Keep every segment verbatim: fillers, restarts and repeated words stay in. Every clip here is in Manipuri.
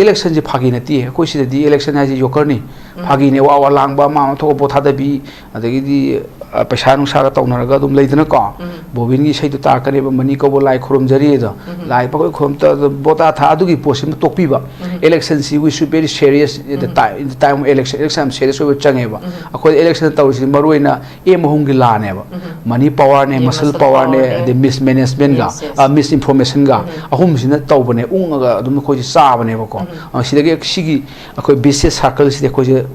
ꯏꯂꯦꯛꯁꯟꯁꯦ ꯐꯥꯒꯤ ꯅꯠꯇꯦ꯫ ꯑꯩꯈꯣꯏ ꯁꯤꯗꯗꯤ ꯏꯂꯦꯛꯁꯟ ꯍꯥꯏꯁꯦ ꯌꯣꯀꯔꯅꯤ꯫ ꯎꯝ꯫ ꯐꯥꯒꯤꯅꯦ, ꯋꯥ ꯋꯥ ꯂꯥꯡꯕ, ꯑꯃ ꯑꯃ ꯊꯣꯛꯑ ꯚꯣꯠ ꯊꯥꯗꯕꯤ, ꯑꯗꯒꯤꯗꯤ, ꯑ, ꯄꯩꯁꯥ ꯅꯨꯡꯁꯥꯒ ꯇꯧꯅꯔꯒ ꯑꯗꯨꯝ ꯂꯩꯗꯅꯀꯣ꯫ ꯎꯝ꯫ ꯕꯣꯕꯤꯟꯒꯤ ꯏꯁꯩꯗꯣ ꯇꯥꯔꯛꯀꯅꯦꯕ, "ꯃꯅꯤ ꯀꯧꯕ ꯂꯥꯏ ꯈꯨꯔꯨꯝꯖꯔꯤ" ꯑꯗꯣ꯫ ꯎꯝ꯫ ꯂꯥꯏ ꯄꯈꯣꯏ ꯈꯨꯔꯨꯝꯇ ꯚꯣꯠ ꯊꯥ ꯑꯗꯨꯒꯤ ꯄꯣꯠꯁꯤꯃ ꯇꯣꯛꯄꯤꯕ꯫ ꯎꯝ꯫ Election ꯁꯤ we should very serious at the um. Time, in the time of election, election ꯌꯥꯝ serious ꯑꯣꯏꯕ ꯆꯪꯉꯦꯕ꯫ ꯎꯝ꯫ ꯑꯩꯈꯣꯏꯗ election ꯇꯧꯔꯤꯁꯤ ꯃꯔꯨ ꯑꯣꯏꯅ aim ꯑꯍꯨꯝꯒꯤ ꯂꯥꯅꯦꯕ꯫ ꯎꯝ꯫ Money power ꯅꯦ, ꯃꯁꯜ ꯄꯥꯋꯔꯅꯦ, ꯑꯗꯩ ꯃꯤꯁ ꯃꯦꯅꯦꯖꯃꯦꯟꯒ, ꯃꯤꯁ ꯃꯦꯅꯦꯖꯃꯦꯟꯒ, ꯑꯍꯨꯝꯁꯤꯅ ꯇꯧꯕꯅꯦ, ꯎꯪꯉꯒ ꯑꯗꯨꯝ ꯑꯩꯈꯣꯏꯁꯦ ꯆꯥꯕꯅꯦꯕꯀꯣ꯫ ꯎꯝ꯫ ꯑ, ꯁꯤꯗꯒꯤ ꯁꯤꯒꯤ ꯑꯩꯈꯣꯏ vicious circle ꯁꯤꯗꯤ ꯑꯩꯈꯣꯏꯁꯦ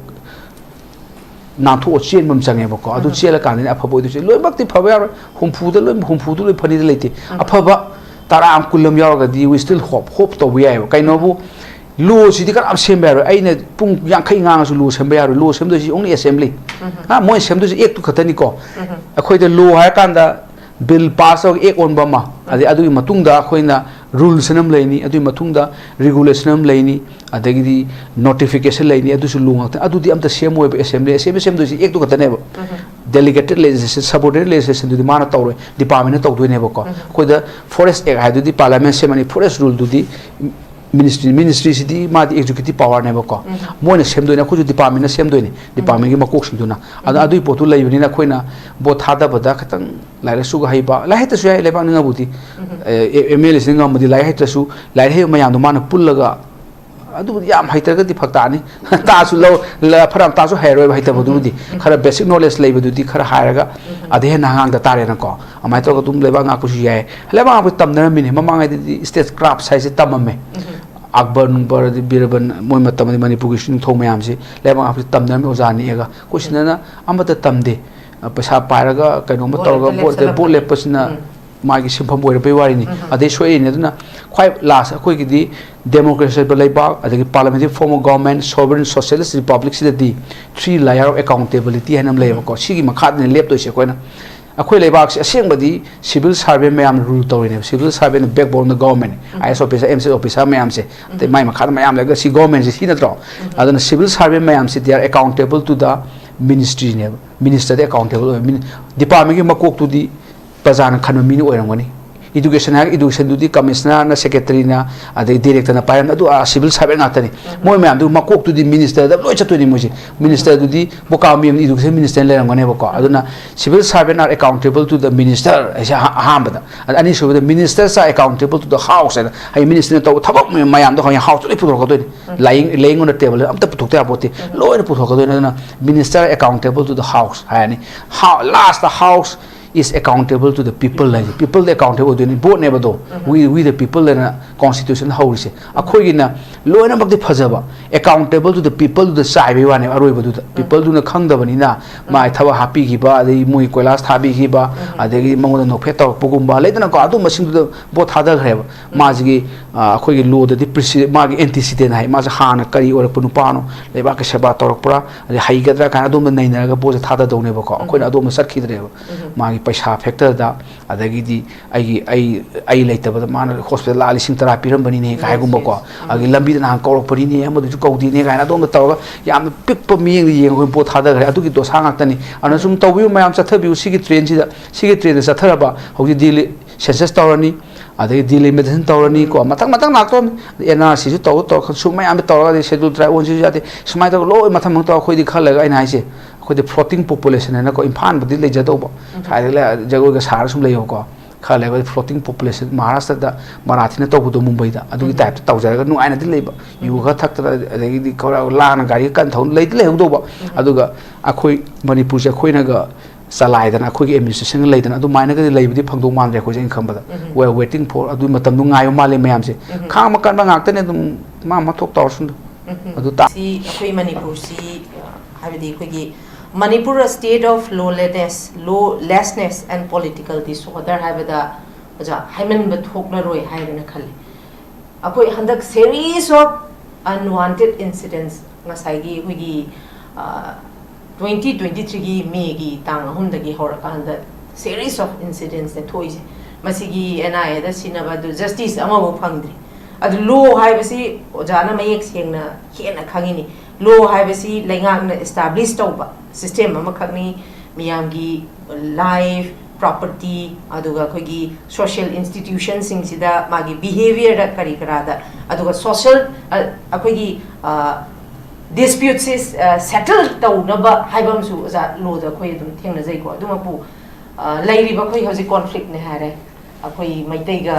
ꯅꯥꯟꯊꯣꯛꯑ ꯆꯦꯟꯕ ꯑꯃ ꯆꯪꯉꯦꯕꯀꯣ꯫ ꯑꯗꯨ ꯎꯝ꯫ ꯆꯦꯜꯂꯀꯥꯟꯗꯅꯦ ꯑꯐꯕ ꯑꯣꯏꯗꯣꯏꯁꯦ꯫ ꯂꯣꯏꯅꯃꯛꯇꯤ ꯐꯕ ꯌꯥꯔꯣꯏ, ꯍꯨꯝꯐꯨꯗ ꯂꯣꯏ, ꯍꯨꯝꯐꯨꯗꯨ ꯂꯣꯏ ꯐꯅꯤꯗ ꯂꯩꯇꯦ꯫ ꯎꯝ꯫ ꯑꯐꯕ ꯇꯔꯥ ꯑꯃ, ꯀꯨꯟ ꯑꯃ ꯌꯥꯎꯔꯒꯗꯤ we still hope, hope ꯇꯧꯕ ꯌꯥꯏꯑꯕ꯫ ꯀꯩꯅꯣꯕꯨ, ꯂꯣꯁꯤꯗꯤ ꯀꯅꯥꯝ ꯁꯦꯝꯕ ꯌꯥꯔꯣꯏ꯫ ꯑꯩꯅ ꯄꯨꯡ ꯌꯥꯡꯈꯩ ꯉꯥꯡꯉꯁꯨ ꯂꯣ ꯁꯦꯝꯕ ꯌꯥꯔꯣꯏ꯫ ꯂꯣ ꯁꯦꯝꯗꯣꯏꯁꯤ only assembly꯫ ꯎꯝ꯫ ꯍꯥ, ꯃꯣꯏ ꯁꯦꯝꯗꯣꯏꯁꯤ ꯑꯦꯛꯇꯨ ꯈꯛꯇꯅꯤꯀꯣ꯫ ꯎꯝ꯫ ꯑꯩꯈꯣꯏꯗ ꯂꯣ ꯍꯥꯏꯔꯀꯥꯟꯗ ꯕꯤꯜ ꯄꯥꯁ ꯇꯧꯔꯒ ꯑꯦꯛ ꯑꯣꯟꯕ ꯑꯃ, ꯑꯗꯩ ꯑꯗꯨꯒꯤ ꯃꯇꯨꯡꯗ ꯑꯩꯈꯣꯏꯅ ꯔꯨꯜꯁ ꯑꯃ ꯂꯩꯅꯤ, ꯑꯗꯨꯒꯤ ꯃꯇꯨꯡꯗ ꯔꯤꯒꯨꯂꯦꯁꯟ ꯑꯃ ꯂꯩꯅꯤ, ꯑꯗꯒꯤꯗꯤ ꯅꯣꯇꯤꯐꯤꯀꯦꯁꯟ ꯂꯩꯅꯤ, ꯑꯗꯨꯁꯨ ꯂꯣ ꯉꯥꯛꯇꯅꯤ꯫ ꯑꯗꯨꯗꯤ ꯑꯝꯇ ꯁꯦꯝꯃꯣꯏꯕ꯫ ꯑꯦꯁꯦꯝꯕ꯭ꯂꯤ, ꯑꯦꯁꯦꯝꯕ꯭ꯂꯤ ꯁꯦꯝꯗꯣꯏꯁꯤ ꯑꯦꯛꯇꯨ ꯈꯛꯇꯅꯦꯕ꯫ ꯎꯝ꯫ Delegated legislation, subordinate legislation ꯗꯨꯗꯤ ꯃꯥꯅ ꯇꯧꯔꯣꯏ, ꯗꯤꯄꯥꯔꯠꯃꯦꯟꯅ ꯇꯧꯗꯣꯏꯅꯦꯕꯀꯣ꯫ ꯎꯝ꯫ ꯑꯩꯈꯣꯏꯗ ꯐꯣꯔꯦꯁ ꯑꯦꯛ ꯍꯥꯏꯗꯨꯗꯤ ꯄꯥꯔꯂꯤꯌꯥꯃꯦꯟ ꯁꯦꯝꯃꯅꯤ, ꯐꯣꯔꯦꯁ ꯔꯨꯜꯗꯨꯗꯤ ꯃꯤꯅꯤꯁꯇ꯭ꯔꯤ, ꯃꯤꯅꯤꯁꯇ꯭ꯔꯤꯁꯤꯗꯤ ꯃꯥꯗꯤ ꯑꯦꯛꯖꯤꯀ꯭ꯌꯨꯇꯤꯚ ꯄꯥꯋꯔꯅꯦꯕꯀꯣ꯫ ꯎꯝ꯫ ꯃꯣꯏꯅ ꯁꯦꯝꯗꯣꯏꯅꯦ, ꯑꯩꯈꯣꯏꯁꯨ ꯗꯤꯄꯥꯔꯠꯃꯦꯟꯅ ꯁꯦꯝꯗꯣꯏꯅꯦ, ꯎꯝ꯫ ꯗꯤꯄꯥꯔꯠꯃꯦꯟꯒꯤ ꯃꯀꯣꯛꯁꯤꯡꯗꯨꯅ꯫ ꯑꯗꯣ ꯎꯝ꯫ ꯑꯗꯨꯒꯤ ꯄꯣꯠꯇꯨ ꯂꯩꯕꯅꯤꯅ ꯑꯩꯈꯣꯏꯅ ꯚꯣꯠ ꯊꯥꯗꯕꯗ ꯈꯤꯇꯪ ꯂꯥꯏꯔꯤꯛ ꯂꯥꯏꯁꯨꯒ ꯍꯩꯕ, ꯂꯥꯏꯔꯤꯛ ꯍꯩꯇ꯭ꯔꯁꯨ ꯌꯥꯏ, ꯂꯩꯕꯥꯛ ꯅꯤꯡꯉꯕꯨꯗꯤ꯫ ꯎꯝ꯫ ꯑꯦ, ꯑꯦꯝ ꯑꯦꯜ ꯑꯦꯁꯤꯅ ꯉꯝꯃꯗꯤ ꯂꯥꯏꯔꯤꯛ ꯍꯩꯇ꯭ꯔꯁꯨ, ꯂꯥꯏꯔꯤꯛ ꯍꯩꯕ ꯃꯌꯥꯝꯗꯣ ꯃꯥꯅ ꯄꯨꯜꯂꯒ, ꯑꯗꯨꯕꯨꯗꯤ ꯌꯥꯝ ꯍꯩꯇ꯭ꯔꯒꯗꯤ ꯐꯔꯛ ꯇꯥꯅꯤ꯫ ꯇꯥꯁꯨ ꯂꯧ-, ꯂ-, ꯐꯅꯌꯥꯝ ꯇꯥꯁꯨ ꯍꯩꯔꯣꯏꯕ ꯍꯩꯇꯕꯗꯨꯕꯨꯗꯤ꯫ ꯎꯝ꯫ ꯈꯔ basic knowledge ꯂꯩꯕꯗꯨꯗꯤ ꯈꯔ ꯍꯥꯏꯔꯒ, ꯎꯝ꯫ ꯑꯗꯩ ꯍꯦꯟꯅ ꯑꯉꯥꯡꯗ ꯇꯥꯔꯦꯅꯀꯣ꯫ ꯑꯗꯨꯃꯥꯏꯅ ꯇꯧꯔꯒ ꯑꯗꯨꯝ ꯂꯩꯕꯥꯛ ꯉꯥꯛꯄꯁꯨ ꯌꯥꯏ꯫ ꯂꯩꯕꯥꯛ ꯉꯥꯛꯄꯁꯨ ꯇꯝꯅꯔꯝꯃꯤꯅꯦ꯫ ꯃꯃꯥꯡꯉꯩꯗꯗꯤ state craft ꯍꯥꯏꯁꯦ ꯇꯝꯃꯝꯃꯦ꯫ ꯎꯝ꯫ ꯑꯛꯕꯔ ꯅꯨꯡꯕꯔ, ꯑꯗꯩ ꯕꯤꯔꯕꯜ, ꯃꯣꯏ ꯃꯇꯝꯗꯗꯤ ꯃꯅꯤꯄꯨꯔꯒꯤ ꯅꯤꯡꯊꯧ ꯃꯌꯥꯝꯁꯦ ꯂꯩꯕꯥꯛ ꯉꯥꯛꯄꯁꯦ ꯇꯝꯅꯔꯝꯃꯤ ꯑꯣꯖꯥ ꯅꯦꯛꯑꯒ꯫ ꯑꯩꯈꯣꯏ ꯁꯤꯗꯅ ꯑꯃꯠꯇ ꯇꯝꯗꯦ꯫ ꯄꯩꯁꯥ ꯄꯥꯏꯔꯒ ꯀꯩꯅꯣꯝꯃ ꯚꯣꯠ ꯇꯧꯔꯒ ꯍꯦꯛꯇ ꯚꯣꯠ, ꯚꯣꯠ ꯂꯦꯞꯁꯜꯂꯛꯄꯅꯤ꯫ ꯂꯦꯞꯄꯁꯤꯅ ꯎꯝ꯫ ꯃꯥꯒꯤ ꯁꯤꯟꯐꯝ ꯑꯣꯏꯔꯛꯄꯩ ꯋꯥꯔꯤꯅꯤ꯫ ꯎꯝ꯫ ꯑꯗꯩ ꯁꯣꯏꯔꯤꯅꯤ꯫ ꯑꯗꯨꯅ ꯈ꯭ꯋꯥꯏ last ꯑꯩꯈꯣꯏꯒꯤꯗꯤ democracy ꯂꯩꯕꯥꯛ, ꯑꯗꯒꯤ parliamentary form of government, sovereign socialist republic ꯁꯤꯗꯗꯤ three layer of accountability ꯍꯥꯏꯅ ꯑꯃ ꯂꯩꯌꯦꯕꯀꯣ꯫ ꯁꯤꯒꯤ ꯃꯈꯥꯗꯅꯦ ꯂꯦꯞꯇꯣꯏꯁꯦ ꯑꯩꯈꯣꯏꯅ꯫ ꯑꯩꯈꯣꯏ ꯂꯩꯕꯥꯛꯁꯦ ꯑꯁꯦꯡꯕꯗꯤ civil servant ꯃꯌꯥꯝꯅ rule ꯇꯧꯔꯤꯅꯦꯕ꯫ Civil servant ꯅ backbone of government ꯅꯤ꯫ ꯎꯝ꯫ I A S officer, M C S officer ꯃꯌꯥꯝꯁꯦ꯫ ꯎꯝ꯫ ꯑꯇꯩ ꯃꯥꯏ ꯃꯈꯥꯗ ꯃꯌꯥꯝ ꯂꯩꯔꯒ ꯁꯤ government ꯁꯦ ꯁꯤ ꯅꯠꯇ꯭ꯔꯣ? ꯎꯝ꯫ ꯑꯗꯨꯅ civil servant ꯃꯌꯥꯝꯁꯦ they are accountable to the ministry ꯅꯦꯕ꯫ Minister ꯗꯤ accountable ꯑꯣꯏ꯫ ꯃꯤꯅꯤ-, department ꯀꯤ ꯃꯀꯣꯛꯇꯨꯗꯤ ꯄ꯭ꯔꯖꯥꯅ ꯈꯟꯕ ꯃꯤꯅ ꯑꯣꯏꯔꯝꯒꯅꯤ꯫ Education ꯍꯥꯏꯔꯒ educationꯗꯨꯗꯤ commissionerꯅ, secretaryꯅ, ꯑꯗꯩ directorꯅ ꯄꯥꯏꯔꯝꯅꯤ꯫ ꯑꯗꯨ ꯑꯥ civil servant ꯉꯥꯛꯇꯅꯤ꯫ ꯃꯣꯏ ꯃꯌꯥꯝꯗꯨ ꯃꯀꯣꯛꯇꯨꯗꯤ ministerꯗ ꯂꯣꯏ ꯆꯠꯇꯣꯏꯅꯤ ꯃꯣꯏꯁꯦ꯫ Ministerꯗꯨꯗꯤ ꯕꯣꯀꯥ ꯃꯤ ꯑꯃꯅ education ministerꯅ ꯂꯩꯔꯝꯒꯅꯦꯕꯀꯣ꯫ ꯑꯗꯨꯅ civil servant are accountable to the minister ꯍꯥꯏꯁꯦ ꯑꯍꯥ-, ꯑꯍꯥꯟꯕꯗ꯫ ꯑꯗ ꯑꯅꯤꯁꯨꯕꯗ ministers are accountable to the house ꯍꯥꯏꯅ, ꯍꯥꯏꯗꯤ ministerꯅ ꯇꯧꯕ ꯊꯕꯛ ꯃꯌꯥꯝꯗꯣ ꯍꯌꯦꯡ houseꯇ ꯂꯣꯏ ꯄꯨꯊꯣꯔꯛꯀꯗꯣꯏꯅꯤ꯫ laying, laying on the table ꯑꯝꯇ ꯄꯨꯊꯣꯛꯇ ꯌꯥꯄꯣꯠꯇꯦ꯫ ꯂꯣꯏꯅ ꯄꯨꯊꯣꯛꯀꯗꯣꯏꯅꯤ꯫ ꯑꯗꯨꯅ minister accountable to the house ꯍꯥꯏꯔꯅꯤ꯫ How, last the house is accountable to the people ꯍꯥꯏꯁꯦ꯫ Peopleꯗ accountable ꯑꯣꯏꯗꯣꯏꯅꯤ꯫ Voteꯅꯦꯕ ꯑꯗꯣ꯫ We, we the people ꯍꯥꯏꯅ constitution ꯍꯧꯔꯤꯁꯦ꯫ ꯑꯩꯈꯣꯏꯒꯤꯅ ꯂꯣꯏꯅꯃꯛꯇꯤ ꯐꯖꯕ, accountable to the peopleꯗꯨꯗ ꯆꯥꯏꯕꯩ ꯋꯥꯅꯦꯕ ꯑꯔꯣꯏꯕꯗꯨꯗ꯫ Peopleꯗꯨꯅ ꯈꯪꯗꯕꯅꯤꯅ ꯃꯥꯒꯤ ꯊꯕꯛ ꯍꯥꯞꯄꯤꯈꯤꯕ, ꯑꯗꯩ ꯃꯣꯏ ꯀꯣꯏꯂꯥꯁ ꯊꯥꯕꯤꯈꯤꯕ, ꯑꯗꯒꯤ ꯃꯉꯣꯟꯗ ꯅꯣꯛꯐꯦꯠ ꯇꯧꯔꯛꯄꯒꯨꯝꯕ ꯂꯩꯗꯅꯀꯣ, ꯑꯗꯨꯝꯕꯁꯤꯡꯗꯨꯗ vote ꯊꯥꯗꯈ꯭ꯔꯦꯕ꯫ ꯃꯥꯁꯤꯒꯤ, ꯑ, ꯑꯩꯈꯣꯏꯒꯤ lawꯗꯗꯤ prece-, ꯃꯥꯒꯤ antecedent ꯍꯥꯏ, ꯃꯥꯁꯦ ꯍꯥꯟꯅ ꯀꯔꯤ ꯑꯣꯏꯔꯛꯄ ꯅꯨꯄꯥꯅꯣ, ꯂꯩꯕꯥꯛꯀꯤ ꯁꯦꯕꯥ ꯇꯧꯔꯛꯄ꯭ꯔꯥ, ꯑꯗꯩ ꯍꯩꯒꯗ꯭ꯔꯥ ꯀꯥꯏꯅ ꯑꯗꯨꯝꯕ ꯅꯩꯅꯔꯒ voteꯁꯦ ꯊꯥꯗꯗꯧꯅꯦꯕꯀꯣ꯫ ꯑꯩꯈꯣꯏꯅ ꯑꯗꯣꯝꯗ ꯆꯠꯈꯤꯗ꯭ꯔꯦꯕ꯫ ꯃꯥꯒꯤ ꯄꯩꯁꯥ factorꯗ, ꯑꯗꯒꯤꯗꯤ ꯑꯩꯒꯤ, ꯑꯩ, ꯑꯩ ꯂꯩꯇꯕꯗ ꯃꯥꯅ hospital ꯂꯥꯛꯑ ꯂꯤꯁꯤꯡ ꯇꯔꯥ ꯄꯤꯔꯝꯕꯅꯤꯅꯦ ꯀꯥꯏꯒꯨꯝꯕꯀꯣ꯫ ꯑꯗꯒꯤ ꯂꯝꯕꯤꯗ ꯅꯍꯥꯟ ꯀꯧꯔꯛꯄꯅꯤꯅꯦ, ꯑꯃꯗꯨꯁꯨ ꯀꯧꯗꯦꯅꯦ ꯀꯥꯏꯅ ꯑꯗꯣꯝꯗ ꯇꯧꯔꯒ ꯌꯥꯝꯅ ꯄꯤꯛꯄ ꯃꯤꯠꯌꯦꯡꯗ ꯌꯦꯡꯉꯒ ꯑꯩꯈꯣꯏ vote ꯊꯥꯗꯈ꯭ꯔꯦ꯫ ꯑꯗꯨꯒꯤ ꯗꯣꯁꯥ ꯉꯥꯛꯇꯅꯤ꯫ ꯑꯗꯨꯅ ꯁꯨꯝ ꯇꯧꯕꯤꯌꯨ ꯃꯌꯥꯝ, ꯆꯠꯊꯕꯤꯌꯨ ꯁꯤꯒꯤ trendꯁꯤꯗ꯫ ꯁꯤꯒꯤ trendꯗ ꯆꯠꯊꯔꯕ ꯍꯧꯖꯤꯛ ꯗꯤꯂꯤ-, census ꯇꯧꯔꯅꯤ, ꯑꯗꯒꯤ delimitation ꯇꯧꯔꯅꯤꯀꯣ, ꯃꯊꯪ ꯃꯊꯪ ꯂꯥꯛꯇꯧꯔꯅꯤ꯫ ꯑꯗꯩ NRCꯁꯨ ꯇꯧꯔ ꯇꯧꯔ ꯁꯨꯝ ꯃꯌꯥꯝꯗ ꯇꯧꯔꯒ, ꯑꯗꯩ schedule tribe ꯑꯣꯟꯁꯤꯁꯨ ꯌꯥꯗꯦ꯫ ꯁꯨꯃꯥꯏꯅ ꯇꯧꯔꯒ ꯂꯣꯏ ꯃꯊꯪ ꯃꯊꯪ ꯇꯧꯔꯒ ꯑꯩꯈꯣꯏꯗꯤ ꯈꯔ ꯂꯩꯔꯒ ꯑꯩꯅ ꯍꯥꯏꯁꯦ, ꯑꯩꯈꯣꯏꯗꯤ floating population ꯍꯥꯏꯅꯀꯣ, ꯏꯝꯐꯥꯜꯕꯨꯗꯤ ꯂꯩꯖꯗꯧꯕ, ꯁ꯭ꯋꯥꯏꯗ ꯂꯩ-, ꯖꯒꯣꯏꯒ ꯁꯥꯔ ꯁꯨꯝ ꯂꯩꯌꯣꯀꯣ꯫ ꯈꯔ ꯂꯩꯔꯒ floating population ꯃꯍꯥꯔꯥꯁꯇ꯭ꯔꯗ ꯃꯔꯥꯊꯤꯅ ꯇꯧꯕꯗꯣ ꯃꯨꯝꯕꯩꯗ, ꯑꯗꯨꯒꯤ typeꯇ ꯇꯧꯖꯔꯒ ꯅꯨꯡꯉꯥꯏꯅꯗꯤ ꯂꯩꯕ, ꯌꯨ ꯈꯔ ꯊꯛꯇꯅ, ꯑꯗꯒꯤꯗꯤ ꯈꯔ ꯂꯥꯡꯅ ꯒꯥꯔꯤꯒ ꯀꯟꯅ ꯊꯧꯅ ꯂꯩꯗꯤ ꯂꯩꯍꯧꯗꯧꯕ꯫ ꯑꯗꯨꯒ ꯑꯩꯈꯣꯏ ꯃꯅꯤꯄꯨꯔꯁꯦ ꯑꯩꯈꯣꯏꯅꯒ ꯆꯂꯥꯏꯗꯅ, ꯑꯩꯈꯣꯏꯒꯤ administrationꯒ ꯂꯩꯗꯅ, ꯑꯗꯨꯃꯥꯏꯅꯒꯗꯤ ꯂꯩꯕꯗꯤ ꯐꯪꯗꯧ ꯃꯥꯟꯗ꯭ꯔꯦ ꯑꯩꯈꯣꯏꯁꯦ꯫ ꯑꯩꯅ ꯈꯟꯕꯗ, we are waiting for, ꯑꯗꯨꯒꯤ ꯃꯇꯝꯗꯣ ꯉꯥꯏꯕ ꯃꯥꯜꯂꯦ ꯃꯌꯥꯝꯁꯦ꯫ ꯈꯥꯡꯕ ꯀꯟꯕ ꯉꯥꯛꯇꯅꯦ, ꯑꯗꯨꯝ ꯃꯥ ꯃꯊꯧ ꯇꯧꯔꯁꯅꯨ꯫ ꯑꯗꯨ ꯇꯥ- ꯁꯤ ꯑꯩꯈꯣꯏ ꯃꯅꯤꯄꯨꯔꯁꯤ, ꯑ, ꯍꯥꯏꯕꯗꯤ ꯑꯩꯈꯣꯏꯒꯤ Manipur, a state of lawlessness, lawlessness and political disorder ꯍꯥꯏꯕꯗ ꯑꯣꯖꯥ ꯍꯥꯏꯃꯟꯕ ꯊꯣꯛꯂꯔꯣꯏ ꯍꯥꯏꯗꯅ ꯈꯜꯂꯤ꯫ ꯑꯩꯈꯣꯏ ꯍꯟꯗꯛ series of unwanted incidents, ꯉꯁꯥꯏꯒꯤ ꯑꯩꯈꯣꯏꯒꯤ, ꯑ, twenty twenty-threeꯒꯤ Mayꯒꯤ ꯇꯥꯡ ꯑꯍꯨꯝꯗꯒꯤ ꯍꯧꯔꯀꯥꯟꯗ series of incidentsꯅꯦ ꯊꯣꯛꯏꯁꯦ꯫ ꯃꯁꯤꯒꯤ NIAꯗ ꯁꯤꯟꯅꯕ ꯑꯗꯨ justice ꯑꯃꯐꯥꯎ ꯐꯪꯗ꯭ꯔꯤ꯫ ꯑꯗꯨ law ꯍꯥꯏꯕꯁꯤ ꯑꯣꯖꯥꯅ ꯃꯌꯦꯛ ꯁꯦꯡꯅ ꯍꯦꯟꯅ ꯈꯪꯉꯤꯅꯤ꯫ Law ꯍꯥꯏꯕꯁꯤ ꯂꯩꯉꯥꯛꯅ establish ꯇꯧꯕ system ꯑꯃꯈꯛꯅꯤ꯫ ꯃꯤꯌꯥꯝꯒꯤ life, ꯄ꯭ꯔꯣꯄꯔꯇꯤ, ꯑꯗꯨꯒ ꯑꯩꯈꯣꯏꯒꯤ ꯁꯣꯁꯤꯌꯦꯜ ꯏꯟꯁꯇꯤꯇ꯭ꯌꯨꯁꯟꯁꯤꯡꯁꯤꯗ ꯃꯥꯒꯤ ꯕꯤꯍꯦꯕꯤꯌꯔꯗ ꯀꯔꯤ ꯀꯔꯥꯗ, ꯑꯗꯨꯒ ꯁꯣꯁꯤꯌꯦꯜ, ꯑ, ꯑꯩꯈꯣꯏꯒꯤ, ꯑ, ꯗꯤꯁꯄ꯭ꯌꯨꯠꯁꯤ, ꯑ, ꯁꯦꯇꯜ ꯇꯧꯅꯕ ꯍꯥꯏꯕ ꯑꯃꯁꯨ ꯑꯣꯖꯥ ꯂꯣꯗ ꯑꯩꯈꯣꯏ ꯑꯗꯨꯝ ꯊꯦꯡꯅꯖꯩꯀꯣ꯫ ꯑꯗꯨꯃꯛꯄꯨ, ꯑ, ꯂꯩꯔꯤꯕ ꯑꯩꯈꯣꯏ ꯍꯧꯖꯤꯛ ꯀꯣꯟꯐ꯭ꯂꯤꯛꯅꯦ ꯍꯥꯏꯔꯦ, ꯑꯩꯈꯣꯏ ꯃꯩꯇꯩꯒ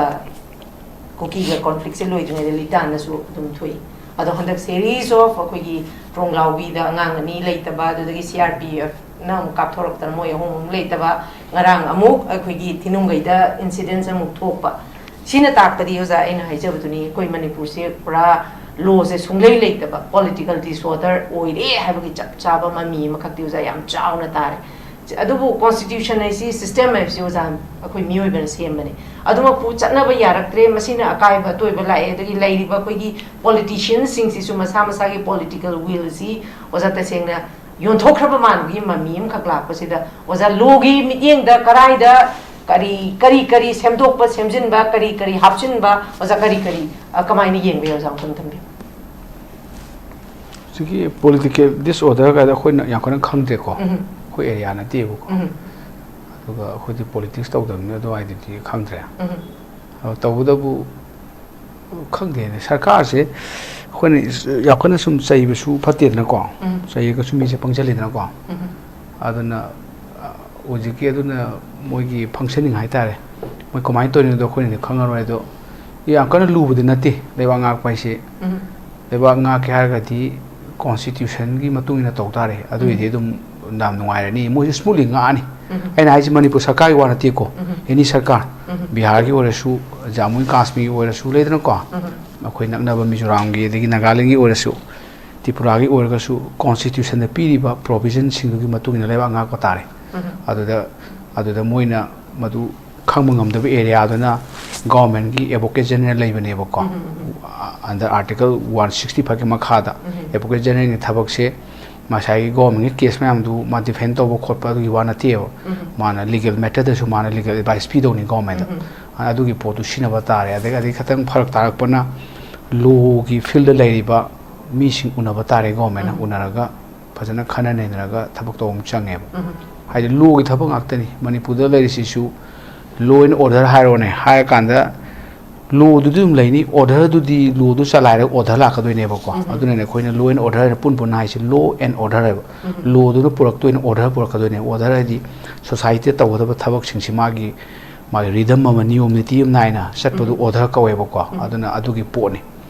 ꯀꯨꯀꯤꯒ ꯀꯣꯟꯐ꯭ꯂꯤꯛꯁꯦ ꯂꯣꯏꯗ꯭ꯔꯤꯉꯩꯗ ꯂꯤꯇꯥꯟꯗꯁꯨ ꯑꯗꯨꯝ ꯊꯣꯛꯏ꯫ ꯑꯗꯣ ꯍꯟꯗꯛ ꯁꯦꯔꯤꯁ ꯑꯣꯐ ꯑꯩꯈꯣꯏꯒꯤ ꯇ꯭ꯔꯣꯡꯂꯥꯎꯕꯤꯗ ꯑꯉꯥꯡ ꯑꯅꯤ ꯂꯩꯇꯕ, ꯑꯗꯨꯗꯒꯤ ꯁꯤ ꯑꯥꯔ ꯄꯤ ꯑꯦꯐꯅ ꯑꯃꯨꯛ ꯀꯥꯞꯊꯣꯔꯛꯇꯅ ꯃꯣꯏ ꯑꯍꯨꯝ ꯑꯃꯨꯛ ꯂꯩꯇꯕ, ꯉꯔꯥꯡ ꯑꯃꯨꯛ ꯑꯩꯈꯣꯏꯒꯤ ꯊꯤꯅꯨꯡꯒꯩꯗ ꯏꯟꯁꯤꯗꯦꯟꯁ ꯑꯃꯨꯛ ꯊꯣꯛꯄ꯫ ꯁꯤꯅ ꯇꯥꯛꯄꯗꯤ ꯑꯣꯖꯥ, ꯑꯩꯅ ꯍꯥꯏꯖꯕꯗꯨꯅꯤ, ꯑꯩꯈꯣꯏ ꯃꯅꯤꯄꯨꯔꯁꯦ ꯄꯨꯔꯥ ꯂꯣꯁꯦ ꯁꯨꯡꯂꯩ ꯂꯩꯇꯕ ꯄꯣꯂꯤꯇꯤꯀꯦꯜ ꯗꯤꯁꯑꯣꯔꯗꯔ ꯑꯣꯏꯔꯦ ꯍꯥꯏꯕꯒꯤ ꯆꯞ ꯆꯥꯕ ꯃꯃꯤ ꯑꯃꯈꯛꯇꯤ ꯑꯣꯖꯥ ꯌꯥꯝ ꯆꯥꯎꯅ ꯇꯥꯔꯦ꯫ ꯑꯗꯨꯕꯨ ꯀꯣꯟꯁꯇꯤꯇ꯭ꯌꯨꯁꯟ ꯍꯥꯏꯁꯤ, ꯁꯤꯁꯇꯦꯝ ꯍꯥꯏꯕꯁꯤ ꯑꯣꯖꯥ ꯑꯩꯈꯣꯏ ꯃꯤꯑꯣꯏꯕꯅ ꯁꯦꯝꯕꯅꯤ꯫ ꯑꯗꯨꯃꯛꯄꯨ ꯆꯠꯅꯕ ꯌꯥꯔꯛꯇ꯭ꯔꯦ, ꯃꯁꯤꯅ ꯑꯀꯥꯏꯕ ꯑꯇꯣꯏꯕ ꯂꯥꯛꯑꯦ꯫ ꯑꯗꯒꯤ ꯂꯩꯔꯤꯕ ꯑꯩꯈꯣꯏꯒꯤ ꯄꯣꯂꯤꯇꯤꯁꯤꯌꯟꯁꯤꯡꯁꯤꯁꯨ ꯃꯁꯥ ꯃꯁꯥꯒꯤ ꯄꯣꯂꯤꯇꯤꯀꯦꯜ ꯋꯤꯜꯁꯤ ꯑꯣꯖꯥ ꯇꯁꯦꯡꯅ ꯌꯣꯟꯊꯣꯛꯈ꯭ꯔꯕ ꯃꯥꯟꯕꯒꯤ ꯃꯃꯤ ꯑꯃꯈꯛ ꯂꯥꯛꯄꯁꯤꯗ, ꯑꯣꯖꯥ ꯂꯣꯒꯤ ꯃꯤꯠꯌꯦꯡꯗ ꯀꯔꯥꯏꯗ ꯀꯔꯤ ꯀꯔꯤ ꯀꯔꯤ ꯁꯦꯝꯗꯣꯛꯄ ꯁꯦꯝꯖꯤꯟꯕ, ꯀꯔꯤ ꯀꯔꯤ ꯍꯥꯞꯆꯤꯟꯕ, ꯑꯣꯖꯥ ꯀꯔꯤ ꯀꯔꯤ, ꯑ, ꯀꯃꯥꯏꯅ ꯌꯦꯡꯕ ꯌꯥꯏ, ꯑꯣꯖꯥ ꯑꯃꯨꯛꯇꯪ ꯊꯝꯕꯤꯌꯨ꯫ ꯍꯧꯖꯤꯛꯀꯤ ꯄꯣꯂꯤꯇꯤꯀꯦꯜ ꯗꯤꯁꯑꯣꯔꯗꯔ ꯀꯥꯏꯗ ꯑꯩꯈꯣꯏꯅ ꯌꯥꯝ ꯀꯟꯅ ꯈꯪꯗ꯭ꯔꯦꯀꯣ꯫ ꯎꯝ꯫ ꯑꯩꯈꯣꯏ ꯑꯦꯔꯤꯌꯥ ꯅꯠꯇꯦꯕꯀꯣ꯫ ꯎꯝ꯫ ꯑꯗꯨꯒ ꯑꯩꯈꯣꯏꯗꯤ ꯄꯣꯂꯤꯇꯤꯛꯁ ꯇꯧꯗꯕꯅꯤꯅ ꯑꯗꯨꯋꯥꯏꯗꯗꯤ ꯈꯪꯗ꯭ꯔꯦ꯫ ꯎꯝ꯫ ꯑꯗꯣ ꯇꯧꯕꯇꯕꯨ ꯈꯪꯗꯦꯅꯦ, ꯁꯔꯀꯥꯔꯁꯦ ꯑꯩꯈꯣꯏꯅ ꯌꯥꯝ ꯀꯟꯅ ꯁꯨꯝ ꯆꯩꯕꯁꯨ ꯐꯠꯇꯦꯗꯅꯀꯣ꯫ ꯎꯝ꯫ ꯆꯩꯔꯒꯁꯨ ꯃꯤꯁꯦ ꯄꯪꯁꯤꯜꯂꯤꯗꯅꯀꯣ꯫ ꯎꯝ꯫ ꯑꯗꯨꯅ, ꯑ, ꯍꯧꯖꯤꯛꯀꯤ ꯑꯗꯨꯅ ꯃꯣꯏꯒꯤ ꯐꯪꯁꯅꯤꯡ ꯍꯥꯏꯇꯥꯔꯦ꯫ ꯃꯣꯏ ꯀꯃꯥꯏꯅ ꯇꯧꯔꯤꯅꯣꯗꯣ ꯑꯩꯈꯣꯏꯅꯗꯤ ꯈꯪꯉꯔꯣꯏ꯫ ꯑꯗꯣ ꯌꯥꯝ ꯀꯟꯅ ꯂꯨꯕꯗꯤ ꯅꯠꯇꯦ ꯂꯩꯕꯥꯛ ꯉꯥꯛꯄ ꯍꯥꯏꯁꯦ꯫ ꯎꯝ꯫ ꯂꯩꯕꯥꯛ ꯉꯥꯛꯀꯦ ꯍꯥꯏꯔꯒꯗꯤ ꯀꯣꯟꯁꯇꯤꯇ꯭ꯌꯨꯁꯟꯒꯤ ꯃꯇꯨꯡ ꯏꯟꯅ ꯇꯧ ꯇꯥꯔꯦ꯫ ꯑꯗꯨ ꯑꯣꯏꯗꯤ ꯎꯝ꯫ ꯑꯗꯨꯝ ꯌꯥꯝ ꯅꯨꯡꯉꯥꯏꯔꯅꯤ꯫ ꯃꯣꯏꯁꯨ ꯁ꯭ꯃꯨꯠꯂꯤ ꯉꯥꯛꯑꯅꯤ꯫ ꯎꯝ꯫ ꯎꯝ꯫ ꯑꯩꯅ ꯍꯥꯏꯁꯦ ꯃꯅꯤꯄꯨꯔ ꯁꯔꯀꯥꯔꯒꯤ ꯋꯥ ꯅꯠꯇꯦꯀꯣ꯫ ꯎꯝ꯫ ꯑꯦꯅꯤ ꯁꯔꯀꯥꯔ, ꯎꯝ꯫ ꯕꯤꯍꯥꯔꯒꯤ ꯑꯣꯏꯔꯁꯨ, ꯖꯃꯨ ꯑꯦꯟ ꯀꯥꯁꯃꯤꯔꯒꯤ ꯑꯣꯏꯔꯁꯨ, ꯂꯩꯗꯅꯀꯣ꯫ ꯎꯝ꯫ ꯑꯩꯈꯣꯏ ꯅꯛꯅꯕ ꯃꯤꯖꯣꯔꯥꯝꯒꯤ, ꯑꯗꯒꯤ ꯅꯥꯒꯥꯂꯦꯟꯒꯤ ꯑꯣꯏꯔꯁꯨ, ꯇ꯭ꯔꯤꯄꯨꯔꯥꯒꯤ ꯑꯣꯏꯔꯒꯁꯨ ꯀꯣꯟꯁꯇꯤꯇ꯭ꯌꯨꯁꯟꯗ ꯄꯤꯔꯤꯕ ꯄ꯭ꯔꯣꯚꯤꯖꯟꯁꯤꯡꯗꯨꯒꯤ ꯃꯇꯨꯡ ꯏꯟꯅ ꯂꯩꯕꯥꯛ ꯉꯥꯛꯄ ꯇꯥꯔꯦ꯫ ꯎꯝ꯫ ꯑꯗꯨꯗ, ꯑꯗꯨꯗ ꯃꯣꯏꯅ ꯃꯗꯨ ꯈꯪꯕ ꯉꯝꯗꯕ ꯑꯦꯔꯤꯌꯥꯗꯨꯅ ꯒꯣꯔꯃꯦꯟꯒꯤ ꯑꯦꯗꯚꯣꯀꯦꯠ ꯖꯦꯅꯔꯦꯜ ꯂꯩꯕꯅꯦꯕꯀꯣ꯫ ꯎꯝ, ꯎꯝ, ꯎꯝ꯫ ꯑꯟꯗꯔ ꯑꯥꯔꯇꯤꯀꯜ ꯋꯥꯟ ꯁꯤꯛꯁꯇꯤ ꯐꯥꯏꯚꯀꯤ ꯃꯈꯥꯗ ꯎꯝ꯫ ꯑꯦꯗꯚꯣꯀꯦꯠ ꯖꯦꯅꯔꯦꯜꯒꯤ ꯊꯕꯛꯁꯦ ꯉꯁꯥꯏꯒꯤ ꯒꯣꯔꯃꯦꯟꯒꯤ ꯀꯦꯁ ꯃꯌꯥꯝꯗꯨ ꯃꯥ ꯗꯤꯐꯦꯟ ꯇꯧꯕ ꯈꯣꯠꯄ ꯑꯗꯨꯒꯤ ꯋꯥ ꯅꯠꯇꯦꯕ꯫ ꯎꯝ꯫ ꯃꯥꯅ ꯂꯤꯒꯦꯜ ꯃꯦꯇꯔꯗꯁꯨ ꯃꯥꯅ ꯂꯤꯒꯦꯜ ꯑꯦꯗꯚꯥꯏꯁ ꯄꯤꯗꯧꯅꯤ ꯒꯣꯔꯃꯦꯟꯗ꯫ ꯎꯝ꯫ ꯑꯗꯨꯒꯤ ꯄꯣꯠꯇꯨ ꯁꯤꯖꯤꯟꯅꯕ ꯇꯥꯔꯦ꯫ ꯑꯗꯒꯤ, ꯑꯗꯒꯤ ꯈꯤꯇꯪ ꯐꯔꯛ ꯇꯥꯔꯛꯄꯅ ꯂꯣꯒꯤ ꯐꯤꯜꯗ ꯂꯩꯔꯤꯕ ꯃꯤꯁꯤꯡ ꯎꯅꯕ ꯇꯥꯔꯦ ꯒꯣꯔꯃꯦꯟꯅ꯫ ꯎꯝ꯫ ꯎꯅꯔꯒ ꯐꯖꯅ ꯈꯟꯅ ꯅꯩꯅꯔꯒ ꯊꯕꯛ ꯇꯧꯕ ꯑꯃ ꯆꯪꯉꯦꯕ꯫ ꯎꯝ꯫ ꯍꯥꯏꯗꯤ ꯂꯣꯒꯤ ꯊꯕꯛ ꯉꯥꯛꯇꯅꯤ ꯃꯅꯤꯄꯨꯔꯗ ꯂꯩꯔꯤꯁꯤꯁꯨ꯫ Law and order ꯍꯥꯏꯔꯣꯅꯦ ꯍꯥꯏꯔꯀꯥꯟꯗ ꯂꯣꯗꯨꯗꯤ ꯑꯗꯨꯝ ꯂꯩꯅꯤ, ꯑꯣꯔꯗꯔꯗꯨꯗꯤ ꯂꯣꯗꯨ ꯆꯂꯥꯏꯔꯒ ꯑꯣꯔꯗꯔ ꯂꯥꯛꯀꯗꯣꯏꯅꯦꯕꯀꯣ꯫ ꯑꯗꯨꯅꯅꯦ ꯑꯩꯈꯣꯏꯅ law and order ꯍꯥꯏꯅ ꯄꯨꯟ ꯄꯨꯟꯅ ꯍꯥꯏꯁꯦ꯫ Law and order ꯍꯥꯏꯕ꯫ ꯂꯣꯗꯨꯅ ꯄꯨꯔꯛꯇꯣꯏꯅꯦ, ꯑꯣꯔꯗꯔ ꯄꯨꯔꯛꯀꯗꯣꯏꯅꯦ꯫ ꯑꯣꯔꯗꯔ ꯍꯥꯏꯗꯤ ꯁꯣꯁꯥꯏꯇꯤꯗ ꯇꯧꯒꯗꯕ ꯊꯕꯛꯁꯤꯡꯁꯤ ꯃꯥꯒꯤ ꯃꯥꯒꯤ ꯔꯤꯗꯝ ꯑꯃ, ꯅꯤꯌꯣꯝ ꯅꯤꯇꯤ ꯑꯃ ꯅꯥꯏꯅ ꯆꯠꯄꯗꯨ ꯑꯣꯔꯗꯔ ꯀꯧꯋꯦꯕꯀꯣ꯫ ꯑꯗꯨꯅ ꯑꯗꯨꯒꯤ ꯄꯣꯠꯅꯤ꯫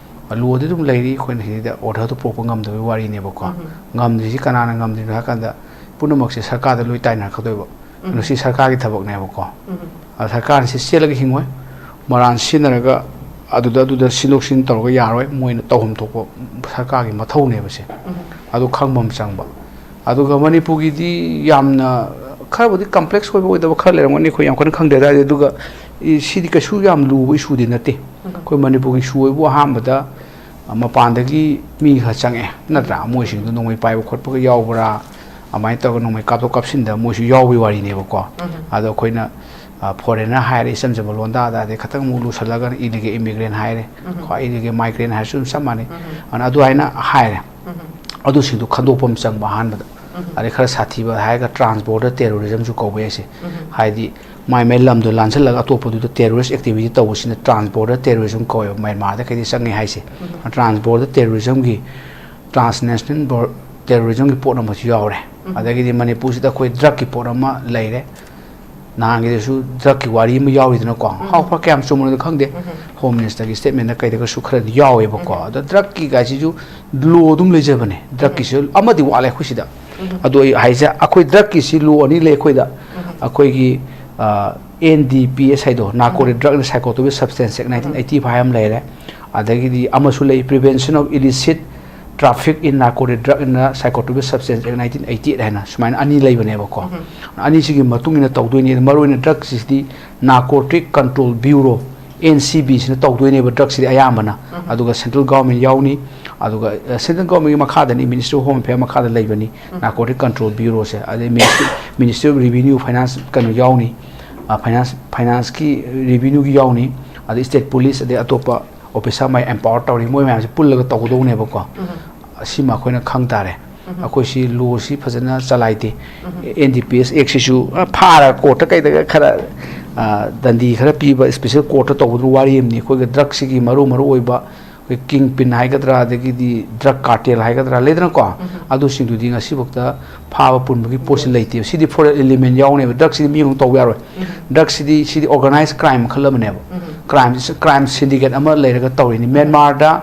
ꯂꯣꯗꯤ ꯑꯗꯨꯝ ꯂꯩꯔꯤ, ꯑꯩꯈꯣꯏꯅ ꯁꯤꯗ ꯑꯣꯔꯗꯔꯗꯨ ꯄꯨꯔꯛꯄ ꯉꯝꯗꯕꯒꯤ ꯋꯥꯔꯤꯅꯦꯕꯀꯣ꯫ ꯉꯝꯗ꯭ꯔꯤꯁꯤ ꯀꯅꯥꯅ ꯉꯝꯗ꯭ꯔꯤꯅꯣ ꯍꯥꯏ ꯀꯥꯟꯗ ꯄꯨꯝꯅꯃꯛꯁꯦ ꯁꯔꯀꯥꯔꯗ ꯂꯣꯏ ꯇꯥꯏꯅꯔꯛꯀꯗꯣꯏꯕ꯫ ꯑꯗꯣ ꯁꯤ ꯁꯔꯀꯥꯔꯒꯤ ꯊꯕꯛꯅꯦꯕꯀꯣ꯫ ꯑꯗꯣ ꯁꯔꯀꯥꯔꯅ ꯁꯤ ꯆꯦꯜꯂꯒ ꯍꯤꯡꯉꯣꯏ, ꯃꯔꯥꯟ ꯁꯤꯖꯤꯟꯅꯔꯒ ꯑꯗꯨꯗ ꯑꯗꯨꯗ ꯁꯤꯟꯗꯣꯛ ꯁꯤꯟꯖꯤꯟ ꯇꯧꯔꯒ ꯌꯥꯔꯣꯏ꯫ ꯃꯣꯏꯅ ꯇꯧꯐꯝ ꯊꯣꯛꯄ ꯁꯔꯀꯥꯔꯒꯤ ꯃꯊꯧꯅꯦꯕ ꯁꯦ꯫ ꯑꯗꯨ ꯈꯪꯕ ꯑꯃ ꯆꯪꯕ꯫ ꯑꯗꯨꯒ ꯃꯅꯤꯄꯨꯔꯒꯤꯗꯤ ꯌꯥꯝꯅ ꯈꯔꯕꯨꯗꯤ ꯀꯝꯄ꯭ꯂꯦꯛꯁ ꯑꯣꯏꯕ ꯑꯣꯏꯗꯕ ꯈꯔ ꯂꯩꯔꯝꯒꯅꯤ, ꯑꯩꯈꯣꯏ ꯌꯥꯝ ꯀꯟꯅ ꯈꯪꯗꯦ ꯍꯥꯏꯇꯥꯔꯗꯤ꯫ ꯑꯗꯨꯒ ꯏ-, ꯁꯤꯗꯤ ꯀꯩꯁꯨ ꯌꯥꯝ ꯂꯨꯕ ꯏꯁꯨꯗꯤ ꯅꯠꯇꯦ꯫ ꯑꯩꯈꯣꯏ ꯃꯅꯤꯄꯨꯔꯒꯤ ꯏꯁꯨ ꯍꯥꯏꯕꯨ ꯑꯍꯥꯟꯕꯗ, ꯑ, ꯃꯄꯥꯟꯗꯒꯤ ꯃꯤ ꯈꯔ ꯆꯪꯉꯛꯑꯦ ꯅꯠꯇ꯭ꯔꯥ? ꯃꯣꯏꯁꯤꯡꯗꯣ ꯅꯣꯡꯃꯩ ꯄꯥꯏꯕ ꯈꯣꯠꯄꯒ ꯌꯥꯎꯕ꯭ꯔꯥ? ꯑꯗꯨꯃꯥꯏꯅ ꯇꯧꯔꯒ ꯅꯣꯡꯃꯩ ꯀꯥꯞꯊꯣꯛ ꯀꯥꯞꯁꯤꯟꯗ ꯃꯣꯏꯁꯨ ꯌꯥꯎꯕꯒꯤ ꯋꯥꯔꯤꯅꯦꯕꯀꯣ꯫ ꯑꯗꯣ ꯑꯩꯈꯣꯏꯅ, ꯑ, ꯐꯣꯔꯦꯟꯅꯔ ꯍꯥꯏꯔꯦ, ꯏꯆꯝ ꯆꯝꯕ ꯂꯣꯟꯗꯥꯗ, ꯑꯗꯩ ꯈꯤꯇꯪ ꯑꯃꯨꯛ ꯂꯨꯁꯜꯂꯒꯅ ꯏꯂꯤꯒꯦꯜ ꯏꯃꯤꯒ꯭ꯔꯦꯟ ꯍꯥꯏꯔꯦ꯫ ꯀꯣ, ꯏꯂꯤꯒꯦꯜ ꯃꯥꯏꯒ꯭ꯔꯦꯟ ꯍꯥꯏꯔꯁꯨ ꯑꯗꯨꯝ ꯆꯞ ꯃꯥꯟꯅꯩ꯫ ꯑꯗꯨꯅ ꯑꯗꯨꯃꯥꯏꯅ ꯍꯥꯏꯔꯦ꯫ ꯑꯗꯨꯁꯤꯡꯗꯨ ꯈꯟꯗꯣꯛꯄ ꯑꯃ ꯆꯪꯕ ꯑꯍꯥꯟꯕꯗ꯫ ꯑꯗꯩ ꯈꯔ ꯁꯥꯊꯤꯕ ꯍꯥꯏꯔꯒ ꯇ꯭ꯔꯥꯟꯁ ꯕꯣꯔꯗꯔ ꯇꯦꯔꯣꯔꯤꯖꯝꯁꯨ ꯀꯧꯕ ꯌꯥꯏꯁꯦ꯫ ꯍꯥꯏꯗꯤ ꯃꯥꯏ ꯃꯥꯏ ꯂꯝꯗꯣ ꯂꯥꯟꯁꯤꯜꯂꯒ ꯑꯇꯣꯞꯄꯗꯨꯗ ꯇꯦꯔꯣꯔꯤꯁ ꯑꯦꯛꯇꯤꯚꯤꯇꯤ ꯇꯧꯕꯁꯤꯅ ꯇ꯭ꯔꯥꯟꯁ ꯕꯣꯔꯗꯔ ꯇꯦꯔꯣꯔꯤꯖꯝ ꯀꯧꯋꯦꯕ, ꯃ꯭ꯌꯥꯟꯃꯥꯔꯗ ꯀꯩꯗ ꯆꯪꯉꯦ ꯍꯥꯏꯁꯦ꯫ ꯇ꯭ꯔꯥꯟꯁ ꯕꯣꯔꯗꯔ ꯇꯦꯔꯣꯔꯤꯖꯝꯒꯤ, ꯇ꯭ꯔꯥꯟꯁ ꯅꯦꯁꯅꯦꯜ ꯕꯣꯔ-, ꯇꯦꯔꯣꯔꯤꯖꯝꯒꯤ ꯄꯣꯠ ꯑꯃꯁꯨ ꯌꯥꯎꯔꯦ꯫ ꯑꯗꯒꯤꯗꯤ ꯃꯅꯤꯄꯨꯔꯁꯤꯗ ꯑꯩꯈꯣꯏ ꯗ꯭ꯔꯛꯀꯤ ꯄꯣꯠ ꯑꯃ ꯂꯩꯔꯦ꯫ ꯅꯍꯥꯟꯒꯤꯗꯁꯨ ꯗ꯭ꯔꯛꯀꯤ ꯋꯥꯔꯤ ꯑꯃ ꯌꯥꯎꯔꯤꯗꯅꯀꯣ꯫ ꯍꯥꯎ ꯐ-, ꯀꯌꯥꯝ ꯆꯨꯝꯕꯅꯣꯗꯤ ꯈꯪꯗꯦ꯫ ꯍꯣꯝ ꯃꯤꯅꯤꯁꯇꯔꯒꯤ ꯁ꯭ꯇꯦꯠꯃꯦꯟꯗ ꯀꯩꯗꯒꯁꯨ ꯈꯔꯗꯤ ꯌꯥꯎꯋꯦꯕꯀꯣ꯫ ꯑꯗꯣ ꯗ꯭ꯔꯛꯀꯤ ꯀꯥꯏꯁꯤꯁꯨ ꯂꯣ ꯑꯗꯨꯝ ꯂꯩꯖꯕꯅꯦ꯫ ꯗ꯭ꯔꯛꯀꯤꯁꯨ ꯑꯃꯗꯤ ꯋꯥꯠꯂꯦ ꯑꯩꯈꯣꯏ ꯁꯤꯗ꯫ ꯑꯗꯣ ꯑꯩ ꯍꯥꯏꯁꯦ, ꯑꯩꯈꯣꯏ ꯗ꯭ꯔꯛꯀꯤꯁꯤ ꯂꯣ ꯑꯅꯤ ꯂꯩ ꯑꯩꯈꯣꯏꯗ꯫ ꯑꯩꯈꯣꯏꯒꯤ, ꯑ, ꯑꯦꯟ ꯗꯤ ꯄꯤ ꯑꯦꯁ ꯍꯥꯏꯗꯣ, Narcotic Drug and Psychotropic Substance Act nineteen eighty five ꯑꯃ ꯂꯩꯔꯦ꯫ ꯑꯗꯒꯤꯗꯤ ꯑꯃꯁꯨ ꯂꯩ, Prevention of Illicit Traffic in Narcotic Drug and Psychotropic Substance Act nineteen eighty eight ꯍꯥꯏꯅ ꯁꯨꯃꯥꯏꯅ ꯑꯅꯤ ꯂꯩꯕꯅꯦꯕꯀꯣ꯫ ꯑꯅꯤꯁꯤꯒꯤ ꯃꯇꯨꯡ ꯏꯟꯅ ꯇꯧꯗꯣꯏꯅꯤ꯫ ꯃꯔꯨꯑꯣꯏꯅ ꯗ꯭ꯔꯛꯁꯤꯗꯤ Narcotic Control Bureau, N C ꯕꯤꯁꯤꯅ ꯇꯧꯗꯣꯏꯅꯦꯕ ꯗ꯭ꯔꯛꯁꯤꯗꯤ ꯑꯌꯥꯝꯕꯅ꯫ ꯑꯗꯨꯒ ꯁꯦꯟꯇ꯭ꯔꯦꯜ ꯒꯣꯔꯃꯦꯟ ꯌꯥꯎꯅꯤ꯫ ꯑꯗꯨꯒ, ꯑ, ꯁꯦꯟꯇ꯭ꯔꯦꯜ ꯒꯣꯔꯃꯦꯟꯒꯤ ꯃꯈꯥꯗꯅꯤ, Ministry of Home Affairs ꯃꯈꯥꯗ ꯂꯩꯕꯅꯤ Narcotic Control Bureauꯁꯦ꯫ ꯑꯗꯩ Ministry, Ministry of Revenue, Finance ꯀꯩꯅꯣ ꯌꯥꯎꯅꯤ, ꯑ, Finance, Financeꯀꯤ revenueꯒꯤ ꯌꯥꯎꯅꯤ꯫ ꯑꯗꯩ State Police, ꯑꯗꯩ ꯑꯇꯣꯞꯄ officer ꯃꯌꯥꯝ empower ꯇꯧꯔꯤ, ꯃꯣꯏ ꯃꯌꯥꯝꯁꯦ ꯄꯨꯜꯂꯒ ꯇꯧꯒꯗꯧꯅꯦꯕꯀꯣ꯫ ꯁꯤꯃ ꯑꯩꯈꯣꯏꯅ ꯈꯪ ꯇꯥꯔꯦ꯫ ꯑꯩꯈꯣꯏꯁꯤ ꯂꯣꯁꯤ ꯐꯖꯅ ꯆꯂꯥꯏꯗꯦ꯫ ꯑꯦꯟ ꯗꯤ ꯄꯤ ꯑꯦꯁ ꯑꯦꯛꯁꯤꯁꯨ ꯐꯥꯔ ꯀꯣꯔꯠꯇ ꯀꯩꯗꯒ ꯈꯔ, ꯑ, ꯗꯟꯗꯤ ꯈꯔ ꯄꯤꯕ, ꯏꯁꯄꯤꯁꯦꯜ ꯀꯣꯔꯠꯇ ꯇꯧꯕꯗꯨꯅ ꯋꯥꯔꯤ ꯑꯃꯅꯤ꯫ ꯑꯩꯈꯣꯏꯒ ꯗ꯭ꯔꯛꯁꯤꯒꯤ ꯃꯔꯨ ꯃꯔꯨ ꯑꯣꯏꯕ ꯑꯩꯈꯣꯏ ꯀꯤꯡ ꯄꯤꯟ ꯍꯥꯏꯒꯗ꯭ꯔꯥ, ꯑꯗꯒꯤꯗꯤ ꯗ꯭ꯔꯛ ꯀꯥꯔꯇꯦꯜ ꯍꯥꯏꯒꯗ꯭ꯔꯥ, ꯂꯩꯗꯅꯀꯣ? ꯑꯗꯨꯁꯤꯡꯗꯨꯗꯤ ꯉꯁꯤꯐꯥꯎꯗ ꯐꯥꯕ ꯄꯨꯟꯕꯒꯤ ꯄꯣꯠꯁꯤ ꯂꯩꯇꯦꯕ꯫ ꯁꯤꯗꯤ ꯐꯣꯔꯦꯟ ꯏꯂꯤꯃꯦꯟ ꯌꯥꯎꯅꯦꯕ꯫ ꯗ꯭ꯔꯛꯁꯤꯗꯤ ꯃꯤ ꯑꯃꯨꯛ ꯇꯧꯕ ꯌꯥꯔꯣꯏ꯫ ꯗ꯭ꯔꯛꯁꯤꯗꯤ, ꯁꯤꯗꯤ ꯑꯣꯔꯒꯅꯥꯏꯖ ꯀ꯭ꯔꯥꯏꯝ ꯃꯈꯜ ꯑꯃꯅꯦꯕ꯫ ꯀ꯭ꯔꯥꯏꯝ, ꯀ꯭ꯔꯥꯏꯝ ꯁꯤꯟꯗꯤꯀꯦꯠ ꯑꯃ ꯂꯩꯔꯒ ꯇꯧꯔꯤꯅꯤ꯫ ꯃ꯭ꯌꯥꯟꯃꯥꯔꯗ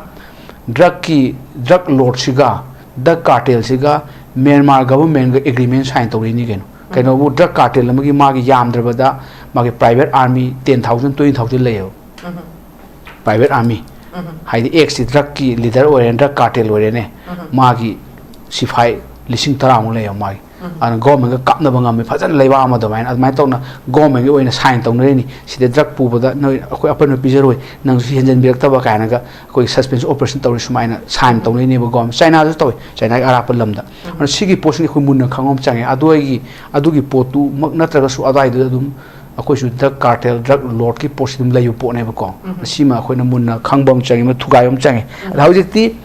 ꯗ꯭ꯔꯛꯀꯤ, ꯗ꯭ꯔꯛ ꯂꯣꯔꯗꯁꯤꯒ, ꯗ꯭ꯔꯛ ꯀꯥꯔꯇꯦꯜꯁꯤꯒ ꯃ꯭ꯌꯥꯟꯃꯥꯔ ꯒꯚꯔꯟꯃꯦꯟꯒ ꯑꯦꯒ꯭ꯔꯤꯃꯦꯟ ꯁꯥꯏꯟ ꯇꯧꯔꯤꯅꯤ ꯀꯩꯅꯣ꯫ ꯀꯩꯅꯣꯕꯨ, ꯗ꯭ꯔꯛ ꯀꯥꯔꯇꯦꯜ ꯑꯃꯒꯤ ꯃꯥꯒꯤ ꯌꯥꯝꯗ꯭ꯔꯕꯗ ꯃꯥꯒꯤ private army ten thousand, twenty thousand ꯂꯩꯌꯦꯕ꯫ Private army. ꯍꯥꯏꯗꯤ, ꯑꯦꯛꯁꯁꯤ ꯗ꯭ꯔꯛꯀꯤ ꯂꯤꯗꯔ ꯑꯣꯏꯔꯦꯅꯦ, ꯗ꯭ꯔꯛ ꯀꯥꯔꯇꯦꯜ ꯑꯣꯏꯔꯦꯅꯦ꯫ ꯃꯥꯒꯤ ꯁꯤꯐꯥꯏ ꯂꯤꯁꯤꯡ ꯇꯔꯥꯃꯨꯛ ꯂꯩꯌꯦꯕ ꯃꯥꯒꯤ꯫ ꯑꯗꯨꯅ ꯒꯣꯔꯃꯦꯟꯒ ꯀꯥꯞꯅꯕ ꯉꯝꯃꯤ, ꯐꯖꯅ ꯂꯩꯕꯥꯛ ꯑꯃ ꯑꯗꯨꯃꯥꯏꯅ꯫ ꯑꯗꯨꯃꯥꯏꯅ ꯇꯧꯅ ꯒꯣꯔꯃꯦꯟꯒꯤ ꯑꯣꯏꯅ ꯁꯥꯏꯟ ꯇꯧꯅꯔꯤꯅꯤ꯫ ꯁꯤꯗ ꯗ꯭ꯔꯛ ꯄꯨꯕꯗ ꯅꯣꯏ, ꯑꯩꯈꯣꯏ ꯑꯄꯟꯕ ꯄꯤꯖꯔꯣꯏ, ꯅꯪꯁꯨ ꯍꯦꯟꯖꯟꯕꯤꯔꯛꯇꯕ ꯀꯥꯏꯅꯒ ꯑꯩꯈꯣꯏꯒꯤ ꯁꯁꯄꯦꯟꯁꯟ ꯑꯣꯄꯔꯦꯁꯟ ꯇꯧꯔꯤ ꯁꯨꯃꯥꯏꯅ ꯁꯥꯏꯟ ꯇꯧꯅꯔꯤꯅꯦꯕ ꯒꯣꯔꯃꯦꯟ꯫ ꯆꯥꯏꯅꯥꯗꯁꯨ ꯇꯧꯏ, ꯆꯥꯏꯅꯥꯒꯤ ꯑꯔꯥꯞꯄ ꯂꯝꯗ꯫ ꯑꯗꯨꯅ ꯁꯤꯒꯤ ꯄꯣꯠꯁꯤꯗꯤ ꯑꯩꯈꯣꯏ ꯃꯨꯟꯅ ꯈꯪꯕ ꯑꯃ ꯆꯪꯉꯦ꯫ ꯑꯗꯨꯒꯤ, ꯑꯗꯨꯒꯤ ꯄꯣꯠꯇꯨꯃꯛ ꯅꯠꯇ꯭ꯔꯒꯁꯨ ꯑꯗꯨꯋꯥꯏꯗꯨꯗ ꯑꯗꯨꯝ ꯑꯩꯈꯣꯏꯁꯨ ꯗ꯭ꯔꯛ ꯀꯥꯔꯇꯦꯜ, ꯗ꯭ꯔꯛ ꯂꯣꯔꯗꯀꯤ ꯄꯣꯠꯁꯤ ꯑꯗꯨꯝ ꯂꯩꯕ ꯄꯣꯠꯅꯦꯕꯀꯣ꯫ ꯁꯤꯃ ꯑꯩꯈꯣꯏꯅ ꯃꯨꯟꯅ ꯈꯪꯕ ꯑꯃ ꯆꯪꯉꯤ, ꯃ-, ꯊꯨꯒꯥꯏꯕ ꯑꯃ ꯆꯪꯉꯤ꯫ ꯑꯗ ꯍꯧꯖꯤꯛꯇꯤ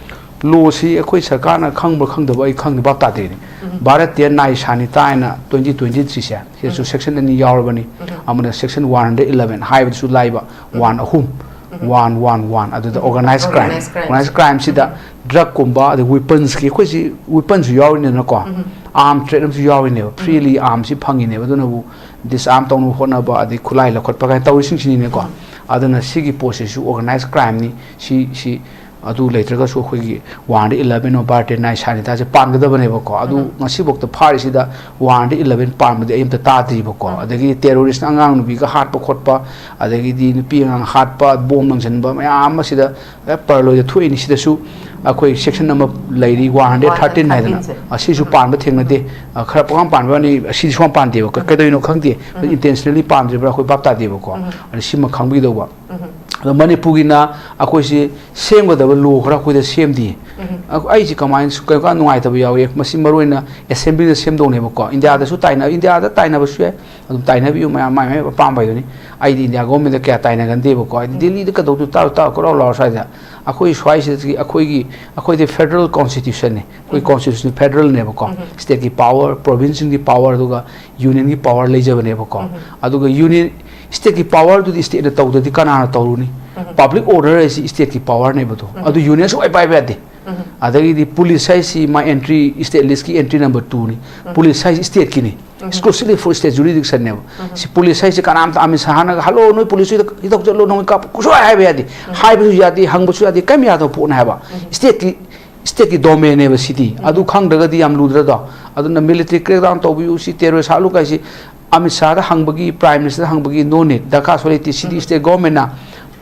ꯂꯣꯁꯤ ꯑꯩꯈꯣꯏ ꯁꯔꯀꯥꯔꯅ ꯈꯪꯕ꯭ꯔꯥ ꯈꯪꯗꯕ ꯑꯩ ꯈꯪꯗꯦ, ꯚꯥꯞ ꯇꯥꯗꯦꯅꯦ꯫ ꯚꯥꯔꯠꯇꯤꯌꯥ ꯅ꯭ꯌꯥꯌ ꯁꯥꯅꯤꯇꯥ ꯍꯥꯏꯅ ꯇ꯭ꯋꯦꯟꯇꯤ ꯇ꯭ꯋꯦꯟꯇꯤ ꯊ꯭ꯔꯤꯁꯦ, ꯁꯤꯗꯁꯨ ꯁꯦꯛꯁꯟ ꯑꯅꯤ ꯌꯥꯎꯔꯕꯅꯤ꯫ ꯑꯃꯅ ꯁꯦꯛꯁꯟ ꯋꯥꯟ ꯍꯟꯗ꯭ꯔꯦꯠ ꯏꯂꯚꯦꯟ ꯍꯥꯏꯕꯗꯨꯁꯨ ꯂꯥꯏꯕ, ꯋꯥꯟ ꯑꯍꯨꯝ, ꯋꯥꯟ ꯋꯥꯟ ꯋꯥꯟ, ꯑꯗꯨꯗ ꯑꯣꯔꯒꯅꯥꯏꯖ ꯀ꯭ꯔꯥꯏꯝ꯫ ꯑꯣꯔꯒꯅꯥꯏꯖ ꯀ꯭ꯔꯥꯏꯝꯁꯤꯗ ꯗ꯭ꯔꯛꯀꯨꯝꯕ, ꯑꯗꯩ ꯋꯤꯄꯟꯁꯀꯤ, ꯑꯩꯈꯣꯏꯁꯤ ꯋꯤꯄꯟꯁꯨ ꯌꯥꯎꯔꯤꯅꯤꯗꯅꯀꯣ, ꯑꯥꯔꯝ ꯇ꯭ꯔꯦꯠ ꯑꯃꯁꯨ ꯌꯥꯎꯔꯤꯅꯦꯕ, ꯐ꯭ꯔꯤꯂꯤ ꯑꯥꯔꯝꯁꯤ ꯐꯪꯉꯤꯅꯦꯕ꯫ ꯑꯗꯨꯅꯕꯨ ꯗꯤꯁꯑꯥꯔꯝ ꯇꯧꯅꯕ ꯍꯣꯠꯅꯕ, ꯑꯗꯩ ꯈꯨꯠꯂꯥꯏ ꯂꯧꯈꯠꯄ ꯀꯥꯏꯅ ꯇꯧꯔꯤꯁꯤꯡꯁꯤꯅꯤꯅꯦꯀꯣ꯫ ꯑꯗꯨꯅ ꯁꯤꯒꯤ ꯄꯣꯠꯁꯤꯁꯨ ꯑꯣꯔꯒꯅꯥꯏꯖ ꯀ꯭ꯔꯥꯏꯝꯅꯤ꯫ ꯁꯤ, ꯁꯤ, ꯑꯗꯨ ꯂꯩꯇ꯭ꯔꯒꯁꯨ ꯑꯩꯈꯣꯏꯒꯤ one hundred eleven of Bhartiya Nyay ꯁꯥꯅꯤꯇꯥꯁꯦ ꯄꯥꯟꯒꯗꯕꯅꯦꯕꯀꯣ꯫ ꯑꯗꯨ ꯉꯁꯤꯐꯥꯎꯗ ꯐꯥꯔꯤꯁꯤꯗ ꯋꯥꯟ ꯍꯟꯗ꯭ꯔꯦꯠ ꯏꯂꯚꯦꯟ ꯄꯥꯟꯕꯗꯤ ꯑꯩ ꯑꯝꯇ ꯇꯥꯗ꯭ꯔꯤꯕꯀꯣ꯫ ꯑꯗꯒꯤ ꯇꯦꯔꯣꯔꯤꯁꯅ ꯑꯉꯥꯡ ꯅꯨꯄꯤꯒ ꯍꯥꯠꯄ ꯈꯣꯠꯄ, ꯑꯗꯒꯤꯗꯤ ꯅꯨꯄꯤ ꯑꯉꯥꯡ ꯍꯥꯠꯄ, ꯕꯣꯝ ꯂꯪꯁꯤꯟꯕ ꯃꯌꯥꯝ ꯑꯃ ꯁꯤꯗ, ꯑꯦ, ꯄꯔꯂꯣꯏꯗ ꯊꯣꯛꯏꯅꯤ꯫ ꯁꯤꯗꯁꯨ ꯑꯩꯈꯣꯏ ꯁꯦꯛꯁꯟ ꯑꯃ ꯂꯩꯔꯤ, ꯋꯥꯟ ꯍꯟꯗ꯭ꯔꯦꯠ ꯊꯥꯔꯇꯤꯟ ꯍꯥꯏꯗꯅ꯫ ꯋꯥꯟ ꯍꯟꯗ꯭ꯔꯦꯠ ꯊꯥꯔꯇꯤꯟꯁꯦ꯫ ꯑꯁꯤꯁꯨ ꯄꯥꯟꯕ ꯊꯦꯡꯅꯗꯦ꯫ ꯑ, ꯈꯔ ꯄꯪꯄꯥꯟ ꯄꯥꯟꯕ ꯋꯥꯅꯤ, ꯑꯁꯤꯗꯤ ꯁꯨꯡꯄꯥꯟ ꯄꯥꯟꯗꯦꯕ꯫ ꯀ-, ꯀꯩꯗꯧꯔꯤꯅꯣ ꯈꯪꯗꯦ꯫ ꯏꯟꯇꯦꯟꯁꯅꯦꯂꯤ ꯄꯥꯟꯗ꯭ꯔꯤꯕ꯭ꯔꯥ ꯑꯩꯈꯣꯏ ꯚꯥꯞ ꯇꯥꯗꯦꯕꯀꯣ꯫ ꯑꯗ ꯁꯤꯃ ꯈꯪꯕꯤꯗꯧꯕ꯫ ꯑꯗꯣ ꯃꯅꯤꯄꯨꯔꯒꯤꯅ ꯑꯩꯈꯣꯏꯁꯤ ꯁꯦꯝꯒꯗꯕ ꯂꯣ ꯈꯔ ꯑꯩꯈꯣꯏꯗ ꯁꯦꯝꯗꯦ꯫ ꯑꯩ-, ꯑꯩꯁꯤ ꯀꯃꯥꯏꯅ ꯁꯨ-, ꯀꯩꯀꯥ ꯅꯨꯡꯉꯥꯏꯇꯕ ꯌꯥꯎꯏ꯫ ꯃꯁꯤ ꯃꯔꯨ ꯑꯣꯏꯅ ꯑꯦꯁꯦꯝꯕ꯭ꯂꯤꯅ ꯁꯦꯝꯗꯧꯅꯦꯕꯀꯣ꯫ ꯏꯟꯗꯤꯌꯥꯗꯁꯨ ꯇꯥꯏꯅ-, ꯏꯟꯗꯤꯌꯥꯗ ꯇꯥꯏꯅꯕꯁꯨ ꯌꯥꯏ, ꯑꯗꯨꯝ ꯇꯥꯏꯅꯕꯤꯌꯨ, ꯃꯌꯥꯝ ꯃꯥꯏ ꯃꯥꯏ ꯑꯄꯥꯝꯕ ꯍꯥꯏꯗꯨꯅꯤ꯫ ꯑꯩꯗꯤ ꯏꯟꯗꯤꯌꯥ ꯒꯣꯔꯃꯦꯟꯗ ꯀꯌꯥ ꯇꯥꯏꯅꯒꯟꯗꯦꯕꯀꯣ꯫ ꯍꯥꯏꯗꯤ ꯗꯤꯜꯂꯤꯗ ꯀꯩꯗꯧꯗꯣꯏ, ꯇꯥꯔꯣ ꯇꯥꯔꯣ ꯀꯣꯏꯂꯥꯎ ꯂꯥꯎꯔ ꯁ꯭ꯋꯥꯏꯗ꯫ ꯑꯩꯈꯣꯏ ꯁ꯭ꯋꯥꯏꯁꯤꯗꯒꯤ ꯑꯩꯈꯣꯏꯒꯤ, ꯑꯩꯈꯣꯏꯗꯤ ꯐꯦꯗꯔꯦꯜ ꯀꯣꯟꯁꯇꯤꯇ꯭ꯌꯨꯁꯟꯅꯤ꯫ ꯑꯩꯈꯣꯏ ꯀꯣꯟꯁꯇꯤꯇ꯭ꯌꯨꯁꯟ ꯐꯦꯗꯔꯦꯜꯅꯦꯕꯀꯣ꯫ ꯁ꯭ꯇꯦꯠꯀꯤ ꯄꯥꯋꯔ, ꯄ꯭ꯔꯣꯚꯤꯟꯁꯀꯤ ꯄꯥꯋꯔ, ꯑꯗꯨꯒ ꯌꯨꯅꯤꯌꯟꯒꯤ ꯄꯥꯋꯔ ꯂꯩꯖꯕꯅꯦꯕꯀꯣ꯫ ꯑꯗꯨꯒ ꯌꯨꯅꯤꯌꯟ, ꯁ꯭ꯇꯦꯠꯀꯤ ꯄꯥꯋꯔꯗꯨꯗꯤ ꯁ꯭ꯇꯦꯠꯅ ꯇꯧꯗ꯭ꯔꯗꯤ ꯀꯅꯥꯅ ꯇꯧꯔꯨꯅꯤ? ꯄꯕ꯭ꯂꯤꯛ ꯑꯣꯔꯗꯔ ꯍꯥꯏꯁꯤ ꯁ꯭ꯇꯦꯠꯀꯤ ꯄꯥꯋꯔꯅꯦꯕꯗꯣ꯫ ꯑꯗꯨ ꯌꯨꯅꯤꯌꯟ ꯁꯨꯡꯄꯥꯏ ꯄꯥꯏꯕ ꯌꯥꯗꯦ꯫ ꯑꯗꯒꯤꯗꯤ ꯄꯨꯂꯤꯁ ꯍꯥꯏꯁꯤ ꯃꯥ ꯑꯦꯟꯇ꯭ꯔꯤ, ꯁ꯭ꯇꯦꯠ ꯂꯤꯁꯀꯤ ꯑꯦꯟꯇ꯭ꯔꯤ ꯅꯝꯕꯔ ꯇꯨꯅꯤ꯫ ꯄꯨꯂꯤꯁ ꯍꯥꯏꯁꯤ ꯁ꯭ꯇꯦꯠꯀꯤꯅꯤ꯫ Exclusively for state jurisdictionꯅꯦꯕ꯫ ꯁꯤ ꯄꯨꯂꯤꯁ ꯍꯥꯏꯁꯤ ꯀꯅꯥꯝꯇ ꯑꯃꯤꯠ ꯁꯥꯍꯅꯒ, "ꯍꯜꯂꯣ, ꯅꯣꯏ ꯄꯨꯂꯤꯁ ꯍꯣꯏꯗ ꯁꯤ ꯇꯧ ꯆꯠꯂꯣ, ꯅꯣꯏ ꯀꯥꯞꯄꯨ" ꯁꯨꯡꯍꯥꯏ ꯍꯥꯏꯕ ꯌꯥꯗꯦ꯫ ꯍꯥꯏꯕꯁꯨ ꯌꯥꯗꯦ, ꯍꯪꯕꯁꯨ ꯌꯥꯗꯦ, ꯀꯔꯤꯝ ꯌꯥꯗꯕ ꯄꯣꯠꯅꯦ ꯍꯥꯏꯕ꯫ ꯁ꯭ꯇꯦꯠꯀꯤ, ꯁ꯭ꯇꯦꯠꯀꯤ ꯗꯣꯃꯦꯟꯅꯦꯕ ꯁꯤꯗꯤ꯫ ꯑꯗꯨ ꯈꯪꯗ꯭ꯔꯒꯗꯤ ꯌꯥꯝ ꯂꯨꯗ꯭ꯔꯗꯣ? ꯑꯗꯨꯅ ꯃꯤꯂꯤꯇꯔꯤ ꯀ꯭ꯔꯦꯛꯗꯥꯎꯟ ꯇꯧꯕꯤꯌꯨ, ꯁꯤ ꯇꯦꯔꯣꯔꯤꯁ ꯍꯥꯠꯂꯨ ꯀꯥꯏꯁꯤ ꯑꯃꯤꯠ ꯁꯥꯍꯗ ꯍꯪꯕꯒꯤ, ꯄ꯭ꯔꯥꯏꯝ ꯃꯤꯅꯤꯁꯇꯔꯗ ꯍꯪꯕꯒꯤ no need, ꯗꯔꯀꯥꯔꯁꯨ ꯂꯩꯇꯦ꯫ ꯁꯤꯗꯤ ꯁ꯭ꯇꯦꯠ ꯒꯣꯔꯃꯦꯟꯅ,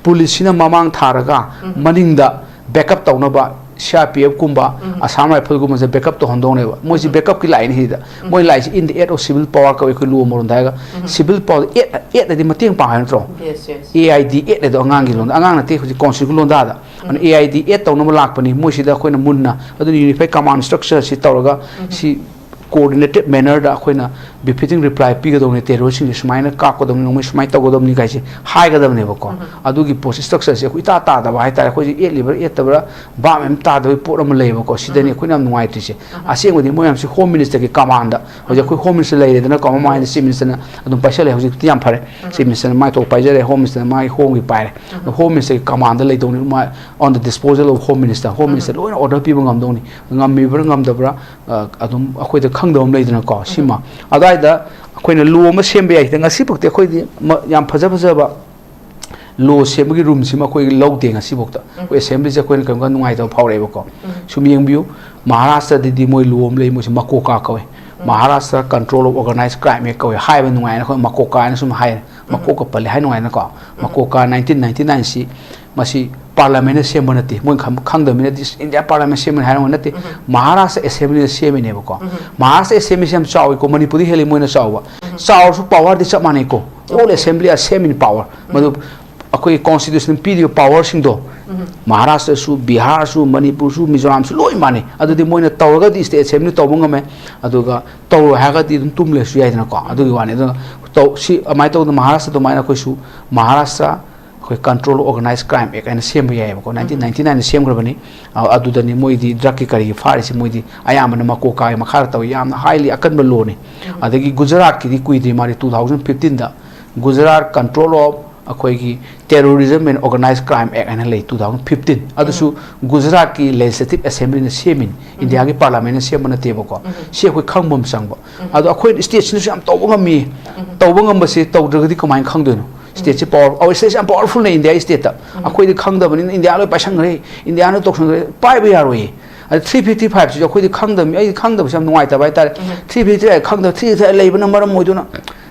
ꯄꯨꯂꯤꯁꯁꯤꯅ ꯃꯃꯥꯡ ꯊꯥꯔꯒ ꯃꯅꯤꯡꯗ ꯕꯦꯛꯑꯞ ꯇꯧꯅꯕ ꯁꯤ ꯑꯥꯔ ꯄꯤ ꯑꯦꯐ ꯀꯨꯝꯕ, ꯑꯁꯥꯝ ꯔꯥꯏꯐꯜꯒꯨꯝꯕꯁꯦ ꯕꯦꯛꯑꯞ ꯇꯧꯍꯟꯗꯧꯅꯦꯕ꯫ ꯃꯣꯏꯁꯤ ꯕꯦꯛꯑꯞꯀꯤ ꯂꯥꯛꯏꯅꯤ ꯁꯤꯗ꯫ ꯃꯣꯏ ꯂꯥꯛꯏꯁꯤ in the aid of civil power ꯀꯧꯏ ꯑꯩꯈꯣꯏ ꯂꯣ ꯃꯔꯣꯟꯗ ꯍꯥꯏꯔꯒ꯫ ꯁꯤꯚꯤꯜ ꯄꯥꯋꯔ, ꯑꯦꯠ, ꯑꯦꯠ ꯍꯥꯏꯗꯤ ꯃꯇꯦꯡ ꯄꯥꯡ ꯍꯥꯏ ꯅꯠꯇ꯭ꯔꯣ? ꯑꯦ ꯑꯥꯏ ꯗꯤ ꯑꯦꯠ ꯍꯥꯏꯗꯣ ꯑꯉꯥꯡꯒꯤ ꯂꯣꯟꯗ, ꯑꯉꯥꯡ ꯅꯠꯇꯦ ꯍꯧꯖꯤꯛ ꯀꯣꯟꯁꯇꯤꯇ꯭ꯌꯨꯁꯟ ꯂꯣꯟꯗꯥꯗ꯫ ꯑꯗꯨꯅ ꯑꯦ ꯑꯥꯏ ꯗꯤ ꯑꯦꯠ ꯇꯧꯅꯕ ꯂꯥꯛꯄꯅꯤ꯫ ꯃꯣꯏꯁꯤꯗ ꯑꯩꯈꯣꯏꯅ ꯃꯨꯟꯅ ꯑꯗꯨꯅ ꯌꯨꯅꯤꯐꯥꯏꯠ ꯀꯃꯥꯟ ꯁ꯭ꯇ꯭ꯔꯛꯆꯔꯁꯤ ꯇꯧꯔꯒ ꯁꯤ ꯀꯣꯑꯣꯔꯗꯤꯅꯦꯇꯦꯠ ꯃꯦꯅꯔꯗ ꯑꯩꯈꯣꯏꯅ ꯕꯤꯐꯤꯇꯤꯡ ꯔꯤꯄ꯭ꯂꯥꯏ ꯄꯤꯒꯗꯧꯅꯤ, ꯇꯦꯔꯣꯔꯤꯁꯁꯤꯡꯁꯦ ꯁꯨꯃꯥꯏꯅ ꯀꯥꯞꯀꯗꯧꯅꯤ, ꯅꯣꯡꯃꯩ ꯁꯨꯃꯥꯏꯅ ꯇꯧꯒꯗꯧꯅꯤ ꯀꯥꯏꯁꯦ ꯍꯥꯏꯒꯗꯕꯅꯦꯕꯀꯣ꯫ ꯑꯗꯨꯒꯤ ꯄꯣꯠꯁꯤ ꯁ꯭ꯇ꯭ꯔꯛꯆꯔꯁꯦ ꯑꯩꯈꯣꯏ ꯏꯇꯥ ꯇꯥꯗꯕ ꯍꯥꯏꯇꯥꯔꯦ꯫ ꯑꯩꯈꯣꯏꯁꯦ ꯑꯦꯠꯂꯤꯕ꯭ꯔꯥ ꯑꯦꯠꯇꯕ꯭ꯔꯥ ꯚꯥꯞ ꯑꯃ ꯇꯥꯗꯕꯒꯤ ꯄꯣꯠ ꯑꯃ ꯂꯩꯌꯦꯕꯀꯣ꯫ ꯁꯤꯗꯅꯤ ꯑꯩꯈꯣꯏꯅ ꯌꯥꯝ ꯅꯨꯡꯉꯥꯏꯇ꯭ꯔꯤꯁꯦ꯫ ꯑꯁꯦꯡꯕꯗꯤ ꯃꯣꯏ ꯃꯌꯥꯝꯁꯤ ꯍꯣꯝ ꯃꯤꯅꯤꯁꯇꯔꯒꯤ ꯀꯃꯥꯟꯗ, ꯍꯧꯖꯤꯛ ꯑꯩꯈꯣꯏ ꯍꯣꯝ ꯃꯤꯅꯤꯁꯇꯔ ꯂꯩꯔꯦꯗꯅꯀꯣ, ꯃꯃꯥꯡꯗ ꯆꯤꯐ ꯃꯤꯅꯤꯁꯇꯔꯅ ꯑꯗꯨꯝ ꯄꯥꯏꯁꯜꯂꯦ꯫ ꯍꯧꯖꯤꯛꯇꯤ ꯌꯥꯝ ꯐꯔꯦ, ꯆꯤꯐ ꯃꯤꯅꯤꯁꯇꯔꯅ ꯃꯥꯏ ꯊꯣꯛꯄ ꯄꯥꯏꯖꯔꯦ, ꯍꯣꯝ ꯃꯤꯅꯤꯁꯇꯔꯅ ꯃꯥꯒꯤ ꯍꯣꯝꯒꯤ ꯄꯥꯏꯔꯦ꯫ ꯑꯗꯣ ꯍꯣꯝ ꯃꯤꯅꯤꯁꯇꯔꯒꯤ ꯀꯃꯥꯟꯗ ꯂꯩꯗꯧꯅꯤ, ꯃꯥ on the disposal of home minister, home minister ꯂꯣꯏꯅ ꯑꯣꯔꯗꯔ ꯄꯤꯕ ꯉꯝꯗꯧꯅꯤ꯫ ꯉꯝꯃꯤꯕ꯭ꯔꯥ ꯉꯝꯗꯕ꯭ꯔꯥ, ꯑ, ꯑꯗꯨꯝ ꯑꯩꯈꯣꯏꯗ ꯈꯪꯗꯕ ꯑꯃ ꯂꯩꯗꯅꯀꯣ꯫ ꯁꯤꯃ ꯑꯗꯨꯋꯥꯏꯗ ꯑꯩꯈꯣꯏꯅ ꯂꯣ ꯑꯃ ꯁꯦꯝꯕ ꯌꯥꯏ꯫ ꯁꯤꯗ ꯉꯁꯤꯐꯥꯎꯗꯤ ꯑꯩꯈꯣꯏꯗꯤ ꯃ-, ꯌꯥꯝ ꯐꯖ ꯐꯖꯕ ꯂꯣ ꯁꯦꯝꯕꯒꯤ ꯔꯨꯝꯁꯤꯃ ꯑꯩꯈꯣꯏ ꯂꯧꯗꯦ ꯉꯁꯤꯐꯥꯎꯗ꯫ ꯑꯩꯈꯣꯏ ꯑꯦꯁꯦꯝꯕ꯭ꯂꯤꯁꯦ ꯑꯩꯈꯣꯏꯅ ꯀꯔꯤꯒꯨꯝꯕ ꯅꯨꯡꯉꯥꯏꯇꯕ ꯐꯥꯎꯔꯛꯑꯦꯕꯀꯣ꯫ ꯁꯨꯝ ꯌꯦꯡꯕꯤꯌꯨ, ꯃꯍꯥꯔꯥꯁꯇ꯭ꯔꯗꯗꯤ ꯃꯣꯏ ꯂꯣ ꯑꯃ ꯂꯩ, ꯃꯣꯏꯁꯦ ꯃꯀꯣꯀꯥ ꯀꯧꯋꯦ꯫ Maharashtra Control of Organised Crime Act ꯀꯧꯋꯦ꯫ ꯍꯥꯏꯕ ꯅꯨꯡꯉꯥꯏꯅ ꯑꯩꯈꯣꯏ ꯃꯀꯣꯀꯥ ꯍꯥꯏꯅ ꯁꯨꯝ ꯍꯥꯏꯔꯦ꯫ ꯃꯀꯣꯛꯀ ꯄꯜꯂꯦ ꯍꯥꯏ ꯅꯨꯡꯉꯥꯏꯅꯀꯣ꯫ ꯃꯀꯣꯛꯀ ꯅꯥꯏꯟꯇꯤꯟ ꯅꯥꯏꯟꯇꯤ ꯅꯥꯏꯟꯁꯤ ꯃꯁꯤ ꯄꯥꯔꯂꯥꯃꯦꯟꯅ ꯁꯦꯝꯕ ꯅꯠꯇꯦ꯫ ꯃꯣꯏ ꯈꯪ-, ꯈꯪꯗꯕꯅꯤꯅꯗꯤ ꯏꯟꯗꯤꯌꯥ ꯄꯥꯔꯂꯥꯃꯦꯟ ꯁꯦꯝꯕꯅꯤ ꯍꯥꯏꯔꯝꯕ ꯅꯠꯇꯦ꯫ ꯃꯍꯥꯔꯥꯁꯇ꯭ꯔ ꯑꯦꯁꯦꯝꯕ꯭ꯂꯤꯅ ꯁꯦꯝꯃꯤꯅꯦꯕꯀꯣ꯫ ꯃꯍꯥꯔꯥꯁꯇ꯭ꯔ ꯑꯦꯁꯦꯝꯕ꯭ꯂꯤꯁꯦ ꯌꯥꯝ ꯆꯥꯎꯋꯤꯀꯣ, ꯃꯅꯤꯄꯨꯔꯗꯒꯤ ꯍꯦꯜꯂꯤ ꯃꯣꯏꯅ ꯆꯥꯎꯕ꯫ ꯆꯥꯎꯔꯁꯨ ꯄꯥꯋꯔꯗꯤ ꯆꯞ ꯃꯥꯟꯅꯩꯀꯣ꯫ All assembly are same in power꯫ ꯃꯗꯨ ꯑꯩꯈꯣꯏꯒꯤ ꯀꯣꯟꯁꯇꯤꯇ꯭ꯌꯨꯁꯟ ꯄꯤꯔꯤꯕ ꯄꯋꯥꯔꯁꯤꯡꯗꯣ ꯃꯍꯥꯔꯥꯁꯇ꯭ꯔꯁꯨ, ꯕꯤꯍꯥꯔꯁꯨ, ꯃꯅꯤꯄꯨꯔꯁꯨ, ꯃꯤꯖꯣꯔꯥꯝꯁꯨ ꯂꯣꯏ ꯃꯥꯟꯅꯩ꯫ ꯑꯗꯨꯗꯤ ꯃꯣꯏꯅ ꯇꯧꯔꯒꯗꯤ ꯁ꯭ꯇꯦꯠ ꯑꯦꯁꯦꯝꯕ꯭ꯂꯤ ꯇꯧꯕ ꯉꯝꯃꯦ, ꯑꯗꯨꯒ ꯇꯧꯔꯣꯏ ꯍꯥꯏꯔꯒꯗꯤ ꯑꯗꯨꯝ ꯇꯨꯝ ꯂꯩꯔꯁꯨ ꯌꯥꯏꯗꯅꯀꯣ꯫ ꯑꯗꯨꯒꯤ ꯋꯥꯅꯤ꯫ ꯑꯗꯨꯅ ꯇꯧ-, ꯁꯤ ꯑꯗꯨꯃꯥꯏꯅ ꯇꯧꯗꯅ ꯃꯍꯥꯔꯥꯁꯇ꯭ꯔ ꯑꯗꯨꯃꯥꯏꯅ ꯑꯩꯈꯣꯏꯁꯨ ꯃꯍꯥꯔꯥꯁꯇ꯭ꯔ ꯑꯩꯈꯣꯏ ꯀꯟꯇ꯭ꯔꯣꯜ ꯑꯣꯔꯒꯅꯥꯏꯖ ꯀ꯭ꯔꯥꯏꯝ ꯑꯦꯛ ꯍꯥꯏꯅ ꯁꯦꯝꯕ ꯌꯥꯏꯑꯕꯀꯣ꯫ ꯅꯥꯏꯟꯇꯤꯟ ꯅꯥꯏꯟꯇꯤ ꯅꯥꯏꯟꯗ ꯁꯦꯝꯈ꯭ꯔꯕꯅꯤ꯫ ꯑ-, ꯑꯗꯨꯗꯅꯤ ꯃꯣꯏꯗꯤ ꯗ꯭ꯔꯛꯀꯤ ꯀꯔꯤꯒꯤ ꯐꯥꯔꯤꯁꯦ꯫ ꯃꯣꯏꯗꯤ ꯑꯌꯥꯝꯕꯅ ꯃꯀꯣꯀꯥꯒꯤ ꯃꯈꯥꯗ ꯇꯧꯏ, ꯌꯥꯝꯅ ꯍꯥꯏꯂꯤ ꯑꯀꯟꯕ ꯂꯣꯅꯤ꯫ ꯑꯗꯒꯤ ꯒꯨꯖꯔꯥꯠꯀꯤꯗꯤ ꯀꯨꯏꯗ꯭ꯔꯤ ꯃꯥꯜꯂꯤ, ꯇꯨ ꯊꯥꯎꯖꯟ ꯐꯤꯐꯇꯤꯟꯗ ꯒꯨꯖꯔꯥꯠ ꯀꯟꯇ꯭ꯔꯣꯜ ꯑꯣꯐ ꯑꯩꯈꯣꯏꯒꯤ terrorism and organise crime act ꯍꯥꯏꯅ ꯂꯩ, ꯇꯨ ꯊꯥꯎꯖꯟ ꯐꯤꯐꯇꯤꯟ꯫ ꯑꯗꯨꯁꯨ ꯒꯨꯖꯔꯥꯠꯀꯤ ꯂꯦꯖꯤꯁꯂꯦꯇꯤꯚ ꯑꯦꯁꯦꯝꯕ꯭ꯂꯤꯅ ꯁꯦꯝꯃꯤꯅꯤ, ꯏꯟꯗꯤꯌꯥꯒꯤ ꯄꯥꯔꯂꯥꯃꯦꯟꯅ ꯁꯦꯝꯕ ꯅꯠꯇꯦꯕꯀꯣ꯫ ꯁꯤ ꯑꯩꯈꯣꯏ ꯈꯪꯕ ꯑꯃ ꯆꯪꯕ꯫ ꯑꯗꯣ ꯑꯩꯈꯣꯏꯅ ꯁ꯭ꯇꯦꯠꯁꯤꯅꯁꯨ ꯌꯥꯝ ꯇꯧꯕ ꯉꯝꯃꯤ꯫ ꯇꯧꯕ ꯉꯝꯕꯁꯦ ꯇꯧꯗ꯭ꯔꯒꯗꯤ ꯀꯃꯥꯏꯅ ꯈꯪꯗꯣꯏꯅꯣ? ꯁ꯭ꯇꯦꯠꯁꯦ ꯄꯋꯥꯔ, ꯑꯧ, ꯁ꯭ꯇꯦꯠꯁꯦ ꯌꯥꯝ ꯄꯋꯥꯔꯐꯨꯜꯅꯦ ꯏꯟꯗꯤꯌꯥ ꯁ꯭ꯇꯦꯠꯇ꯫ ꯑꯩꯈꯣꯏꯗꯤ ꯈꯪꯗꯕꯅꯤꯅ ꯏꯟꯗꯤꯌꯥ ꯂꯣꯏ ꯄꯥꯏꯁꯟꯈ꯭ꯔꯦ, ꯏꯟꯗꯤꯌꯥꯅ ꯇꯧꯁꯟꯈ꯭ꯔꯦ, ꯄꯥꯏꯕ ꯌꯥꯔꯣꯏꯌꯦ꯫ ꯑꯗ ꯊ꯭ꯔꯤ ꯐꯤꯐꯇꯤ ꯐꯥꯏꯚꯁꯤꯁꯨ ꯑꯩꯈꯣꯏꯗꯤ ꯈꯪꯗꯕꯅꯤ, ꯑꯩꯗꯤ ꯈꯪꯗꯕꯁꯦ ꯌꯥꯝ ꯅꯨꯡꯉꯥꯏꯇꯕ ꯍꯥꯏꯇꯥꯔꯦ꯫ ꯊ꯭ꯔꯤ ꯐꯤꯐꯇꯤ ꯐꯥꯏꯚ ꯈꯪꯗꯕ, ꯊ꯭ꯔꯤ ꯐꯤꯐꯇꯤ ꯐꯥꯏꯚ ꯂꯩꯕꯅ ꯃꯔꯝ ꯑꯣꯏꯗꯨꯅ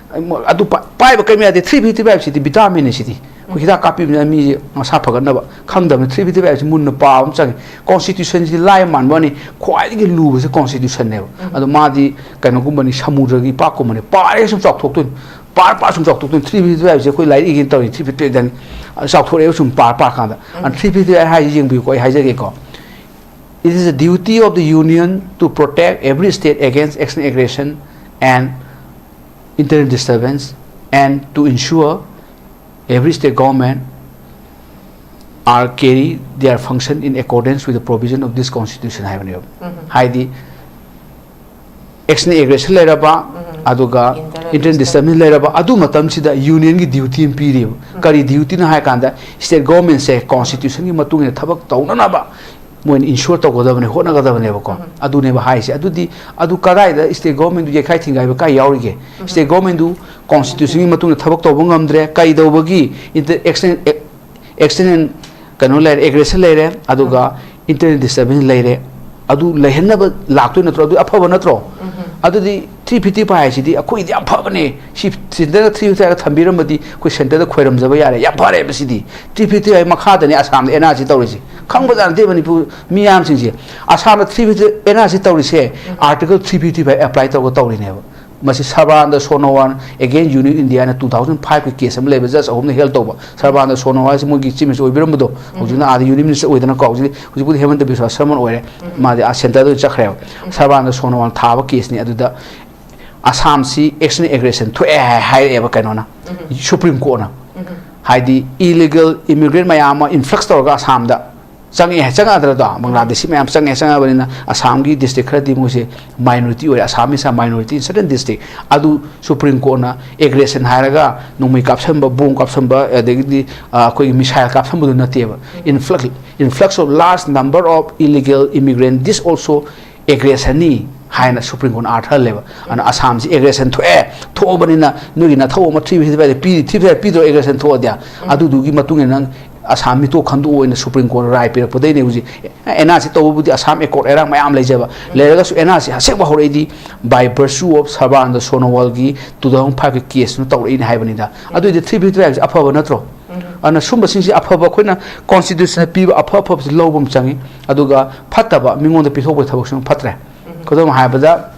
ꯑꯗꯨ ꯄꯥ-, ꯄꯥꯏꯕ ꯀꯔꯤꯝ ꯌꯥꯗꯦ꯫ ꯊ꯭ꯔꯤ ꯐꯤꯐꯇꯤ ꯐꯥꯏꯚꯁꯤꯗꯤ ꯚꯤꯇꯥꯃꯤꯟꯅꯦ ꯁꯤꯗꯤ꯫ ꯑꯩꯈꯣꯏ ꯍꯤꯗꯥꯛ ꯀꯥꯞꯄꯤꯕꯅꯤꯅ ꯃꯤꯁꯦ ꯃꯁꯥ ꯐꯒꯠꯅꯕ꯫ ꯈꯪꯗꯕꯅꯤ꯫ ꯊ꯭ꯔꯤ ꯐꯤꯐꯇꯤ ꯐꯥꯏꯚꯁꯤ ꯃꯨꯟꯅ ꯄꯥꯕ ꯑꯃ ꯆꯪꯉꯤ꯫ ꯀꯣꯟꯁꯇꯤꯇ꯭ꯌꯨꯁꯟꯁꯤꯗꯤ ꯂꯥꯏ ꯃꯥꯟꯕ ꯋꯥꯅꯤ, ꯈ꯭ꯋꯥꯏꯗꯒꯤ ꯂꯨꯕꯁꯦ ꯀꯣꯟꯁꯇꯤꯇ꯭ꯌꯨꯁꯟꯅꯦꯕ꯫ ꯑꯗꯣ ꯃꯥꯗꯤ ꯀꯩꯅꯣꯒꯨꯝꯕꯅꯤ, ꯁꯃꯨꯗ꯭ꯔꯒꯤ ꯏꯄꯥꯛꯀꯨꯝꯕꯅꯤ, ꯄꯥꯔꯦ ꯁꯨꯝ ꯆꯥꯎꯊꯣꯛꯇꯣꯏꯅꯤ꯫ ꯄꯥꯔ ꯄꯥꯔ ꯁꯨꯝ ꯆꯥꯎꯊꯣꯛꯇꯣꯏꯅꯤ꯫ ꯊ꯭ꯔꯤ ꯐꯤꯐꯇꯤ ꯐꯥꯏꯚꯁꯦ ꯑꯩꯈꯣꯏ ꯂꯥꯏꯔꯤꯛ ꯏꯒꯦꯅ ꯇꯧꯔꯤ, ꯊ꯭ꯔꯤ ꯐꯤꯐꯇꯤ ꯐꯥꯏꯚ ꯆꯥꯎꯊꯣꯔꯛꯑꯦꯕ ꯁꯨꯝ ꯄꯥꯔ ꯄꯥꯔ ꯀꯥꯟꯗ꯫ ꯊ꯭ꯔꯤ ꯐꯤꯐꯇꯤ ꯐꯥꯏꯚ ꯍꯥꯏꯁꯦ ꯌꯦꯡꯕꯤꯌꯨꯀꯣ, ꯑꯩ ꯍꯥꯏꯖꯒꯦꯀꯣ꯫ It is the duty of the Union to protect every state against external aggression and internal disturbance and to ensure every state government are carry their function in accordance with the provision of this constitution ꯍꯥꯏꯕꯅꯦꯕ꯫ ꯍꯥꯏꯗꯤ ꯑꯦꯛꯁꯇꯔꯅꯦꯜ ꯑꯦꯒ꯭ꯔꯦꯁꯟ ꯂꯩꯔꯕ, ꯑꯗꯨꯒ ꯏꯟꯇꯔꯅꯦꯜ ꯗꯤꯁꯇꯔꯕꯦꯟꯁ ꯂꯩꯔꯕ, ꯑꯗꯨ ꯃꯇꯝꯁꯤꯗ ꯌꯨꯅꯤꯌꯟꯒꯤ ꯗ꯭ꯌꯨꯇꯤ ꯑꯃ ꯄꯤꯔꯤꯕ꯫ ꯀꯔꯤ ꯗ꯭ꯌꯨꯇꯤꯅꯣ ꯍꯥꯏ ꯀꯥꯟꯗ ꯁ꯭ꯇꯦꯠ ꯒꯣꯔꯃꯦꯟꯁꯦ ꯀꯣꯟꯁꯇꯤꯇ꯭ꯌꯨꯁꯟꯒꯤ ꯃꯇꯨꯡ ꯏꯟꯅ ꯊꯕꯛ ꯇꯧꯅꯅꯕ ꯃꯣꯏꯅ ꯏꯟꯁꯨꯔ ꯇꯧꯒꯗꯕꯅꯦ, ꯍꯣꯠꯅꯒꯗꯕꯅꯦꯕꯀꯣ꯫ ꯑꯗꯨꯅꯦꯕ ꯍꯥꯏꯁꯦ꯫ ꯑꯗꯨꯗꯤ ꯑꯗꯨ ꯀꯗꯥꯏꯗ ꯁ꯭ꯇꯦꯠ ꯒꯣꯔꯃꯦꯟꯗꯨ ꯌꯩꯈꯥꯏ ꯊꯤꯡꯒꯥꯏꯕ ꯀꯥꯏ ꯌꯥꯎꯔꯤꯒꯦ? ꯁ꯭ꯇꯦꯠ ꯒꯣꯔꯃꯦꯟꯗꯨ ꯀꯣꯟꯁꯇꯤꯇ꯭ꯌꯨꯁꯟꯒꯤ ꯃꯇꯨꯡ ꯏꯟꯅ ꯊꯕꯛ ꯇꯧꯕ ꯉꯝꯗ꯭ꯔꯦ, ꯀꯩꯗꯧꯕꯒꯤ? ꯏꯟꯇꯔ-, ꯑꯦꯛꯁꯇꯔꯅꯦꯜ, ꯑꯦꯛꯁꯇꯔꯅꯦꯜ ꯀꯩꯅꯣ ꯂꯩꯔꯦ, ꯑꯦꯒ꯭ꯔꯦꯁꯟ ꯂꯩꯔꯦ, ꯑꯗꯨꯒ ꯏꯟꯇꯔꯅꯦꯜ ꯗꯤꯁꯇꯔꯕꯦꯟꯁ ꯂꯩꯔꯦ꯫ ꯑꯗꯨ ꯂꯩꯍꯟꯅꯕ ꯂꯥꯛꯇꯣꯏ ꯅꯠꯇ꯭ꯔꯣ? ꯑꯗꯨ ꯑꯐꯕ ꯅꯠꯇ꯭ꯔꯣ? ꯑꯗꯨꯗꯤ ꯊ꯭ꯔꯤ ꯐꯤꯐꯇꯤ ꯐꯥꯏꯚ ꯍꯥꯏꯁꯤꯗꯤ ꯑꯩꯈꯣꯏꯒꯤꯗꯤ ꯌꯥꯝ ꯐꯕꯅꯦ꯫ ꯁꯤ ꯁꯦꯟꯇꯔꯗ ꯊ꯭ꯔꯤ ꯐꯤꯐꯇꯤ ꯐꯥꯏꯚ ꯊꯝꯕꯤꯔꯝꯃꯗꯤ ꯑꯩꯈꯣꯏ ꯁꯦꯟꯇꯔꯗ ꯈꯣꯏꯔꯝꯖꯕ ꯌꯥꯔꯦ꯫ ꯌꯥꯝ ꯐꯔꯦꯕ ꯁꯤꯗꯤ꯫ ꯊ꯭ꯔꯤ ꯐꯤꯐꯇꯤ ꯐꯥꯏꯚ ꯃꯈꯥꯗꯅꯤ ꯑꯁꯥꯝꯗ ꯑꯦꯟ ꯑꯥꯔ ꯁꯤ ꯇꯧꯔꯤꯁꯦ꯫ ꯈꯪꯕꯖꯥꯠ ꯅꯠꯇꯦ ꯃꯅꯤꯄꯨꯔ ꯃꯤꯌꯥꯝꯁꯤꯡꯁꯦ꯫ ꯑꯁꯥꯝꯗ three fifty N R C ꯇꯧꯔꯤꯁꯦ article three fifty five apply ꯇꯧꯔꯒ ꯇꯧꯔꯤꯅꯦꯕ꯫ ꯃꯁꯤ ꯁꯔꯕꯥꯅꯟꯗ ꯁꯣꯅꯣꯋꯥꯜ against Union India ꯅ two thousand five ꯀꯤ case ꯑꯃ ꯂꯩꯕ, judge ꯑꯍꯨꯝꯅ ꯍꯦꯜ ꯇꯧꯕ꯫ ꯁꯔꯕꯥꯅꯟꯗ ꯁꯣꯅꯣꯋꯥꯜꯁꯤ ꯃꯣꯏꯒꯤ chief minister ꯑꯣꯏꯕꯤꯔꯝꯕꯗꯣ, ꯍꯧꯖꯤꯛꯅ ꯑꯥꯗ Union Minister ꯑꯣꯏꯗꯅꯀꯣ, ꯍꯧꯖꯤꯛ, ꯍꯧꯖꯤꯛꯄꯨꯗꯤ ꯍꯦꯃꯟꯇ ꯕꯤꯁ꯭ꯋꯥ ꯁꯔꯃꯟ ꯑꯣꯏꯔꯦ, ꯃꯥꯗꯤ ꯑꯥ centre ꯗ ꯑꯣꯏꯅ ꯆꯠꯈ꯭ꯔꯦꯕ꯫ ꯁꯔꯕꯥꯅꯟꯗ ꯁꯣꯅꯣꯋꯥꯜ ꯊꯥꯕ case ꯅꯤ ꯑꯗꯨꯗ꯫ ꯑꯁꯥꯝꯁꯤ external aggression ꯊꯣꯛꯑꯦ ꯍꯥꯏ-, ꯍꯥꯏꯔꯛꯑꯦꯕ ꯀꯩꯅꯣꯅ, Supreme Court ꯅ꯫ ꯍꯥꯏꯗꯤ illegal immigrant ꯃꯌꯥꯝ ꯑꯃ influx ꯇꯧꯔꯒ ꯑꯁꯥꯝꯗ ꯆꯪꯉꯛꯑꯦ ꯍꯥꯏ, ꯆꯪꯉꯛꯑꯗ꯭ꯔꯗꯣ? ꯕꯪꯒ꯭ꯂꯥꯗꯦꯁꯤ ꯃꯌꯥꯝ ꯆꯪꯉꯛꯑꯦ, ꯆꯪꯉꯛꯑꯕꯅꯤꯅ ꯑꯁꯥꯝꯒꯤ district ꯈꯔꯗꯤ ꯃꯣꯏꯁꯦ minority ꯑꯣꯏꯔꯦ, Assamese are minority in certain district꯫ ꯑꯗꯨ Supreme Court ꯅ aggression ꯍꯥꯏꯔꯒ ꯅꯣꯡꯃꯩ ꯀꯥꯞꯁꯟꯕ, bomb ꯀꯥꯞꯁꯟꯕ, ꯑꯗꯒꯤꯗꯤ, ꯑ, ꯑꯩꯈꯣꯏꯒꯤ missile ꯀꯥꯞꯁꯟꯕꯗꯨ ꯅꯠꯇꯦꯕ꯫ Influx, influx of large number of illegal immigrant, this also aggression ꯅꯤ ꯍꯥꯏꯅ Supreme Court ꯅ ꯑꯥꯔꯊ ꯍꯜꯂꯦꯕ꯫ ꯑꯗꯨꯅ ꯑꯁꯥꯝꯁꯤ aggression ꯊꯣꯛꯑꯦ, ꯊꯣꯛꯑꯕꯅꯤꯅ ꯅꯣꯏꯒꯤ ꯅꯊꯧ ꯑꯃ three fifty five ꯗ ꯄꯤ-, three fifty five ꯄꯤꯗ꯭ꯔꯣ aggression ꯊꯣꯛꯑꯗꯤ? ꯑꯗꯨꯗꯨꯒꯤ ꯃꯇꯨꯡ ꯏꯟꯅ ꯅꯪ ꯑꯁꯥꯝ ꯃꯤꯇꯣꯛ ꯈꯟꯗꯣꯛꯑꯣ ꯑꯣꯏꯅ Supreme Court ꯅ ꯔꯥꯏ ꯄꯤꯔꯛꯄꯗꯩꯅꯦ ꯍꯧꯖꯤꯛ ꯑꯦꯟ ꯑꯥꯔ ꯁꯤ ꯇꯧꯕꯕꯨꯗꯤ ꯑꯁꯥꯝ accord ꯑꯔꯥꯡ ꯃꯌꯥꯝ ꯂꯩꯖꯕ ꯂꯩꯔꯒꯁꯨ ꯑꯦꯟ ꯑꯥꯔ ꯁꯤ ꯑꯁꯦꯡꯕ ꯍꯧꯔꯛꯏꯗꯤ by virtue of ꯁꯔꯕꯥꯅꯟꯗ ꯁꯣꯅꯣꯋꯥꯜꯒꯤ two thousand five ꯀꯤ case ꯇꯨꯅ ꯇꯧꯔꯛꯏꯅꯦ ꯍꯥꯏꯕꯅꯤꯗ꯫ ꯑꯗꯨꯏꯗꯤ three fifty five ꯁꯦ ꯑꯐꯕ ꯅꯠꯇ꯭ꯔꯣ? ꯑꯗꯨꯅ ꯁꯨꯝꯕꯁꯤꯡꯁꯦ ꯑꯐꯕ, ꯑꯩꯈꯣꯏꯅ constitution ꯅ ꯄꯤꯕ ꯑꯐ ꯑꯐꯕꯁꯤ ꯂꯧꯕ ꯑꯃ ꯆꯪꯉꯤ, ꯑꯗꯨꯒ ꯐꯠꯇꯕ ꯃꯤꯉꯣꯟꯗ ꯄꯤꯊꯣꯛꯄꯒꯤ ꯊꯕꯛꯁꯤꯃ ꯐꯠꯇ꯭ꯔꯦ꯫ ꯈꯨꯗꯝ ꯍꯥꯏꯔꯕꯗ,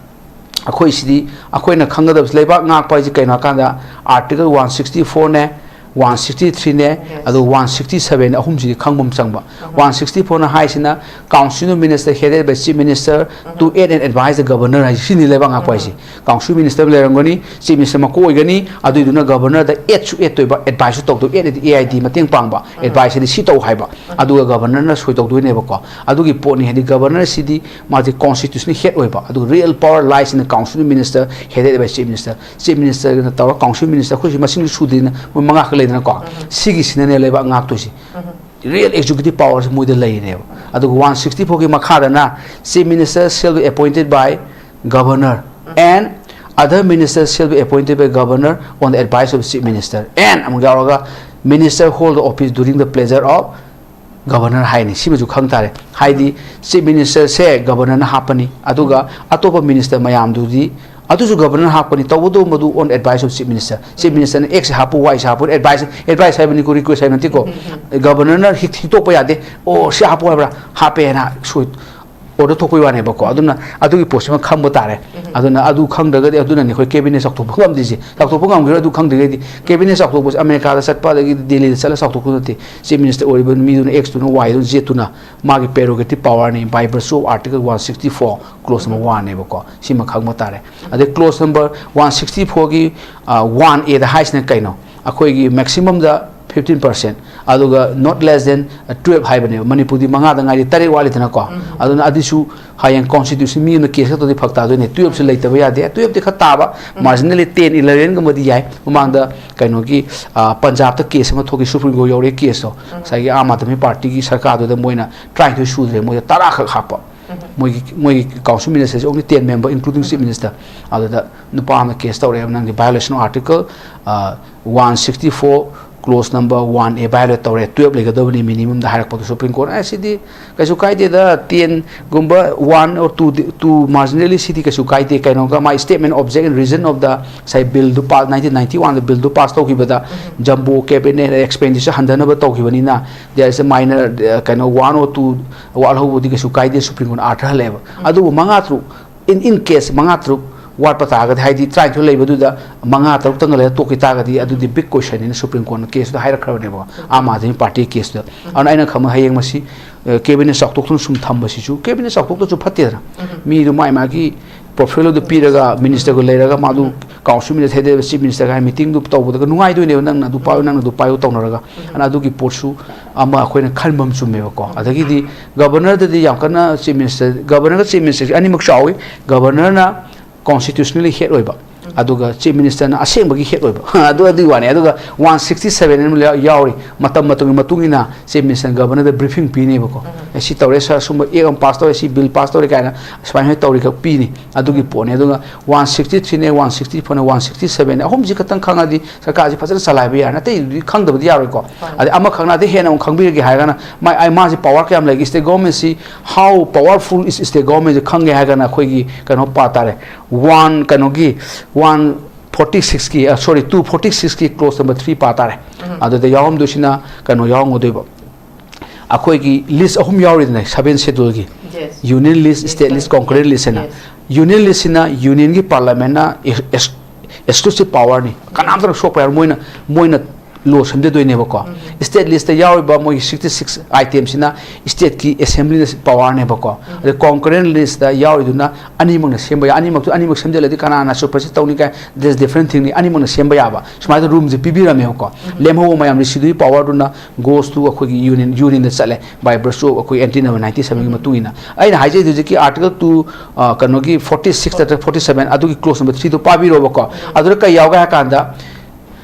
ꯑꯩꯈꯣꯏ ꯁꯤꯗꯤ, ꯑꯩꯈꯣꯏꯅ ꯈꯪꯒꯗꯕꯁꯤ, ꯂꯩꯕꯥꯛ ꯉꯥꯛꯄ ꯍꯥꯏꯁꯤ ꯀꯩꯅꯣ ꯍꯥꯏꯀꯥꯟꯗ, Article one sixty four ꯅꯦ, one sixty three ꯅꯦ, ꯑꯗꯨꯒ one sixty seven, ꯑꯍꯨꯝꯁꯤꯗꯤ ꯈꯪꯕ ꯑꯃ ꯆꯪꯕ꯫ One sixty four ꯅ ꯍꯥꯏꯁꯤꯅ Council of Minister headed by Chief Minister to aid and advise the Governor ꯍꯥꯏꯁꯤ, ꯁꯤꯅꯤ ꯂꯩꯕꯥꯛ ꯉꯥꯛꯄ ꯍꯥꯏꯁꯤ꯫ Council of Minister ꯑꯃ ꯂꯩꯔꯝꯒꯅꯤ, Chief Minister ꯃꯀꯣꯛ ꯑꯣꯏꯒꯅꯤ, ꯑꯗꯨꯏꯗꯨꯅ Governor ꯗ aid ꯁꯨ aid ꯇꯧꯕ, advise ꯁꯨ ꯇꯧꯗꯣꯏꯕ, aid D A I D ꯃꯇꯦꯡ ꯄꯥꯡꯕ, advice ꯍꯥꯏꯗꯤ ꯁꯤ ꯇꯧ ꯍꯥꯏꯕ, ꯑꯗꯨꯒ Governor ꯅ ꯁꯣꯏ ꯇꯧꯗꯣꯏꯅꯦꯕꯀꯣ꯫ ꯑꯗꯨꯒꯤ ꯄꯣꯠꯅꯤ, ꯍꯥꯏꯗꯤ Governor ꯁꯤꯗꯤ ꯃꯥꯁꯦ constitutional head ꯑꯣꯏꯕ, ꯑꯗꯨꯒ real power lies in the Council of Minister headed by Chief Minister꯫ Chief Minister ꯅ ꯇꯧꯔ Council Minister, ꯑꯩꯈꯣꯏꯁꯤ ꯃꯁꯤꯡꯁꯨ ꯁꯨꯗꯦꯅ ꯃꯣꯏ ꯃꯉꯥ ꯈꯛ ꯂꯩꯗꯅꯀꯣ꯫ ꯁꯤꯒꯤꯁꯤꯅꯅꯦ ꯂꯩꯕꯥꯛ ꯉꯥꯛꯇꯣꯏꯁꯦ꯫ Real executive power ꯁꯦ ꯃꯣꯏꯗ ꯂꯩꯔꯤꯅꯦꯕ꯫ ꯑꯗꯨꯒ one sixty four ꯒꯤ ꯃꯈꯥꯗꯅ Chief Minister shall be appointed by Governor and other ministers shall be appointed by Governor on the advice of Chief Minister and ꯑꯃꯨꯛ ꯌꯥꯎꯔꯒ Minister hold the office during the pleasure of Governor ꯍꯥꯏꯅꯤ꯫ ꯁꯤꯃꯁꯨ ꯈꯪ ꯇꯥꯔꯦ꯫ ꯍꯥꯏꯗꯤ Chief Minister ꯁꯦ Governor ꯅ ꯍꯥꯞꯄꯅꯤ, ꯑꯗꯨꯒ ꯑꯇꯣꯞꯄ minister ꯃꯌꯥꯝꯗꯨꯗꯤ ꯑꯗꯨꯁꯨ Governor ꯅ ꯍꯥꯞꯄꯅꯤ, ꯇꯧꯕꯇꯕꯨ ꯃꯗꯨ on advice of Chief Minister꯫ Chief Minister ꯅ X ꯁꯦ ꯍꯥꯞꯄꯨ, Y ꯁꯦ ꯍꯥꯞꯄꯨ, advice, advice ꯍꯥꯏꯕꯅꯤꯀꯣ, request ꯍꯥꯏꯕ ꯅꯠꯇꯦꯀꯣ꯫ Governor ꯅ ꯍꯤꯛ-, ꯍꯤꯛꯇꯣꯛꯄ ꯌꯥꯗꯦ꯫ "ꯑꯣ, ꯁꯤ ꯍꯥꯞꯄꯨ ꯍꯥꯏꯕ꯭ꯔꯥ? ꯍꯥꯞꯄꯦꯅ ꯁꯣꯏ-, ꯑꯣꯔꯗꯔ ꯊꯣꯛꯄꯒꯤ ꯋꯥꯅꯦꯕꯀꯣ꯫ ꯑꯗꯨꯅ ꯑꯗꯨꯒꯤ ꯄꯣꯠꯁꯤꯃ ꯈꯪꯕ ꯇꯥꯔꯦ꯫ ꯑꯗꯨꯅ ꯑꯗꯨ ꯈꯪꯗ꯭ꯔꯒꯗꯤ ꯑꯗꯨꯅꯅꯤ ꯑꯩꯈꯣꯏ ꯀꯦꯕꯤꯅꯦꯠ ꯆꯥꯎꯊꯣꯛꯄ ꯉꯝꯗ꯭ꯔꯤꯁꯦ꯫ ꯆꯥꯎꯊꯣꯛꯄ ꯉꯝꯈꯤꯔꯣꯏ ꯑꯗꯨ ꯈꯪꯗ꯭ꯔꯤꯈꯩꯗꯤ꯫ ꯀꯦꯕꯤꯅꯦꯠ ꯆꯥꯎꯊꯣꯛꯄꯁꯦ ꯑꯃꯦꯔꯤꯀꯥꯗ ꯆꯠꯄ, ꯑꯗꯒꯤ ꯗꯦꯜꯂꯤꯗ ꯆꯠꯂ ꯆꯥꯎꯊꯣꯛꯄ ꯅꯠꯇꯦ꯫ ꯆꯤꯐ ꯃꯤꯅꯤꯁꯇꯔ ꯑꯣꯏꯔꯤꯕ ꯃꯤꯗꯨꯅ, ꯑꯦꯛꯁꯇꯨꯅ, ꯋꯥꯏꯗꯨꯅ, ꯖꯦꯠꯇꯨꯅ ꯃꯥꯒꯤ prerogative powerꯅꯤ, by virtue of Article one sixty four, clause number one ꯅꯦꯕꯀꯣ꯫ ꯁꯤꯃ ꯈꯪꯕ ꯇꯥꯔꯦ꯫ ꯑꯗꯩ clause number one sixty fourꯒꯤ one Aꯗ ꯍꯥꯏꯁꯤꯅ ꯀꯩꯅꯣ? ꯑꯩꯈꯣꯏꯒꯤ maximumꯗ fifteen percent, ꯑꯗꯨꯒ not less than twelve ꯍꯥꯏꯕꯅꯦꯕ꯫ ꯃꯅꯤꯄꯨꯔꯗꯤ ꯃꯉꯥꯗ ꯉꯥꯏꯔꯤ, ꯇꯔꯦꯠ ꯋꯥꯠꯂꯤꯗꯅꯀꯣ꯫ ꯑꯗꯨꯅ ꯑꯗꯨꯁꯨ ꯍꯌꯦꯡ constitution ꯃꯤ ꯑꯃꯅ case ꯈꯛꯇꯗꯤ ꯐꯔꯛ ꯇꯥꯗꯣꯏꯅꯦ꯫ Twelveꯁꯨ ꯂꯩꯇꯕ ꯌꯥꯗꯦ꯫ Twelveꯇꯤ ꯈꯔ ꯇꯥꯕ, marginally ten, elevenꯒꯨꯝꯕꯗꯤ ꯌꯥꯏ꯫ ꯃꯃꯥꯡꯗ ꯀꯩꯅꯣꯒꯤ, ꯑ, ꯄꯟꯖꯥꯕꯇ case ꯑꯃ ꯊꯣꯛꯈꯤ, Supreme Court ꯌꯧꯔꯦ caseꯇꯣ꯫ ꯉꯁꯥꯏꯒꯤ ꯑꯥꯝ ꯑꯥꯗꯃꯤ ꯄꯥꯔꯇꯤꯒꯤ ꯁꯔꯀꯥꯔꯗꯨꯗ ꯃꯣꯏꯅ ꯇꯔꯥꯅꯤꯊꯣꯏ ꯁꯨꯗ꯭ꯔꯦ, ꯃꯣꯏꯗ ꯇꯔꯥ ꯈꯛ ꯍꯥꯞꯄ꯫ ꯃꯣꯏꯒꯤ, ꯃꯣꯏꯒꯤ council ministerꯁꯦ only ten member, including chief minister꯫ ꯑꯗꯨꯗ ꯅꯨꯄꯥ ꯑꯃꯅ case ꯇꯧꯔꯛꯑꯦꯕ, "ꯅꯪꯗꯤ violation of article, ꯑ, one sixty four, clause number one A violate ꯇꯧꯔꯦ, twelve ꯂꯩꯒꯗꯕꯅꯤ minimumꯗ" ꯍꯥꯏꯔꯛꯄꯗꯣ Supreme Court, "ꯑꯦ, ꯁꯤꯗꯤ ꯀꯩꯁꯨ ꯀꯥꯏꯗꯦꯗ, tenꯒꯨꯝꯕ, one or two, two marginally ꯁꯤꯗꯤ ꯀꯩꯁꯨ ꯀꯥꯏꯗꯦ, ꯀꯩꯅꯣꯒ ꯃꯥꯏ statement object and reason of the" ꯉꯁꯥꯏ billꯗꯨ ꯄꯥꯁ, nineteen ninety oneꯗ billꯗꯨ pass ꯇꯧꯈꯤꯕꯗ, ꯖꯝꯕꯣ cabinet expenditure ꯍꯟꯊꯅꯕ ꯇꯧꯈꯤꯕꯅꯤꯅ, there is a minor, ꯑ, ꯀꯩꯅꯣ, one or two ꯋꯥꯠꯍꯧꯕꯗꯤ ꯀꯩꯁꯨ ꯀꯥꯏꯗꯦ, Supreme Courtꯅ ꯑꯥꯔꯊ ꯍꯜꯂꯛꯑꯦꯕ꯫ ꯑꯗꯨꯕꯨ ꯃꯉꯥ ꯇꯔꯨꯛ, in, in case ꯃꯉꯥ ꯇꯔꯨꯛ ꯋꯥꯠꯄ ꯇꯥꯔꯒꯗꯤ, ꯍꯥꯏꯗꯤ ꯇꯔꯥꯅꯤꯊꯣꯏ ꯂꯩꯕꯗꯨꯗ ꯃꯉꯥ ꯇꯔꯨꯛꯇꯪꯒ ꯂꯩꯔ ꯇꯣꯛꯈꯤ ꯇꯥꯔꯒꯗꯤ, ꯑꯗꯨꯗꯤ big questionꯅꯤꯅ Supreme Courtꯅ caseꯇꯨꯗ ꯍꯥꯏꯔꯛꯈ꯭ꯔꯕꯅꯦꯕ, Aam Aadmi party caseꯇꯨꯗ꯫ ꯑꯗꯨꯅ ꯑꯩꯅ ꯈꯪꯕ ꯍꯌꯦꯡ ꯃꯁꯤ, ꯑ, cabinet ꯆꯥꯎꯊꯣꯛꯇꯨꯅ ꯁꯨꯝ ꯊꯝꯕꯁꯤꯁꯨ, cabinet ꯆꯥꯎꯊꯣꯛꯇꯁꯨ ꯐꯠꯇꯦꯗꯅ꯫ ꯃꯤꯗꯨ ꯃꯥꯏ ꯃꯥꯒꯤ portfolioꯗꯨ ꯄꯤꯔꯒ ministerꯒ ꯂꯩꯔꯒ ꯃꯥꯗꯨ council minister, head chief ministerꯒ ꯍꯥꯏ meetingꯗꯨ ꯇꯧꯕꯗꯒ ꯅꯨꯡꯉꯥꯏꯗꯣꯏꯅꯦꯕ, "ꯅꯪꯅ ꯑꯗꯨ ꯄꯥꯏꯌꯨ, ꯅꯪꯅ ꯑꯗꯨ ꯄꯥꯏꯌꯨ" ꯇꯧꯅꯔꯒ꯫ ꯑꯗꯨꯅ ꯑꯗꯨꯒꯤ ꯄꯣꯠꯁꯨ ꯑꯃ ꯑꯩꯈꯣꯏꯅ ꯈꯟꯕ ꯑꯃ ꯆꯨꯝꯃꯦꯕꯀꯣ꯫ ꯑꯗꯒꯤꯗꯤ governorꯗꯗꯤ ꯌꯥꯝ ꯀꯟꯅ chief minister, governorꯒ chief ministerꯁꯦ ꯑꯅꯤꯃꯛ ꯆꯥꯎꯋꯤ꯫ Governorꯅ constitutionally head ꯑꯣꯏꯕ, ꯑꯗꯨꯒ chief ministerꯅ ꯑꯁꯦꯡꯕꯒꯤ head ꯑꯣꯏꯕ꯫ ꯑꯗꯨ, ꯑꯗꯨꯒꯤ ꯋꯥꯅꯤ꯫ ꯑꯗꯨꯒ one sixty seven ꯑꯃ ꯌꯥꯎꯔꯤ, ꯃꯇꯝ ꯃꯇꯝꯒꯤ ꯃꯇꯨꯡ ꯏꯟꯅ chief ministerꯅ governorꯗ briefing ꯄꯤꯅꯦꯕꯀꯣ꯫ "ꯑꯦ, ꯁꯤ ꯇꯧꯔꯦ sir, ꯁꯨꯝꯕ act ꯑꯃ pass ꯇꯧꯔꯦ, ꯁꯤ bill pass ꯇꯧꯔꯦ" ꯀꯥꯏꯅ ꯁꯨꯃꯥꯏꯅ ꯇꯧꯔꯤꯈꯛ ꯄꯤꯅꯤ꯫ ꯑꯗꯨꯒꯤ ꯄꯣꯠꯅꯤ꯫ ꯑꯗꯨꯒ one sixty threeꯅꯦ, one sixty fourꯅꯦ, one sixty sevenꯅꯦ, ꯑꯍꯨꯝꯁꯤ ꯈꯛꯇꯪ ꯈꯪꯉꯗꯤ ꯁꯔꯀꯥꯔꯁꯤ ꯐꯖꯅ ꯆꯂꯥꯏꯕ ꯌꯥꯔꯦ꯫ ꯑꯇꯩꯗꯨꯗꯤ ꯈꯪꯗꯕꯗꯤ ꯌꯥꯔꯣꯏꯀꯣ꯫ ꯑꯗꯩ ꯑꯃꯈꯛꯅ ꯑꯗꯩ ꯍꯦꯟꯅ ꯑꯃꯨꯛ ꯈꯪꯕꯤꯔꯒꯦ ꯍꯥꯏꯔꯒꯅ, ꯃꯥ-, ꯑꯩ, ꯃꯥꯁꯤ power ꯀꯌꯥꯝ ꯂꯩꯒꯦ, state governmentꯁꯤ, how powerful is state governmentꯁꯤ ꯈꯪꯒꯦ ꯍꯥꯏꯔꯒꯅ ꯑꯩꯈꯣꯏꯒꯤ ꯀꯩꯅꯣ ꯄꯥ ꯇꯥꯔꯦ꯫ One, ꯀꯩꯅꯣꯒꯤ, one forty sixꯀꯤ, ꯑ, sorry, two forty sixꯀꯤ clause number three ꯄꯥ ꯇꯥꯔꯦ꯫ ꯑꯗꯨꯗ ꯌꯥꯎꯔꯝꯗꯣꯏꯁꯤꯅ ꯀꯩꯅꯣ ꯌꯥꯎꯔꯝꯒꯗꯣꯏꯕ꯫ ꯑꯩꯈꯣꯏꯒꯤ ꯂꯤꯁ ꯑꯍꯨꯝ ꯌꯥꯎꯔꯤꯗꯅ, ꯁꯕꯦꯟ ꯁꯦꯗꯨꯜꯒꯤ, Yes. ꯌꯨꯅꯤꯌꯟ ꯂꯤꯁ, ꯁ꯭ꯇꯦꯠ ꯂꯤꯁ, ꯀꯣꯟꯀꯔꯦꯟ ꯂꯤꯁ ꯍꯥꯏꯅ꯫ Yes. ꯌꯨꯅꯤꯌꯟ ꯂꯤꯁꯁꯤꯅ ꯌꯨꯅꯤꯌꯟꯒꯤ ꯄꯥꯔꯂꯥꯃꯦꯟꯅ ꯑꯦꯛꯁꯀ꯭ꯂꯨꯁꯤꯞ ꯄꯥꯋꯔꯅꯤ, ꯀꯅꯥꯝꯇꯅ ꯁꯣꯛꯄ ꯌꯥꯔꯣꯏ꯫ ꯃꯣꯏꯅ ꯃꯣꯏꯅ ꯂꯣ ꯁꯦꯝꯖꯗꯣꯏꯅꯦꯕꯀꯣ꯫ ꯁ꯭ꯇꯦꯠ ꯂꯤꯁꯇ ꯌꯥꯎꯔꯤꯕ ꯃꯣꯏꯒꯤ ꯁꯤꯛꯁꯇꯤ ꯁꯤꯛꯁ ꯑꯥꯏꯇꯦꯝꯁꯤꯅ ꯁ꯭ꯇꯦꯠꯀꯤ ꯑꯦꯁꯦꯝꯕ꯭ꯂꯤꯅ ꯄꯥꯋꯔꯅꯦꯕꯀꯣ꯫ ꯑꯗꯩ ꯀꯣꯟꯀꯔꯦꯟ ꯂꯤꯁꯇ ꯌꯥꯎꯔꯤꯗꯨꯅ ꯑꯅꯤꯃꯛꯅ ꯁꯦꯝꯕ ꯌꯥꯏ꯫ ꯑꯅꯤꯃꯛꯇꯨ ꯑꯅꯤꯃꯛ ꯁꯦꯝꯖꯤꯜꯂꯗꯤ ꯀꯅꯥꯅ ꯁꯨꯄꯔꯁꯤꯠ ꯇꯧꯅꯤ ꯀꯥꯏ, that's different thingꯅꯤ꯫ ꯑꯅꯤꯃꯛꯅ ꯁꯦꯝꯕ ꯌꯥꯕ ꯁꯨꯃꯥꯏꯅ ꯔꯨꯝꯁꯦ ꯄꯤꯕꯤꯔꯝꯃꯦꯕꯀꯣ꯫ ꯂꯦꯝꯍꯧꯕ ꯃꯌꯥꯝ ꯔꯤꯁꯤꯗꯨꯒꯤ ꯄꯥꯋꯔꯗꯨꯅ goes to ꯑꯩꯈꯣꯏꯒꯤ ꯌꯨꯅꯤꯌꯟ ꯌꯨꯅꯤꯌꯟꯗ ꯆꯠꯂꯦ, by virtue of ꯑꯩꯈꯣꯏ ꯑꯦꯟꯇꯤ ꯅꯝꯕꯔ ꯅꯥꯏꯟꯇꯤ ꯁꯕꯦꯟꯒꯤ ꯃꯇꯨꯡ ꯏꯟꯅ꯫ ꯑꯩꯅ ꯍꯥꯏꯖꯩ ꯍꯧꯖꯤꯛꯀꯤ ꯑꯥꯔꯇꯤꯀꯜ ꯇꯨ, ꯀꯩꯅꯣꯒꯤ ꯐꯣꯔꯇꯤ ꯁꯤꯛꯁ ꯅꯠꯇ꯭ꯔꯒ ꯐꯣꯔꯇꯤ ꯁꯕꯦꯟ, ꯑꯗꯨꯒꯤ ꯀ꯭ꯂꯣꯁ ꯅꯝꯕꯔ ꯊ꯭ꯔꯤꯗꯣ ꯄꯥꯕꯤꯔꯣꯕꯀꯣ꯫ ꯑꯗꯨꯗ ꯀꯩ ꯌꯥꯎꯒꯦ ꯍꯥꯏ ꯀꯥꯟꯗ,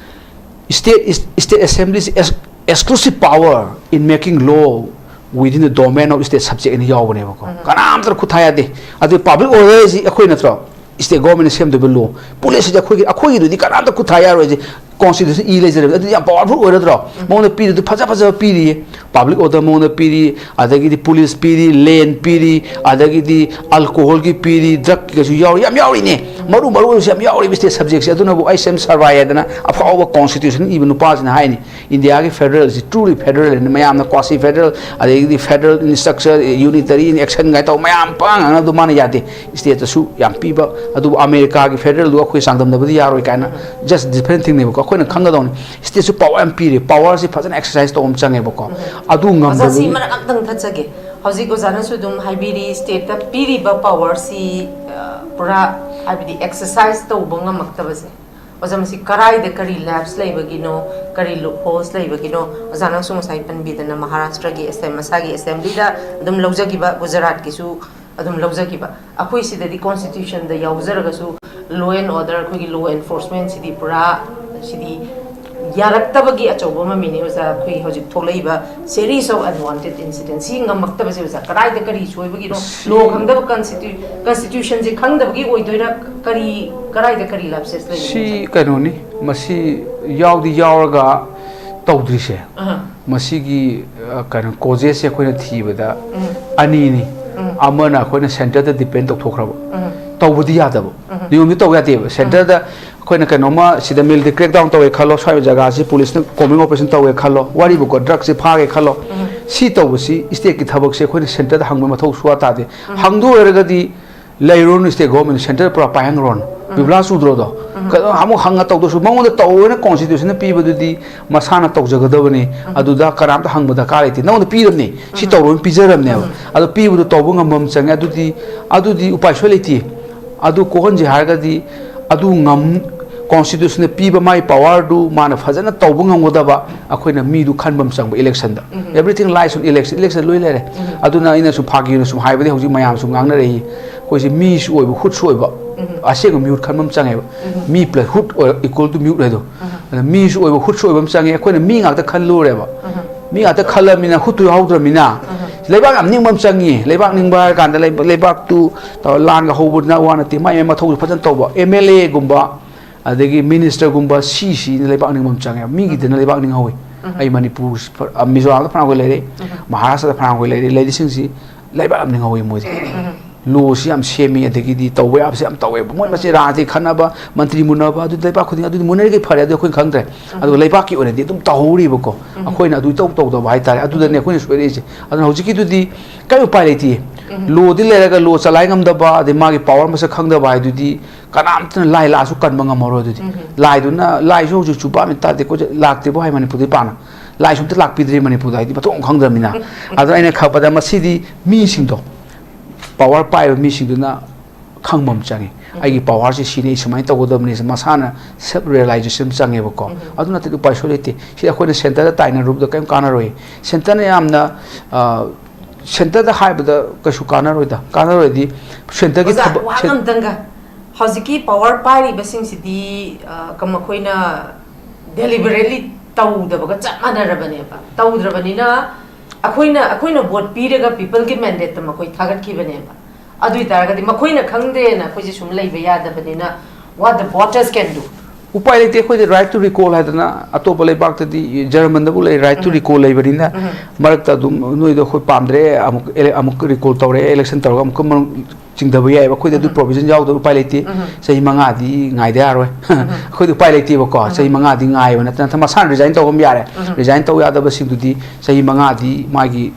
state is, state assembly's ex- exclusive power in making law within the domain of state subject ꯍꯥꯏꯅ ꯌꯥꯎꯕꯅꯦꯕꯀꯣ꯫ ꯀꯅꯥꯝꯇꯅ ꯈꯨꯠ ꯊꯥ ꯌꯥꯗꯦ꯫ ꯑꯗꯨ ꯄꯥꯕ꯭ꯂꯤꯛ ꯑꯣꯔꯗꯔꯁꯤ ꯑꯩꯈꯣꯏ ꯅꯠꯇ꯭ꯔꯣ, ꯁ꯭ꯇꯦꯠ ꯒꯣꯔꯃꯦꯟꯅ ꯁꯦꯝꯗꯣꯏꯕ ꯂꯣ꯫ ꯄꯨꯂꯤꯁꯁꯤꯗꯤ ꯑꯩꯈꯣꯏꯒꯤ, ꯑꯩꯈꯣꯏꯒꯤꯗꯨꯗꯤ ꯀꯅꯥꯝꯇ ꯈꯨꯠ ꯊꯥ ꯌꯥꯔꯣꯏ ꯍꯥꯏꯁꯦ꯫ Constitution E ꯂꯩꯖꯔꯕꯅꯤ꯫ ꯑꯗꯨꯗꯤ ꯌꯥꯝ ꯄꯥꯋꯔꯐꯨꯜ ꯑꯣꯏꯔꯗ꯭ꯔꯣ? ꯃꯉꯣꯟꯗ ꯄꯤꯔꯤꯗꯨ ꯐꯖ ꯐꯖꯕ ꯄꯤꯔꯤꯌꯦ꯫ ꯄꯥꯕ꯭ꯂꯤꯛ ꯑꯣꯔꯗꯔ ꯃꯉꯣꯟꯗ ꯄꯤꯔꯤ, ꯑꯗꯒꯤꯗꯤ ꯄꯨꯂꯤꯁ ꯄꯤꯔꯤ, ꯂꯦꯟ ꯄꯤꯔꯤ, ꯑꯗꯒꯤꯗꯤ ꯑꯜꯀꯣꯍꯣꯜꯒꯤ ꯄꯤꯔꯤ, ꯗ꯭ꯔꯒꯀꯤꯒꯁꯨ ꯌꯥꯎꯔꯤ, ꯌꯥꯝ ꯌꯥꯎꯔꯤꯅꯦ꯫ ꯃꯔꯨ ꯃꯔꯨ ꯑꯣꯏꯕꯁꯨ ꯌꯥꯝ ꯌꯥꯎꯔꯤꯕ ꯁ꯭ꯇꯦꯠ ꯁꯕꯖꯦꯛꯁꯦ꯫ ꯑꯗꯨꯅꯕꯨ ꯑꯩꯁ ꯑꯦꯝ ꯁꯔꯚꯥꯏ ꯍꯥꯏꯗꯅ ꯑꯐꯥꯎꯕ ꯀꯣꯟꯁꯇꯤꯇ꯭ꯌꯨꯁꯟ ꯏꯕ ꯅꯨꯄꯥꯁꯤꯅ ꯍꯥꯏꯅꯤ, ꯏꯟꯗꯤꯌꯥꯒꯤ ꯐꯦꯗꯔꯦꯜꯁꯤ truly federal ꯍꯥꯏꯅ꯫ ꯃꯌꯥꯝꯅ quasi federal, ꯑꯗꯒꯤꯗꯤ federal in structure, unitary in action ꯀꯥꯏ ꯇꯧ ꯃꯌꯥꯝ ꯄꯪꯉꯥꯡ ꯉꯥꯡꯅꯕꯗꯣ ꯃꯥꯅ ꯌꯥꯗꯦ꯫ ꯁ꯭ꯇꯦꯠꯇꯁꯨ ꯌꯥꯝ ꯄꯤꯕ, ꯑꯗꯨꯕꯨ ꯑꯃꯦꯔꯤꯀꯥꯒꯤ ꯐꯦꯗꯔꯦꯜꯗꯨꯒ ꯑꯩꯈꯣꯏ ꯆꯥꯡꯗꯝꯅꯕꯗꯤ ꯌꯥꯔꯣꯏ ꯀꯥꯏꯅ, just different thingꯅꯦꯕꯀꯣ꯫ ꯑꯩꯈꯣꯏꯅ ꯈꯪꯒꯗꯧꯅꯤ, ꯁ꯭ꯇꯦꯠꯁꯨ ꯄꯥꯋꯔ ꯌꯥꯝ ꯄꯤꯔꯦ, ꯄꯥꯋꯔꯁꯤ ꯐꯖꯅ ꯑꯦꯛꯁꯔꯁꯥꯏꯁ ꯇꯧꯕ ꯑꯃ ꯆꯪꯉꯦꯕꯀꯣ꯫ ꯑꯗꯨ ꯑꯣꯖꯥ, ꯁꯤ ꯉꯝꯗꯕꯒꯤ ꯃꯔꯛ ꯑꯝꯇꯪ ꯊꯠꯆꯒꯦ꯫ ꯍꯧꯖꯤꯛ ꯑꯣꯖꯥꯅꯁꯨ ꯑꯗꯨꯝ ꯍꯥꯏꯕꯤꯔꯤ, ꯁ꯭ꯇꯦꯠꯇ ꯄꯤꯔꯤꯕ ꯄꯥꯋꯔꯁꯤ, ꯑ, ꯄꯨꯔꯥ, ꯍꯥꯏꯕꯗꯤ, ꯑꯦꯛꯁꯔꯁꯥꯏꯁ ꯇꯧꯕ ꯉꯝꯃꯛꯇꯕꯁꯦ꯫ ꯑꯣꯖꯥ, ꯃꯁꯤ ꯀꯔꯥꯏꯗ ꯀꯔꯤ ꯂꯦꯞꯁ ꯂꯩꯕꯒꯤꯅꯣ, ꯀꯔꯤ ꯂꯨꯞ ꯍꯣꯜꯁ ꯂꯩꯕꯒꯤꯅꯣ? ꯑꯣꯖꯥꯅꯁꯨ ꯉꯁꯥꯏ ꯄꯟꯕꯤꯗꯅ ꯃꯍꯥꯔꯥꯁꯇ꯭ꯔꯒꯤ ꯑꯦꯁꯦꯝ-, ꯃꯁꯥꯒꯤ ꯑꯦꯁꯦꯝꯕ꯭ꯂꯤꯗ ꯑꯗꯨꯝ ꯂꯧꯖꯈꯤꯕ, ꯒꯨꯖꯔꯥꯠꯀꯤꯁꯨ ꯑꯗꯨꯝ ꯂꯧꯖꯈꯤꯕ꯫ ꯑꯩꯈꯣꯏ ꯁꯤꯗꯗꯤ ꯀꯣꯟꯁꯇꯤꯇ꯭ꯌꯨꯁꯟꯗ ꯌꯥꯎꯖꯔꯒꯁꯨ law and order, ꯑꯩꯈꯣꯏꯒꯤ ꯂꯣ ꯑꯦꯟꯐꯣꯔꯁꯃꯦꯟꯁꯤꯗꯤ ꯄꯨꯔꯥ ꯁꯤꯗꯤ ꯌꯥꯔꯛꯇꯕꯒꯤ ꯑꯆꯧꯕ ꯃꯃꯤꯅꯤ ꯑꯣꯖꯥ꯫ ꯑꯩꯈꯣꯏ ꯍꯧꯖꯤꯛ ꯊꯣꯛꯂꯛꯏꯕ series of unwanted incident ꯁꯤ ꯉꯝꯃꯛꯇꯕꯁꯦ ꯑꯣꯖꯥ, ꯀꯗꯥꯏꯗ ꯀꯔꯤ ꯁꯣꯏꯕꯒꯤꯅꯣ? ꯁꯤ- ꯂꯣ ꯈꯪꯗꯕ, ꯀꯟꯁꯇꯤꯇ꯭ꯌꯨ-, ꯀꯟꯁꯇꯤꯇ꯭ꯌꯨꯁꯟꯁꯦ ꯈꯪꯗꯕꯒꯤ ꯑꯣꯏꯗꯣꯏꯔꯥ? ꯀꯔꯤ, ꯀꯗꯥꯏꯗ ꯀꯔꯤ ꯂꯦꯞꯁꯦꯁ ꯂꯩꯕꯅꯣ ꯁꯤ ꯑꯣꯖꯥ? ꯀꯩꯅꯣꯅꯤ, ꯃꯁꯤ ꯌꯥꯎꯗꯤ ꯌꯥꯎꯔꯒ ꯇꯧꯗ꯭ꯔꯤꯁꯦ꯫ ꯑꯍ꯫ ꯃꯁꯤꯒꯤ, ꯑ, ꯀꯩꯅꯣ, ꯀꯣꯖꯦꯁꯁꯦ ꯑꯩꯈꯣꯏꯅ ꯊꯤꯕꯗ ꯎꯝ꯫ ꯑꯅꯤꯅꯤ꯫ ꯎꯝ꯫ ꯑꯃꯅ ꯑꯩꯈꯣꯏꯅ ꯁꯦꯟꯇꯔꯗ ꯗꯤꯄꯦꯟ ꯇꯧꯊꯣꯛꯈ꯭ꯔꯕ꯫ ꯎꯝ꯫ ꯇꯧꯕꯗꯤ ꯌꯥꯗꯕ꯫ ꯎꯝ꯫ ꯅꯤꯌꯣꯝꯗꯤ ꯇꯧ ꯌꯥꯗꯦꯕ꯫ ꯁꯦꯟꯇꯔꯗ ꯑꯩꯈꯣꯏꯅ ꯀꯩꯅꯣꯝꯃ ꯁꯤꯗ ꯃꯤꯂꯤꯇꯔꯤ ꯀ꯭ꯔꯦꯛꯗꯥꯎꯟ ꯇꯧꯋꯦ ꯈꯜꯂꯣ, ꯁ꯭ꯋꯥꯏ ꯖꯒꯥꯁꯤ ꯄꯨꯂꯤꯁꯅ ꯀꯣꯝꯕꯤꯡ ꯑꯣꯄꯔꯦꯁꯟ ꯇꯧꯋꯦ ꯈꯜꯂꯣ, ꯋꯥꯔꯤꯕꯨꯀꯣ, ꯗ꯭ꯔꯒꯁꯤ ꯐꯥꯒꯦ ꯈꯜꯂꯣ꯫ ꯎꯝ꯫ ꯁꯤ ꯇꯧꯕꯁꯤ, stateꯀꯤ ꯊꯕꯛꯁꯦ ꯑꯩꯈꯣꯏꯅ centreꯗ ꯍꯪꯕ ꯃꯊꯧ ꯁꯨꯡꯇꯥ ꯇꯥꯗꯦ꯫ ꯍꯪꯗꯣꯛ ꯑꯣꯏꯔꯒꯗꯤ ꯂꯩꯔꯨꯔꯅꯨ, state government, centre ꯄꯨꯔꯥ ꯄꯥꯏꯍꯟꯈ꯭ꯔꯣꯅ꯫ ꯕꯤꯕꯨꯂꯥ ꯆꯨꯗ꯭ꯔꯣꯗꯣ? ꯀꯩꯅꯣ ꯑꯃꯨꯛ ꯍꯪꯉ ꯇꯧꯗꯣꯏꯁꯨ ꯃꯉꯣꯟꯗ ꯇꯧꯑꯣꯅ constitutionꯅ ꯄꯤꯕꯗꯨꯗꯤ ꯃꯁꯥꯅ ꯇꯧꯖꯒꯗꯕꯅꯤ꯫ ꯑꯗꯨꯗ ꯀꯅꯥꯝꯇ ꯍꯪꯕ ꯗꯔꯀꯥꯔ ꯂꯩꯇꯦ꯫ ꯅꯉꯣꯟꯗ ꯄꯤꯔꯕꯅꯤ, ꯁꯤ ꯇꯧꯔꯣꯅ ꯄꯤꯖꯔꯕꯅꯦꯕ꯫ ꯑꯗꯣ ꯄꯤꯕꯗꯣ ꯇꯧꯕ ꯉꯝꯕ ꯑꯃ ꯆꯪꯉꯦ꯫ ꯑꯗꯨꯗꯤ, ꯑꯗꯨꯗꯤ ꯎꯄꯥꯏ ꯁꯣꯏ ꯂꯩꯇꯦ꯫ ꯑꯗꯨ ꯀꯣꯛꯍꯟꯁꯦ ꯍꯥꯏꯔꯒꯗꯤ ꯑꯗꯨ ꯉꯝ constitutionꯅ ꯄꯤꯕ ꯃꯥꯒꯤ powerꯗꯨ ꯃꯥꯅ ꯐꯖꯅ ꯇꯧꯕ ꯉꯝꯒꯗꯕ ꯑꯩꯈꯣꯏꯅ ꯃꯤꯗꯨ ꯈꯟꯕ ꯑꯃ ꯆꯪꯕ electionꯗ꯫ Everything lies on election, election ꯂꯣꯏ ꯂꯩꯔꯦ꯫ ꯑꯗꯨꯅ ꯑꯩꯅ ꯁꯨꯝ ꯐꯥꯒꯤ ꯑꯣꯏꯅ ꯁꯨꯝ ꯍꯥꯏꯕꯗꯤ ꯍꯧꯖꯤꯛ ꯃꯌꯥꯝ ꯁꯨꯝ ꯉꯥꯡꯅꯔꯛꯏ, ꯑꯩꯈꯣꯏꯁꯦ ꯃꯤꯁꯨ ꯑꯣꯏꯕ, ꯍꯨꯠꯁꯨ ꯑꯣꯏꯕ, ꯑꯁꯦꯡꯕ ꯃꯤꯍꯨꯠ ꯈꯟꯕ ꯑꯃ ꯆꯪꯉꯦꯕ꯫ ꯃꯤ plus ꯍꯨꯠ equal to ꯃꯤꯍꯨꯠ ꯍꯥꯏꯗꯣ꯫ ꯑꯗ ꯃꯤꯁꯨ ꯑꯣꯏꯕ, ꯍꯨꯠꯁꯨ ꯑꯣꯏꯕ ꯑꯃ ꯆꯪꯉꯦ꯫ ꯑꯩꯈꯣꯏꯅ ꯃꯤ ꯉꯥꯛꯇ ꯈꯜꯂꯨꯔꯦꯕ꯫ ꯃꯤ ꯉꯥꯛꯇ ꯈꯜꯂꯃꯤꯅ ꯍꯨꯠꯇꯨ ꯌꯥꯎꯗ꯭ꯔꯃꯤꯅ ꯂꯩꯕꯥꯛ ꯌꯥꯝ ꯅꯤꯡꯕ ꯑꯃ ꯆꯪꯉꯤ꯫ ꯂꯩꯕꯥꯛ ꯅꯤꯡꯕ ꯍꯥꯏꯔ ꯀꯥꯟꯗ ꯂꯩꯕ-, ꯂꯩꯕꯥꯛꯇꯨ ꯇꯧꯔ ꯂꯥꯟꯒ ꯍꯧꯕꯗꯨꯅ ꯋꯥ ꯅꯠꯇꯦ, ꯃꯥꯏ ꯃꯥꯏ ꯃꯊꯧꯁꯨ ꯐꯖꯅ ꯇꯧꯕ꯫ MLAꯒꯨꯝꯕ, ꯑꯗꯒꯤ ministerꯒꯨꯝꯕ, ꯁꯤ ꯁꯤꯅ ꯂꯩꯕꯥꯛ ꯅꯤꯡꯕ ꯑꯃ ꯆꯪꯉꯦꯕ꯫ ꯃꯤꯒꯤꯗꯅ ꯂꯩꯕꯥꯛ ꯅꯤꯡꯍꯧꯋꯤ꯫ ꯑꯩ ꯃꯅꯤꯄꯨꯔ, ꯐ-, ꯑ, ꯃꯤꯖꯣꯔꯥꯝꯗ ꯐꯅꯌꯥꯝ ꯑꯩꯈꯣꯏ ꯂꯩꯔꯦ, ꯃꯍꯥꯔꯥꯁꯇ꯭ꯔꯗ ꯐꯅꯌꯥꯝ ꯑꯩꯈꯣꯏ ꯂꯩꯔꯦ, ꯂꯩꯔꯤꯁꯤꯡꯁꯤ ꯂꯩꯕꯥꯛ ꯌꯥꯝ ꯅꯤꯡꯍꯧꯋꯤ ꯃꯣꯏꯗꯤ꯫ Lawꯁꯤ ꯌꯥꯝ ꯁꯦꯝꯃꯤ, ꯑꯗꯒꯤꯗꯤ ꯇꯧꯕ ꯌꯥꯕꯁꯤ ꯌꯥꯝ ꯇꯧꯋꯦꯕ꯫ ꯃꯣꯏ ꯃꯁꯤ ꯔꯥꯖꯅꯤꯇꯤ ꯈꯟꯅꯕ, ꯃꯟꯇ꯭ꯔꯤ ꯃꯨꯟꯅꯕ, ꯑꯗꯨꯗꯤ ꯂꯩꯕꯥꯛ ꯈꯨꯗꯤꯡ ꯑꯗꯨꯗꯤ ꯃꯨꯟꯅꯔꯤꯈꯩ ꯐꯔꯦ, ꯑꯗꯨ ꯑꯩꯈꯣꯏꯅ ꯈꯪꯗ꯭ꯔꯦ꯫ ꯑꯗꯨꯒ ꯂꯩꯕꯥꯛꯀꯤ ꯑꯣꯏꯅꯗꯤ ꯑꯗꯨꯝ ꯇꯧꯍꯧꯔꯤꯕꯀꯣ꯫ ꯑꯩꯈꯣꯏꯅ ꯑꯗꯨ ꯏꯇꯧ ꯇꯧꯗꯕ ꯍꯥꯏꯇꯥꯔꯦ꯫ ꯑꯗꯨꯗꯅꯦ ꯑꯩꯈꯣꯏꯅ ꯁꯣꯏꯔꯛꯏꯁꯦ꯫ ꯑꯗꯨꯅ ꯍꯧꯖꯤꯛꯀꯤꯗꯨꯗꯤ ꯀꯔꯤ ꯎꯄꯥꯏ ꯂꯩꯇꯦ꯫ Lawꯗꯤ ꯂꯩꯔꯒ law ꯆꯂꯥꯏ ꯉꯝꯗꯕ, ꯑꯗꯩ ꯃꯥꯒꯤ power ꯃꯁꯛ ꯈꯪꯗꯕ ꯍꯥꯏꯗꯨꯗꯤ ꯀꯅꯥꯝꯇꯅ ꯂꯥꯏ ꯂꯥꯛꯑꯁꯨ ꯀꯟꯕ ꯉꯝꯃꯔꯣꯏ꯫ ꯑꯗꯨꯗꯤ ꯂꯥꯏꯗꯨꯅ, ꯂꯥꯏꯁꯨ ꯍꯧꯖꯤꯛꯁꯨ ꯚꯥꯞ ꯇꯥꯗꯦ, ꯑꯩꯈꯣꯏꯁꯦ ꯂꯥꯛꯇꯦꯕꯨ ꯍꯥꯏ ꯃꯅꯤꯄꯨꯔꯗꯤ ꯄꯥꯛꯅ꯫ ꯂꯥꯏꯁꯨ ꯑꯝꯇ ꯂꯥꯛꯄꯤꯗ꯭ꯔꯤ ꯃꯅꯤꯄꯨꯔꯗ, ꯍꯥꯏꯗꯤ ꯃꯊꯣꯡ ꯈꯪꯗ꯭ꯔꯕꯅꯤꯅ꯫ ꯑꯗꯨꯅ ꯑꯩꯅ ꯈꯪꯕꯗ ꯃꯁꯤꯗꯤ ꯃꯤꯁꯤꯡꯗꯣ, power ꯄꯥꯏꯕ ꯃꯤꯁꯤꯡꯗꯨꯅ ꯈꯪꯕ ꯑꯃ ꯆꯪꯉꯤ꯫ ꯑꯩꯒꯤ powerꯁꯤ ꯁꯤꯅꯤ, ꯑꯩ ꯁꯨꯃꯥꯏꯅ ꯇꯧꯒꯗꯕꯅꯤ, ꯃꯁꯥꯅ self realization ꯑꯃ ꯆꯪꯉꯦꯕꯀꯣ꯫ ꯑꯗꯨ ꯅꯠꯇ꯭ꯔꯗꯤ ꯎꯄꯥꯏ ꯁꯨꯡꯂꯩ ꯂꯩꯇꯦ꯫ ꯁꯤ ꯑꯩꯈꯣꯏꯅ centreꯗ ꯇꯥꯏꯅꯔꯨꯕꯗ ꯀꯔꯤꯝ ꯀꯥꯟꯅꯔꯣꯏ꯫ Centreꯅ ꯌꯥꯝꯅ, ꯑ, centreꯗ ꯍꯥꯏꯕꯗ ꯀꯩꯁꯨ ꯀꯥꯟꯅꯔꯣꯏꯗ꯫ ꯀꯥꯟꯅꯔꯣꯏꯗꯤ centreꯒꯤ ꯑꯣꯖꯥ, ꯊꯕꯛ, ꯋꯥ cen- ꯑꯝꯇꯪꯒ꯫ ꯍꯧꯖꯤꯛꯀꯤ power ꯄꯥꯏꯔꯤꯕꯁꯤꯡꯁꯤꯗꯤ, ꯑ, ꯀ-, ꯃꯈꯣꯏꯅ deliberately ꯇꯧꯗꯕꯒ ꯆꯞ ꯃꯥꯟꯅꯔꯕꯅꯦꯕ꯫ ꯇꯧꯗ꯭ꯔꯕꯅꯤꯅ ꯑꯩꯈꯣꯏꯅ, ꯑꯩꯈꯣꯏꯅ vote ꯄꯤꯔꯒ peopleꯒꯤ mandateꯇ ꯃꯈꯣꯏ ꯊꯥꯒꯠꯈꯤꯕꯅꯦꯕ꯫ ꯑꯗꯨ ꯑꯣꯏꯇꯥꯔꯒꯗꯤ ꯃꯈꯣꯏꯅ ꯈꯪꯗꯦꯅ ꯑꯩꯈꯣꯏꯁꯦ ꯁꯨꯝ ꯂꯩꯕ ꯌꯥꯗꯕꯅꯤꯅ, what the voters can do? ꯎꯄꯥꯏ ꯂꯩꯇꯦ꯫ ꯑꯩꯈꯣꯏꯗꯤ right to recall ꯍꯥꯏꯗꯅ ꯑꯇꯣꯞꯄ ꯂꯩꯕꯥꯛꯇꯗꯤ, ꯖꯔꯃꯟꯗꯕꯨ ꯂꯩ, right to recall ꯂꯩꯕꯅꯤꯅ, ꯃꯔꯛꯇ ꯑꯗꯨꯝ ꯅꯣꯏꯗꯣ ꯑꯩꯈꯣꯏ ꯄꯥꯝꯗ꯭ꯔꯦ, ꯑꯃꯨꯛ ꯑꯃꯨꯛ recall ꯇꯧꯔꯦ, election ꯇꯧꯔꯒ ꯑꯃꯨꯛꯀ ꯃꯔꯨꯛ ꯆꯤꯡꯊꯕ ꯌꯥꯏꯑꯕ꯫ ꯑꯩꯈꯣꯏꯗꯤ ꯑꯗꯨ provision ꯌꯥꯎꯗꯕ, ꯎꯄꯥꯏ ꯂꯩꯇꯦ꯫ ꯆꯍꯤ ꯃꯉꯥꯗꯤ ꯉꯥꯏꯗ ꯌꯥꯔꯣꯏ꯫ ꯑꯩꯈꯣꯏꯗꯤ ꯎꯄꯥꯏ ꯂꯩꯇꯦꯕꯀꯣ꯫ ꯆꯍꯤ ꯃꯉꯥꯗꯤ ꯉꯥꯏꯕ ꯅꯠꯇꯅ ꯃꯁꯥꯅ resign ꯇꯧꯕ ꯑꯃ ꯌꯥꯔꯦ꯫ Resign ꯇꯧ ꯌꯥꯗꯕꯁꯤꯡꯗꯨꯗꯤ ꯆꯍꯤ ꯃꯉꯥꯗꯤ ꯃꯥꯒꯤ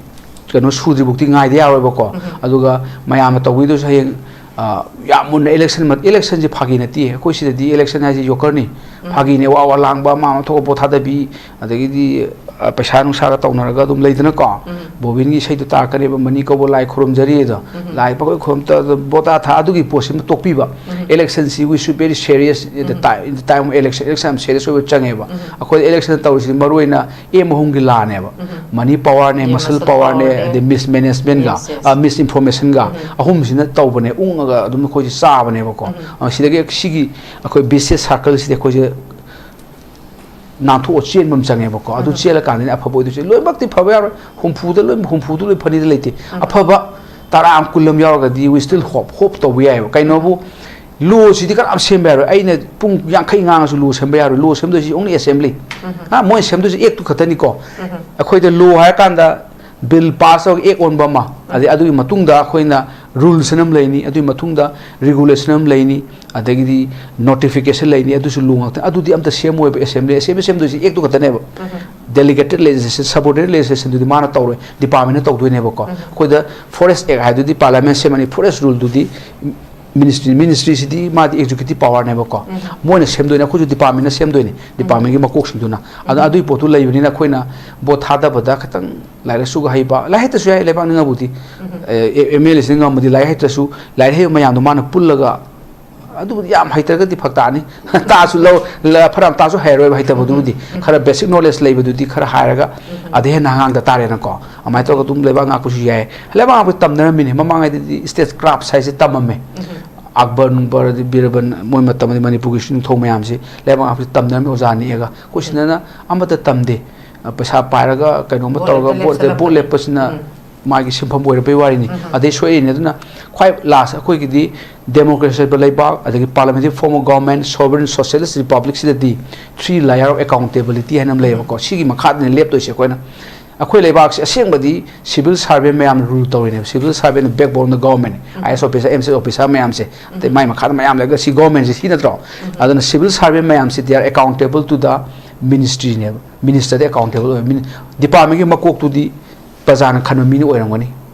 ꯀꯩꯅꯣ ꯁꯨꯗ꯭ꯔꯤꯐꯥꯎꯗꯤ ꯉꯥꯏꯗ ꯌꯥꯔꯣꯏꯕꯀꯣ꯫ ꯑꯗꯨꯒ ꯃꯌꯥꯝꯅ ꯇꯧꯕꯤꯗꯨꯁꯨ ꯍꯌꯦꯡ, ꯑ, ꯌꯥꯝ ꯃꯨꯟꯅ election ꯃ-, election ꯁꯦ ꯐꯥꯒꯤ ꯅꯠꯇꯦ꯫ ꯑꯩꯈꯣꯏ ꯁꯤꯗꯗꯤ election ꯍꯥꯏꯁꯦ joker ꯅꯤ꯫ ꯐꯥꯒꯤꯅꯦ, ꯋꯥ ꯋꯥ ꯂꯥꯡꯕ, ꯑꯃ ꯑꯃ ꯊꯣꯛꯑ ꯄꯣꯠ ꯊꯥꯗꯕꯤ, ꯑꯗꯒꯤꯗꯤ, ꯑ, ꯄꯩꯁꯥ ꯅꯨꯡꯁꯥꯒ ꯇꯧꯅꯔꯒ ꯑꯗꯨꯝ ꯂꯩꯗꯅꯀꯣ꯫ ꯕꯣꯕꯤꯟꯒꯤ ꯏꯁꯩꯗꯣ ꯇꯥꯔꯛꯀꯅꯦꯕ, "ꯃꯅꯤ ꯀꯧꯕ ꯂꯥꯏ ꯈꯨꯔꯨꯝꯖꯔꯤ" ꯑꯗꯣ꯫ "ꯂꯥꯏ ꯄꯥꯈꯣꯏ ꯈꯨꯔꯨꯝꯇ" ꯕꯣꯇꯥ ꯊꯥ, ꯑꯗꯨꯒꯤ ꯄꯣꯠꯁꯤꯃ ꯇꯣꯛꯄꯤꯕ꯫ Election ꯁꯤ we should very serious at the time, in the time of election꯫ Election ꯌꯥꯝ serious ꯑꯣꯏꯕ ꯆꯪꯉꯦꯕ꯫ ꯑꯩꯈꯣꯏꯗ election ꯇꯧꯔꯤꯁꯤ ꯃꯔꯨ ꯑꯣꯏꯅ aim ꯑꯍꯨꯝꯒꯤ ꯂꯥꯅꯦꯕ꯫ Money power ꯅꯦ, muscle power ꯅꯦ, ꯑꯗꯩ mismanagement ꯒ, ꯑ, misinformation ꯒ, ꯑꯍꯨꯝꯁꯤꯅ ꯇꯧꯕꯅꯦ, ꯎꯪꯉꯒ ꯑꯗꯨꯝ ꯑꯩꯈꯣꯏꯁꯦ ꯆꯥꯕꯅꯦꯕꯀꯣ꯫ ꯑ, ꯁꯤꯗꯒꯤ ꯁꯤꯒꯤ ꯑꯩꯈꯣꯏ vicious circle ꯁꯤꯗꯤ ꯑꯩꯈꯣꯏꯁꯦ ꯅꯥꯟꯊꯣꯛꯑ ꯆꯦꯟꯕ ꯑꯃ ꯆꯪꯉꯦꯕꯀꯣ꯫ ꯑꯗꯨ ꯆꯦꯜꯂꯀꯥꯟꯗꯅꯦ ꯑꯐꯕ ꯑꯣꯏꯗꯣꯏꯁꯦ꯫ ꯂꯣꯏꯅꯃꯛꯇꯤ ꯐꯕ ꯌꯥꯔꯣꯏ, ꯍꯨꯝꯐꯨꯗ ꯂꯣꯏ, ꯍꯨꯝꯐꯨꯗ ꯂꯣꯏ ꯐꯅꯤꯗ ꯂꯩꯇꯦ꯫ ꯑꯐꯕ ꯇꯔꯥ ꯑꯃ, ꯀꯨꯟ ꯑꯃ ꯌꯥꯎꯔꯒꯗꯤ we still hope, hope ꯇꯧꯕ ꯌꯥꯏꯑꯕ꯫ ꯀꯩꯅꯣꯕꯨ, law ꯁꯤꯗꯤ ꯀꯅꯥꯝ ꯁꯦꯝꯕ ꯌꯥꯔꯣꯏ꯫ ꯑꯩꯅ ꯄꯨꯡ ꯌꯥꯡꯈꯩ ꯉꯥꯡꯉꯁꯨ law ꯁꯦꯝꯕ ꯌꯥꯔꯣꯏ꯫ Law ꯁꯦꯝꯗꯣꯏꯁꯤ only assembly꯫ ꯍꯥ, ꯃꯣꯏ ꯁꯦꯝꯗꯣꯏꯁꯤ act ꯇꯨ ꯈꯛꯇꯅꯤꯀꯣ꯫ ꯑꯩꯈꯣꯏꯗ law ꯍꯥꯏꯔꯀꯥꯟꯗ bill pass ꯇꯧꯔꯒ act ꯑꯣꯟꯕ ꯑꯃ, ꯑꯗꯩ ꯑꯗꯨꯒꯤ ꯃꯇꯨꯡꯗ ꯑꯩꯈꯣꯏꯅ rules ꯑꯃ ꯂꯩꯅꯤ, ꯑꯗꯨꯒꯤ ꯃꯇꯨꯡꯗ regulation ꯑꯃ ꯂꯩꯅꯤ, ꯑꯗꯒꯤꯗꯤ notification ꯂꯩꯅꯤ, ꯑꯗꯨꯁꯨ law ꯉꯥꯛꯇ꯫ ꯑꯗꯨꯗꯤ ꯑꯝꯇ ꯁꯦꯝꯃꯣꯏꯕ assembly꯫ Assembly ꯁꯦꯝꯗꯣꯏꯁꯤ act ꯇꯨ ꯈꯛꯇꯅꯦꯕ꯫ Delegated legislation, subordinate legislation ꯗꯨꯗꯤ ꯃꯥꯅ ꯇꯧꯔꯣꯏ, department ꯅ ꯇꯧꯗꯣꯏꯅꯦꯕꯀꯣ꯫ ꯑꯩꯈꯣꯏꯗ forest act ꯍꯥꯏꯗꯨꯗꯤ parliament ꯁꯦꯝꯃꯅꯤ, forest rule ꯗꯨꯗꯤ ministry, ministry ꯁꯤꯗꯤ ꯃꯥꯗꯤ executive power ꯅꯦꯕꯀꯣ꯫ ꯃꯣꯏꯅ ꯁꯦꯝꯗꯣꯏꯅꯦ, ꯑꯩꯈꯣꯏꯁꯨ department ꯅ ꯁꯦꯝꯗꯣꯏꯅꯦ, department ꯒꯤ ꯃꯀꯣꯛꯁꯤꯡꯗꯨꯅ꯫ ꯑꯗ ꯑꯗꯨꯒꯤ ꯄꯣꯠꯇꯨ ꯂꯩꯕꯅꯤꯅ ꯑꯩꯈꯣꯏꯅ vote ꯊꯥꯗꯕꯗ ꯈꯤꯇꯪ ꯂꯥꯏꯔꯤꯛ ꯂꯥꯏꯁꯨꯒ ꯍꯩꯕ, ꯂꯥꯏꯔꯤꯛ ꯍꯩꯇ꯭ꯔꯁꯨ ꯌꯥꯏ, ꯂꯩꯕꯥꯛ ꯅꯤꯡꯉꯕꯨꯗꯤ, ꯑꯦ, ꯑꯦꯝ ꯑꯦꯜ ꯑꯦ ꯁꯤꯅ ꯉꯝꯃꯗꯤ, ꯂꯥꯏꯔꯤꯛ ꯍꯩꯇ꯭ꯔꯁꯨ, ꯂꯥꯏꯔꯤꯛ ꯍꯩꯕ ꯃꯌꯥꯝꯗꯣ ꯃꯥꯅ ꯄꯨꯜꯂꯒ, ꯑꯗꯨꯕꯨꯗꯤ ꯌꯥꯝ ꯍꯩꯇ꯭ꯔꯒꯗꯤ ꯐꯔꯛ ꯇꯥꯅꯤ꯫ ꯇꯥꯁꯨ ꯂꯧ-, ꯂ-, ꯐꯅꯌꯥꯝ ꯇꯥꯁꯨ ꯍꯩꯔꯣꯏꯕ, ꯍꯩꯇꯕꯗꯨꯕꯨꯗꯤ꯫ ꯈꯔ basic knowledge ꯂꯩꯕꯗꯨꯗꯤ ꯈꯔ ꯍꯥꯏꯔꯒ, ꯑꯗꯩ ꯍꯦꯟꯅ ꯑꯉꯥꯡꯗ ꯇꯥꯔꯦꯅꯀꯣ꯫ ꯑꯗꯨꯃꯥꯏꯅ ꯇꯧꯔꯒ ꯑꯗꯨꯝ ꯂꯩꯕꯥꯛ ꯉꯥꯛꯄꯁꯨ ꯌꯥꯏ꯫ ꯂꯩꯕꯥꯛ ꯉꯥꯛꯄꯁꯤ ꯇꯝꯅꯔꯝꯃꯤꯅꯦ꯫ ꯃꯃꯥꯡꯉꯩꯗꯗꯤ state craft ꯍꯥꯏꯁꯦ ꯇꯝꯃꯝꯃꯦ꯫ ꯑꯛꯕꯔ ꯅꯨꯡꯕꯔ, ꯑꯗꯩ ꯕꯤꯔꯕꯜ, ꯃꯣꯏ ꯃꯇꯝꯗꯗꯤ ꯃꯅꯤꯄꯨꯔꯒꯤ ꯅꯤꯡꯊꯧ ꯃꯌꯥꯝꯁꯤ ꯂꯩꯕꯥꯛ ꯉꯥꯛꯄꯁꯤ ꯇꯝꯅꯔꯝꯃꯤ ꯑꯣꯖꯥ ꯅꯦꯛꯑꯒ꯫ ꯑꯩꯈꯣꯏ ꯁꯤꯗꯅ ꯑꯃꯠꯇ ꯇꯝꯗꯦ꯫ ꯄꯩꯁꯥ ꯄꯥꯏꯔꯒ ꯀꯩꯅꯣꯝꯃ vote ꯇꯧꯔꯒ ꯂꯦꯞꯇ vote, vote ꯂꯦꯞꯁꯜꯂꯛꯄꯅꯤ꯫ ꯂꯦꯞꯄꯁꯤꯅ ꯎꯝ꯫ ꯃꯥꯒꯤ ꯁꯤꯟꯐꯝ ꯑꯣꯏꯔꯛꯄꯩ ꯋꯥꯔꯤꯅꯤ꯫ ꯑꯗꯩ ꯁꯣꯏꯔꯤꯅꯤ꯫ ꯑꯗꯨꯅ ꯈ꯭ꯋꯥꯏ ꯂꯥꯁ ꯑꯩꯈꯣꯏꯒꯤꯗꯤ democracy ꯂꯩꯕ ꯂꯩꯕꯥꯛ, ꯑꯗꯒꯤ parliamentary form of government, sovereign socialist republic ꯁꯤꯗꯗꯤ three layer of accountability ꯍꯥꯏꯅ ꯑꯃ ꯂꯩꯌꯦꯕꯀꯣ꯫ ꯁꯤꯒꯤ ꯃꯈꯥꯗꯅꯦ ꯂꯦꯞꯇꯣꯏꯁꯦ ꯑꯩꯈꯣꯏꯅ꯫ ꯑꯩꯈꯣꯏ ꯂꯩꯕꯥꯛꯁꯦ ꯑꯁꯦꯡꯕꯗꯤ civil servant ꯃꯌꯥꯝꯅ rule ꯇꯧꯔꯤꯅꯦꯕ꯫ Civil servant ꯅ backbone of government, I A S officer, M C S officer ꯃꯌꯥꯝꯁꯦ꯫ ꯑꯗꯩ ꯃꯥꯏ ꯃꯈꯥꯗ ꯃꯌꯥꯝ ꯂꯩꯔꯒ ꯁꯤ government ꯁꯦ ꯁꯤ ꯅꯠꯇ꯭ꯔꯣ? ꯑꯗꯨꯅ civil servant ꯃꯌꯥꯝꯁꯦ they are accountable to the ministry ꯅꯦꯕ꯫ Minister ꯗꯤ accountable ꯑꯣꯏ꯫ Mini-, department ꯒꯤ ꯃꯀꯣꯛꯇꯨꯗꯤ ꯄ꯭ꯔꯖꯥꯅ ꯈꯟꯕ ꯃꯤꯅ ꯑꯣꯏꯔꯝꯒꯅꯤ꯫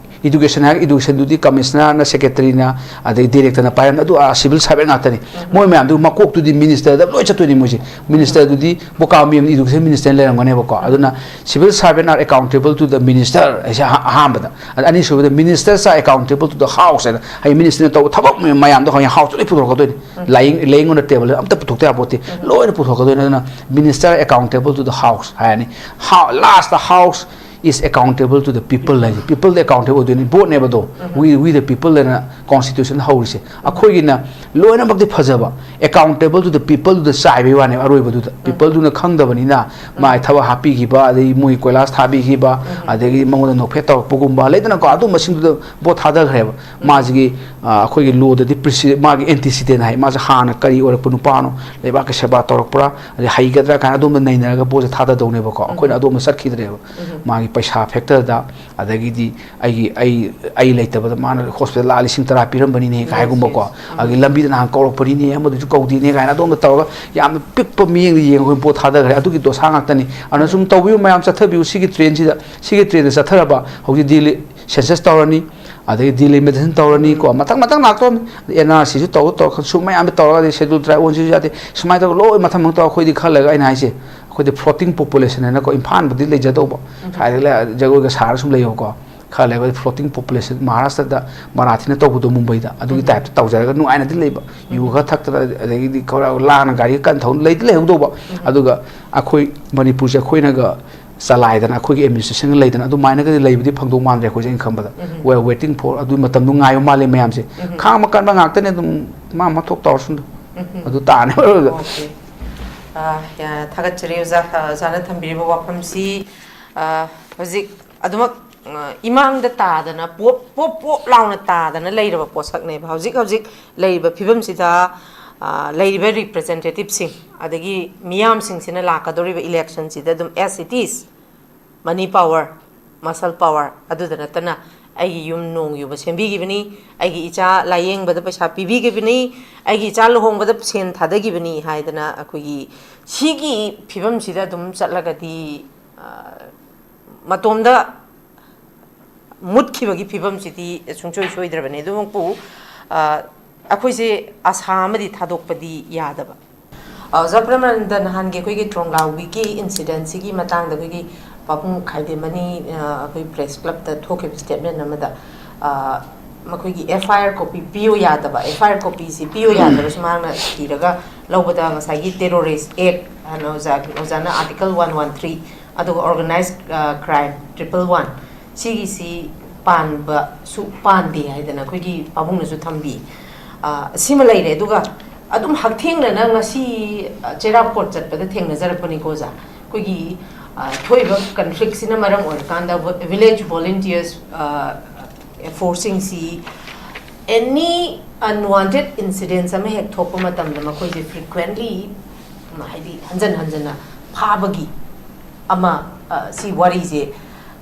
Education ꯍꯥꯏꯔꯒ education ꯗꯨꯗꯤ commissioner ꯅ, secretary ꯅ, ꯑꯗꯩ director ꯅ ꯄꯥꯏꯔꯝꯅꯤ꯫ ꯑꯗꯨ, ꯑ, civil servant ꯉꯥꯛꯇꯅꯤ꯫ ꯃꯣꯏ ꯃꯌꯥꯝꯗꯨ ꯃꯀꯣꯛꯇꯨꯗꯤ minister ꯗ ꯂꯣꯏ ꯆꯠꯇꯣꯏꯅꯤ ꯃꯣꯏꯁꯦ꯫ Minister ꯗꯨꯗꯤ ꯕꯣꯀꯥ ꯃꯤ ꯑꯃꯅ education minister ꯅ ꯂꯩꯔꯝꯒꯅꯦꯕꯀꯣ꯫ ꯑꯗꯨꯅ civil servant are accountable to the minister ꯍꯥꯏꯁꯦ ꯑꯍ-, ꯑꯍꯥꯟꯕꯗ꯫ ꯑꯗ ꯑꯅꯤꯁꯨꯕꯗ, ministers are accountable to the house ꯍꯥꯏꯅ꯫ ꯍꯥꯏꯗꯤ minister ꯅ ꯇꯧꯕ ꯊꯕꯛ ꯃꯌꯥꯝꯗꯣ ꯍꯌꯦꯡ house ꯇ ꯂꯣꯏ ꯄꯨꯊꯣꯔꯛꯀꯗꯣꯏꯅꯤ꯫ Laying, laying on the table ꯑꯝꯇ ꯄꯨꯊꯣꯛꯇ ꯌꯥꯄꯣꯠꯇꯦ꯫ ꯂꯣꯏꯅ ꯄꯨꯊꯣꯛꯀꯗꯣꯏꯅꯤ꯫ ꯑꯗꯨꯅ minister accountable to the house ꯍꯥꯏꯔꯅꯤ꯫ How, last the house is accountable to the people ꯍꯥꯏꯁꯦ꯫ People ꯗ accountable ꯑꯣꯏꯗꯣꯏꯅꯤ꯫ Vote ꯅꯦꯕ ꯑꯗꯣ꯫ We, we the people ꯍꯥꯏꯅ constitution ꯍꯧꯔꯤꯁꯦ꯫ ꯑꯩꯈꯣꯏꯒꯤꯅ ꯂꯣꯏꯅꯃꯛꯇꯤ ꯐꯖꯕ, accountable to the people ꯗꯨꯗ ꯆꯥꯏꯕꯩ ꯋꯥꯅꯦꯕ ꯑꯔꯣꯏꯕꯗꯨꯗ꯫ People ꯗꯨꯅ ꯈꯪꯗꯕꯅꯤꯅ ꯃꯥꯏ ꯊꯕꯛ ꯍꯥꯞꯄꯤꯈꯤꯕ, ꯑꯗꯩ ꯃꯣꯏ ꯀꯣꯏꯂꯥꯁ ꯊꯥꯕꯤꯈꯤꯕ, ꯑꯗꯒꯤ ꯃꯉꯣꯟꯗ ꯅꯣꯛꯐꯦꯠ ꯇꯧꯔꯛꯄꯒꯨꯝꯕ ꯂꯩꯗꯅꯀꯣ, ꯑꯗꯨꯝꯕꯁꯤꯡꯗꯨꯗ vote ꯊꯥꯗꯈ꯭ꯔꯦꯕ꯫ ꯃꯥꯁꯤꯒꯤ, ꯑ, ꯑꯩꯈꯣꯏꯒꯤ law ꯗꯗꯤ prece-, ꯃꯥꯒꯤ antecedent ꯍꯥꯏ, ꯃꯥꯁꯦ ꯍꯥꯟꯅ ꯀꯔꯤ ꯑꯣꯏꯔꯛꯄ ꯅꯨꯄꯥꯅꯣ, ꯂꯩꯕꯥꯛꯀꯤ ꯁꯦꯕꯥ ꯇꯧꯔꯛꯄ꯭ꯔꯥ, ꯑꯗꯩ ꯍꯩꯒꯗ꯭ꯔꯥ ꯀꯥꯏꯅ ꯑꯗꯣꯝꯗ ꯅꯩꯅꯔꯒ vote ꯁꯦ ꯊꯥꯗꯗꯧꯅꯦꯕꯀꯣ꯫ ꯑꯩꯈꯣꯏꯅ ꯑꯗꯣꯝꯗ ꯆꯠꯈꯤꯗ꯭ꯔꯦꯕ꯫ ꯃꯥꯒꯤ ꯄꯩꯁꯥ factor ꯗ, ꯑꯗꯒꯤꯗꯤ ꯑꯩꯒꯤ, ꯑꯩ, ꯑꯩ ꯂꯩꯇꯕꯗ ꯃꯥꯅ hospital ꯂꯥꯛꯑ ꯂꯤꯁꯤꯡ ꯇꯔꯥ ꯄꯤꯔꯝꯕꯅꯤꯅꯦ ꯀꯥꯏꯒꯨꯝꯕꯀꯣ꯫ ꯑꯗꯒꯤ ꯂꯝꯕꯤꯗ ꯅꯍꯥꯟ ꯀꯧꯔꯛꯄꯅꯤꯅꯦ, ꯑꯃꯗꯨꯁꯨ ꯀꯧꯗꯦꯅꯦ ꯀꯥꯏꯅ ꯑꯗꯣꯝꯗ ꯇꯧꯔꯒ ꯌꯥꯝꯅ ꯄꯤꯛꯄ ꯃꯤꯠꯌꯦꯡꯗ ꯌꯦꯡꯉꯒ ꯑꯩꯈꯣꯏ vote ꯊꯥꯗꯈ꯭ꯔꯦ꯫ ꯑꯗꯨꯒꯤ ꯗꯣꯁꯥ ꯉꯥꯛꯇꯅꯤ꯫ ꯑꯗꯨꯅ ꯁꯨꯝ ꯇꯧꯕꯤꯌꯨ ꯃꯌꯥꯝ, ꯆꯠꯊꯕꯤꯌꯨ ꯁꯤꯒꯤ trend ꯁꯤꯗ꯫ ꯁꯤꯒꯤ trend ꯁꯦ ꯆꯠꯊꯔꯕ ꯍꯧꯖꯤꯛ ꯗꯤꯂꯤ census ꯇꯧꯔꯅꯤ, ꯑꯗꯒꯤ delimitation ꯇꯧꯔꯅꯤꯀꯣ, ꯃꯊꯪ ꯃꯊꯪ ꯂꯥꯛꯇꯣꯔꯅꯤ꯫ N R C ꯁꯨ ꯇꯧꯔ ꯇꯧꯔ ꯁꯨꯝ ꯃꯌꯥꯝꯗ ꯇꯧꯔꯒ ꯑꯗꯩ schedule tribe ꯑꯣꯟꯁꯤꯁꯨ ꯌꯥꯗꯦ꯫ ꯁꯨꯃꯥꯏꯅ ꯇꯧꯔꯒ ꯂꯣꯏ ꯃꯊꯪ ꯃꯊꯪ ꯇꯧꯔꯒ ꯑꯩꯈꯣꯏꯗꯤ ꯈꯔ ꯂꯩꯔꯒ ꯑꯩꯅ ꯍꯥꯏꯁꯦ ꯑꯩꯈꯣꯏꯗꯤ floating population ꯍꯥꯏꯅꯀꯣ, ꯏꯝꯐꯥꯜꯕꯨꯗꯤ ꯂꯩꯖꯗꯧꯕ, ꯁ꯭ꯋꯥꯏꯗ ꯂꯩ-, ꯖꯒꯣꯏꯒ ꯁꯥꯔ ꯁꯨꯝ ꯂꯩꯌꯣꯀꯣ꯫ ꯈꯔ ꯂꯩꯔꯒ floating population ꯃꯍꯥꯔꯥꯁꯇ꯭ꯔꯗ ꯃꯔꯥꯊꯤꯅ ꯇꯧꯕꯗꯣ ꯃꯨꯝꯕꯩꯗ, ꯑꯗꯨꯒꯤ type ꯇ ꯇꯧꯖꯔꯒ ꯅꯨꯡꯉꯥꯏꯅꯗꯤ ꯂꯩꯕ꯫ ꯌꯨ ꯈꯔ ꯊꯛꯇꯅ ꯑꯗꯒꯤꯗꯤ ꯈꯔ ꯂꯥꯡꯅ ꯒꯥꯔꯤꯒ ꯀꯟꯅ ꯊꯧꯅ ꯂꯩꯗꯤ ꯂꯩꯍꯧꯗꯧꯕ꯫ ꯑꯗꯨꯒ ꯑꯩꯈꯣꯏ ꯃꯅꯤꯄꯨꯔꯁꯦ ꯑꯩꯈꯣꯏꯅꯒ ꯆꯂꯥꯏꯗꯅ ꯑꯩꯈꯣꯏꯒꯤ administration ꯒ ꯂꯩꯗꯅ ꯑꯗꯨꯃꯥꯏꯅꯒꯗꯤ ꯂꯩꯕꯗꯤ ꯐꯪꯗꯧ ꯃꯥꯟꯗ꯭ꯔꯦ ꯑꯩꯈꯣꯏꯁꯦ꯫ ꯑꯩꯅ ꯈꯟꯕꯗ we are waiting for ꯑꯗꯨꯒꯤ ꯃꯇꯝꯗꯣ ꯉꯥꯏꯕ ꯃꯥꯜꯂꯦ ꯃꯌꯥꯝꯁꯦ꯫ ꯈꯥꯡꯕ ꯀꯟꯕ ꯉꯥꯛꯇꯅꯦ ꯑꯗꯨꯝ ꯃꯥ ꯃꯊꯧ ꯇꯧꯔꯁꯅꯨ꯫ ꯑꯗꯨ ꯇꯥꯅꯦ꯫ Okay꯫ ꯑ, ꯌꯥ-, ꯊꯥꯒꯠꯆꯔꯤ ꯑꯣꯖꯥ꯫ ꯑ, ꯑꯣꯖꯥꯅ ꯊꯝꯕꯤꯔꯤꯕ ꯋꯥꯐꯝꯁꯤ, ꯑ, ꯍꯧꯖꯤꯛ ꯑꯗꯨꯃꯛ ꯑ, ꯏꯃꯥꯡꯗ ꯇꯥꯗꯅ, ꯄꯣꯞ ꯄꯣꯞ ꯄꯣꯞ ꯂꯥꯎꯅ ꯇꯥꯗꯅ ꯂꯩꯔꯕ ꯄꯣꯠꯁꯛꯅꯦꯕ꯫ ꯍꯧꯖꯤꯛ ꯍꯧꯖꯤꯛ ꯂꯩꯔꯤꯕ ꯐꯤꯕꯝꯁꯤꯗ, ꯑ, ꯂꯩꯔꯤꯕ ꯔꯤꯄ꯭ꯔꯖꯦꯟꯇꯦꯇꯤꯞꯁꯤꯡ, ꯑꯗꯒꯤ ꯃꯤꯌꯥꯝꯁꯤꯡꯁꯤꯅ ꯂꯥꯛꯀꯗꯧꯔꯤꯕ ꯏꯂꯦꯛꯁꯟꯁꯤꯗ ꯑꯗꯨꯝ as it is, money power, muscle power ꯑꯗꯨꯗ ꯅꯠꯇꯅ, ꯑꯩꯒꯤ ꯌꯨꯝ ꯅꯣꯡ ꯌꯨꯕ ꯁꯦꯝꯕꯤꯈꯤꯕꯅꯤ, ꯑꯩꯒꯤ ꯏꯆꯥ ꯂꯥꯏꯌꯦꯡꯕꯗ ꯄꯩꯁꯥ ꯄꯤꯕꯤꯈꯤꯕꯅꯤ, ꯑꯩꯒꯤ ꯏꯆꯥ ꯂꯨꯍꯣꯡꯕꯗ ꯁꯦꯟ ꯊꯥꯗꯈꯤꯕꯅꯤ ꯍꯥꯏꯗꯅ ꯑꯩꯈꯣꯏꯒꯤ ꯁꯤꯒꯤ ꯐꯤꯕꯝꯁꯤꯗ ꯑꯗꯨꯝ ꯆꯠꯂꯒꯗꯤ, ꯑ, ꯃꯇꯣꯝꯗ ꯃꯨꯠꯈꯤꯕꯒꯤ ꯐꯤꯕꯝꯁꯤꯗꯤ ꯁꯨꯡꯁꯣꯏ ꯁꯣꯏꯗ꯭ꯔꯕꯅꯤ꯫ ꯑꯗꯨꯃꯛꯄꯨ, ꯑ, ꯑꯩꯈꯣꯏꯁꯦ ꯑꯁꯥ ꯑꯃꯗꯤ ꯊꯥꯗꯣꯛꯄꯗꯤ ꯌꯥꯗꯕ꯫ ꯑ, ꯑꯣꯖꯥ ꯄ꯭ꯔꯃꯥꯅꯟꯗ, ꯅꯍꯥꯟꯒꯤ ꯑꯩꯈꯣꯏꯒꯤ ꯇ꯭ꯔꯣꯡꯂꯥꯎꯕꯤꯒꯤ ꯏꯟꯁꯤꯗꯦꯟꯁꯤꯒꯤ ꯃꯇꯥꯡꯗ ꯑꯩꯈꯣꯏꯒꯤ ꯄꯥꯕꯨꯡ ꯈꯥꯏꯗꯦꯝꯃꯅꯤ, ꯑ, ꯑꯩꯈꯣꯏ ꯄ꯭ꯔꯦꯁ ꯀ꯭ꯂꯕꯇ ꯊꯣꯛꯈꯤꯕ ꯁ꯭ꯇꯦꯠꯃꯦꯟ ꯑꯃꯗ, ꯑ, ꯃꯈꯣꯏꯒꯤ FIR copy ꯄꯤꯌꯨ ꯌꯥꯗꯕ, FIR copyꯁꯤ ꯄꯤꯌꯨ ꯌꯥꯗꯕꯁꯨ ꯃꯍꯥꯛꯅ ꯊꯤꯔꯒ ꯂꯧꯕꯗ ꯉꯁꯥꯏꯒꯤ terrorist act ꯍꯥꯏꯅ ꯑꯣꯖꯥ, ꯑꯣꯖꯥꯅ article one one three, ꯑꯗꯨꯒ organized, ꯑ, crime triple one, ꯁꯤꯒꯤꯁꯤ ꯄꯥꯟꯕꯁꯨ ꯄꯥꯟꯗꯦ ꯍꯥꯏꯗꯅ ꯑꯩꯈꯣꯏꯒꯤ ꯄꯥꯕꯨꯡꯅꯁꯨ ꯊꯝꯕꯤ꯫ ꯑ, ꯁꯤꯃ ꯂꯩꯔꯦ꯫ ꯑꯗꯨꯒ ꯑꯗꯨꯝ ꯍꯛꯊꯦꯡꯅꯅ ꯉꯁꯤ, ꯑ, ꯆꯩꯔꯥꯎ ꯀꯣꯔꯠ ꯆꯠꯄꯗ ꯊꯦꯡꯅꯖꯔꯛꯄꯅꯤꯀꯣ ꯑꯣꯖꯥ꯫ ꯑꯩꯈꯣꯏꯒꯤ, ꯑ, ꯊꯣꯛꯏꯕ ꯀꯟꯐ꯭ꯂꯤꯛꯁꯤꯅ ꯃꯔꯝ ꯑꯣꯏꯔꯀꯥꯟꯗ ꯚ-, village volunteers, ꯑ, ꯐꯣꯔꯁꯁꯤꯡꯁꯤ any unwanted incidents ꯑꯃ ꯍꯦꯛ ꯊꯣꯛꯄ ꯃꯇꯝꯗ ꯃꯈꯣꯏꯁꯦ frequently, ꯍꯥꯏꯗꯤ ꯍꯟꯖꯟ ꯍꯟꯖꯟꯅ ꯐꯥꯕꯒꯤ ꯑꯃ, ꯑ, ꯁꯤ ꯋꯥꯔꯤꯁꯦ,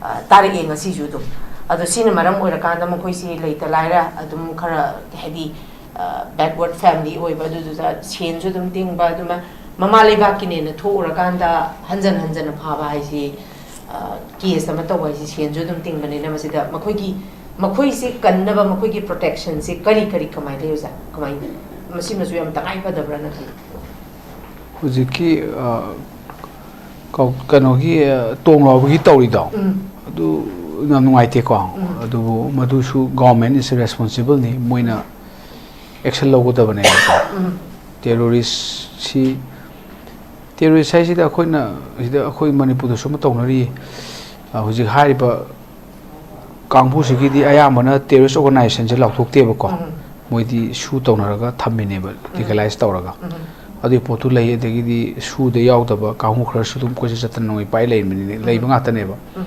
ꯑ, ꯇꯥꯔꯛꯑꯦ ꯉꯁꯤꯁꯨ ꯑꯗꯨꯝ꯫ ꯑꯗꯣ ꯁꯤꯅ ꯃꯔꯝ ꯑꯣꯏꯔꯀꯥꯟꯗ ꯃꯈꯣꯏꯁꯤ ꯂꯩꯇ ꯂꯥꯏꯔ ꯑꯗꯨꯝ ꯈꯔ, ꯍꯥꯏꯗꯤ, ꯑ, backward family ꯑꯣꯏꯕ, ꯑꯗꯨꯗꯨꯗ ꯁꯦꯟꯁꯨ ꯑꯗꯨꯝ ꯇꯤꯡꯕ, ꯑꯗꯨꯃ ꯃꯃꯥ ꯂꯩꯕꯥꯛꯀꯤꯅꯦꯅ ꯊꯣꯛꯎꯔꯀꯥꯟꯗ ꯍꯟꯖꯟ ꯍꯟꯖꯟꯅ ꯐꯥꯕ ꯍꯥꯏꯁꯤ, ꯑ, ꯀꯦꯁ ꯑꯃ ꯇꯧꯕ ꯍꯥꯏꯁꯤ ꯁꯦꯟꯁꯨ ꯑꯗꯨꯝ ꯇꯤꯡꯕꯅꯤꯅ, ꯃꯁꯤꯗ ꯃꯈꯣꯏꯒꯤ, ꯃꯈꯣꯏꯁꯦ ꯀꯟꯅꯕ ꯃꯈꯣꯏꯒꯤ protectionꯁꯦ ꯀꯔꯤ ꯀꯔꯤ ꯀꯃꯥꯏꯅ ꯂꯩ ꯑꯣꯖꯥ? ꯀꯃꯥꯏꯅ, ꯃꯁꯤꯃꯁꯨ ꯌꯥꯝ ꯇꯉꯥꯏ ꯐꯗꯕ꯭ꯔꯥꯅ ꯈꯜꯂꯤ꯫ ꯍꯧꯖꯤꯛꯀꯤ, ꯑ, ꯀꯧ-, ꯀꯩꯅꯣꯒꯤ, ꯑ, ꯇꯣꯡ ꯂꯥꯎꯕꯒꯤ ꯇꯧꯔꯤꯗꯣ, ꯎꯝ꯫ ꯑꯗꯨ ꯌꯥꯝ ꯅꯨꯡꯉꯥꯏꯇꯦꯀꯣ꯫ ꯎꯝ꯫ ꯑꯗꯨꯕꯨ ꯃꯗꯨꯁꯨ government is responsible ꯅꯤ, ꯃꯣꯏꯅ action ꯂꯧꯒꯗꯕꯅꯦꯕꯀꯣ꯫ ꯎꯝ꯫ Terroristꯁꯤ, terrorist ꯍꯥꯏꯁꯤꯗ ꯑꯩꯈꯣꯏꯅ, ꯁꯤꯗ ꯑꯩꯈꯣꯏ ꯃꯅꯤꯄꯨꯔꯗꯁꯨ ꯑꯃ ꯇꯧꯅꯔꯤ꯫ ꯑ, ꯍꯧꯖꯤꯛ ꯍꯥꯏꯔꯤꯕ ꯀꯥꯡꯕꯨꯁꯤꯒꯤꯗꯤ ꯑꯌꯥꯝꯕꯅ terrorist organizationꯁꯦ ꯂꯥꯎꯊꯣꯛꯇꯦꯕꯀꯣ꯫ ꯎꯝ꯫ ꯃꯣꯏꯗꯤ ꯁꯨ ꯇꯧꯅꯔꯒ ꯊꯝꯃꯤꯅꯦꯕ, ꯎꯝ꯫ Legalize ꯇꯧꯔꯒ꯫ ꯎꯝ꯫ ꯑꯗꯨꯒꯤ ꯄꯣꯠꯇꯨ ꯂꯩ꯫ ꯑꯗꯒꯤꯗꯤ ꯁꯨꯗ ꯌꯥꯎꯗꯕ ꯀꯥꯡꯕꯨ ꯈꯔꯁꯨ ꯑꯗꯨꯝ ꯀꯣꯏꯆꯠ ꯆꯠꯇꯅ ꯅꯣꯡꯃꯩ ꯄꯥꯏ ꯂꯩꯕꯅꯤꯅꯦ, ꯎꯝ꯫ ꯂꯩꯕ ꯉꯥꯛꯇꯅꯦꯕ꯫ ꯎꯝ꯫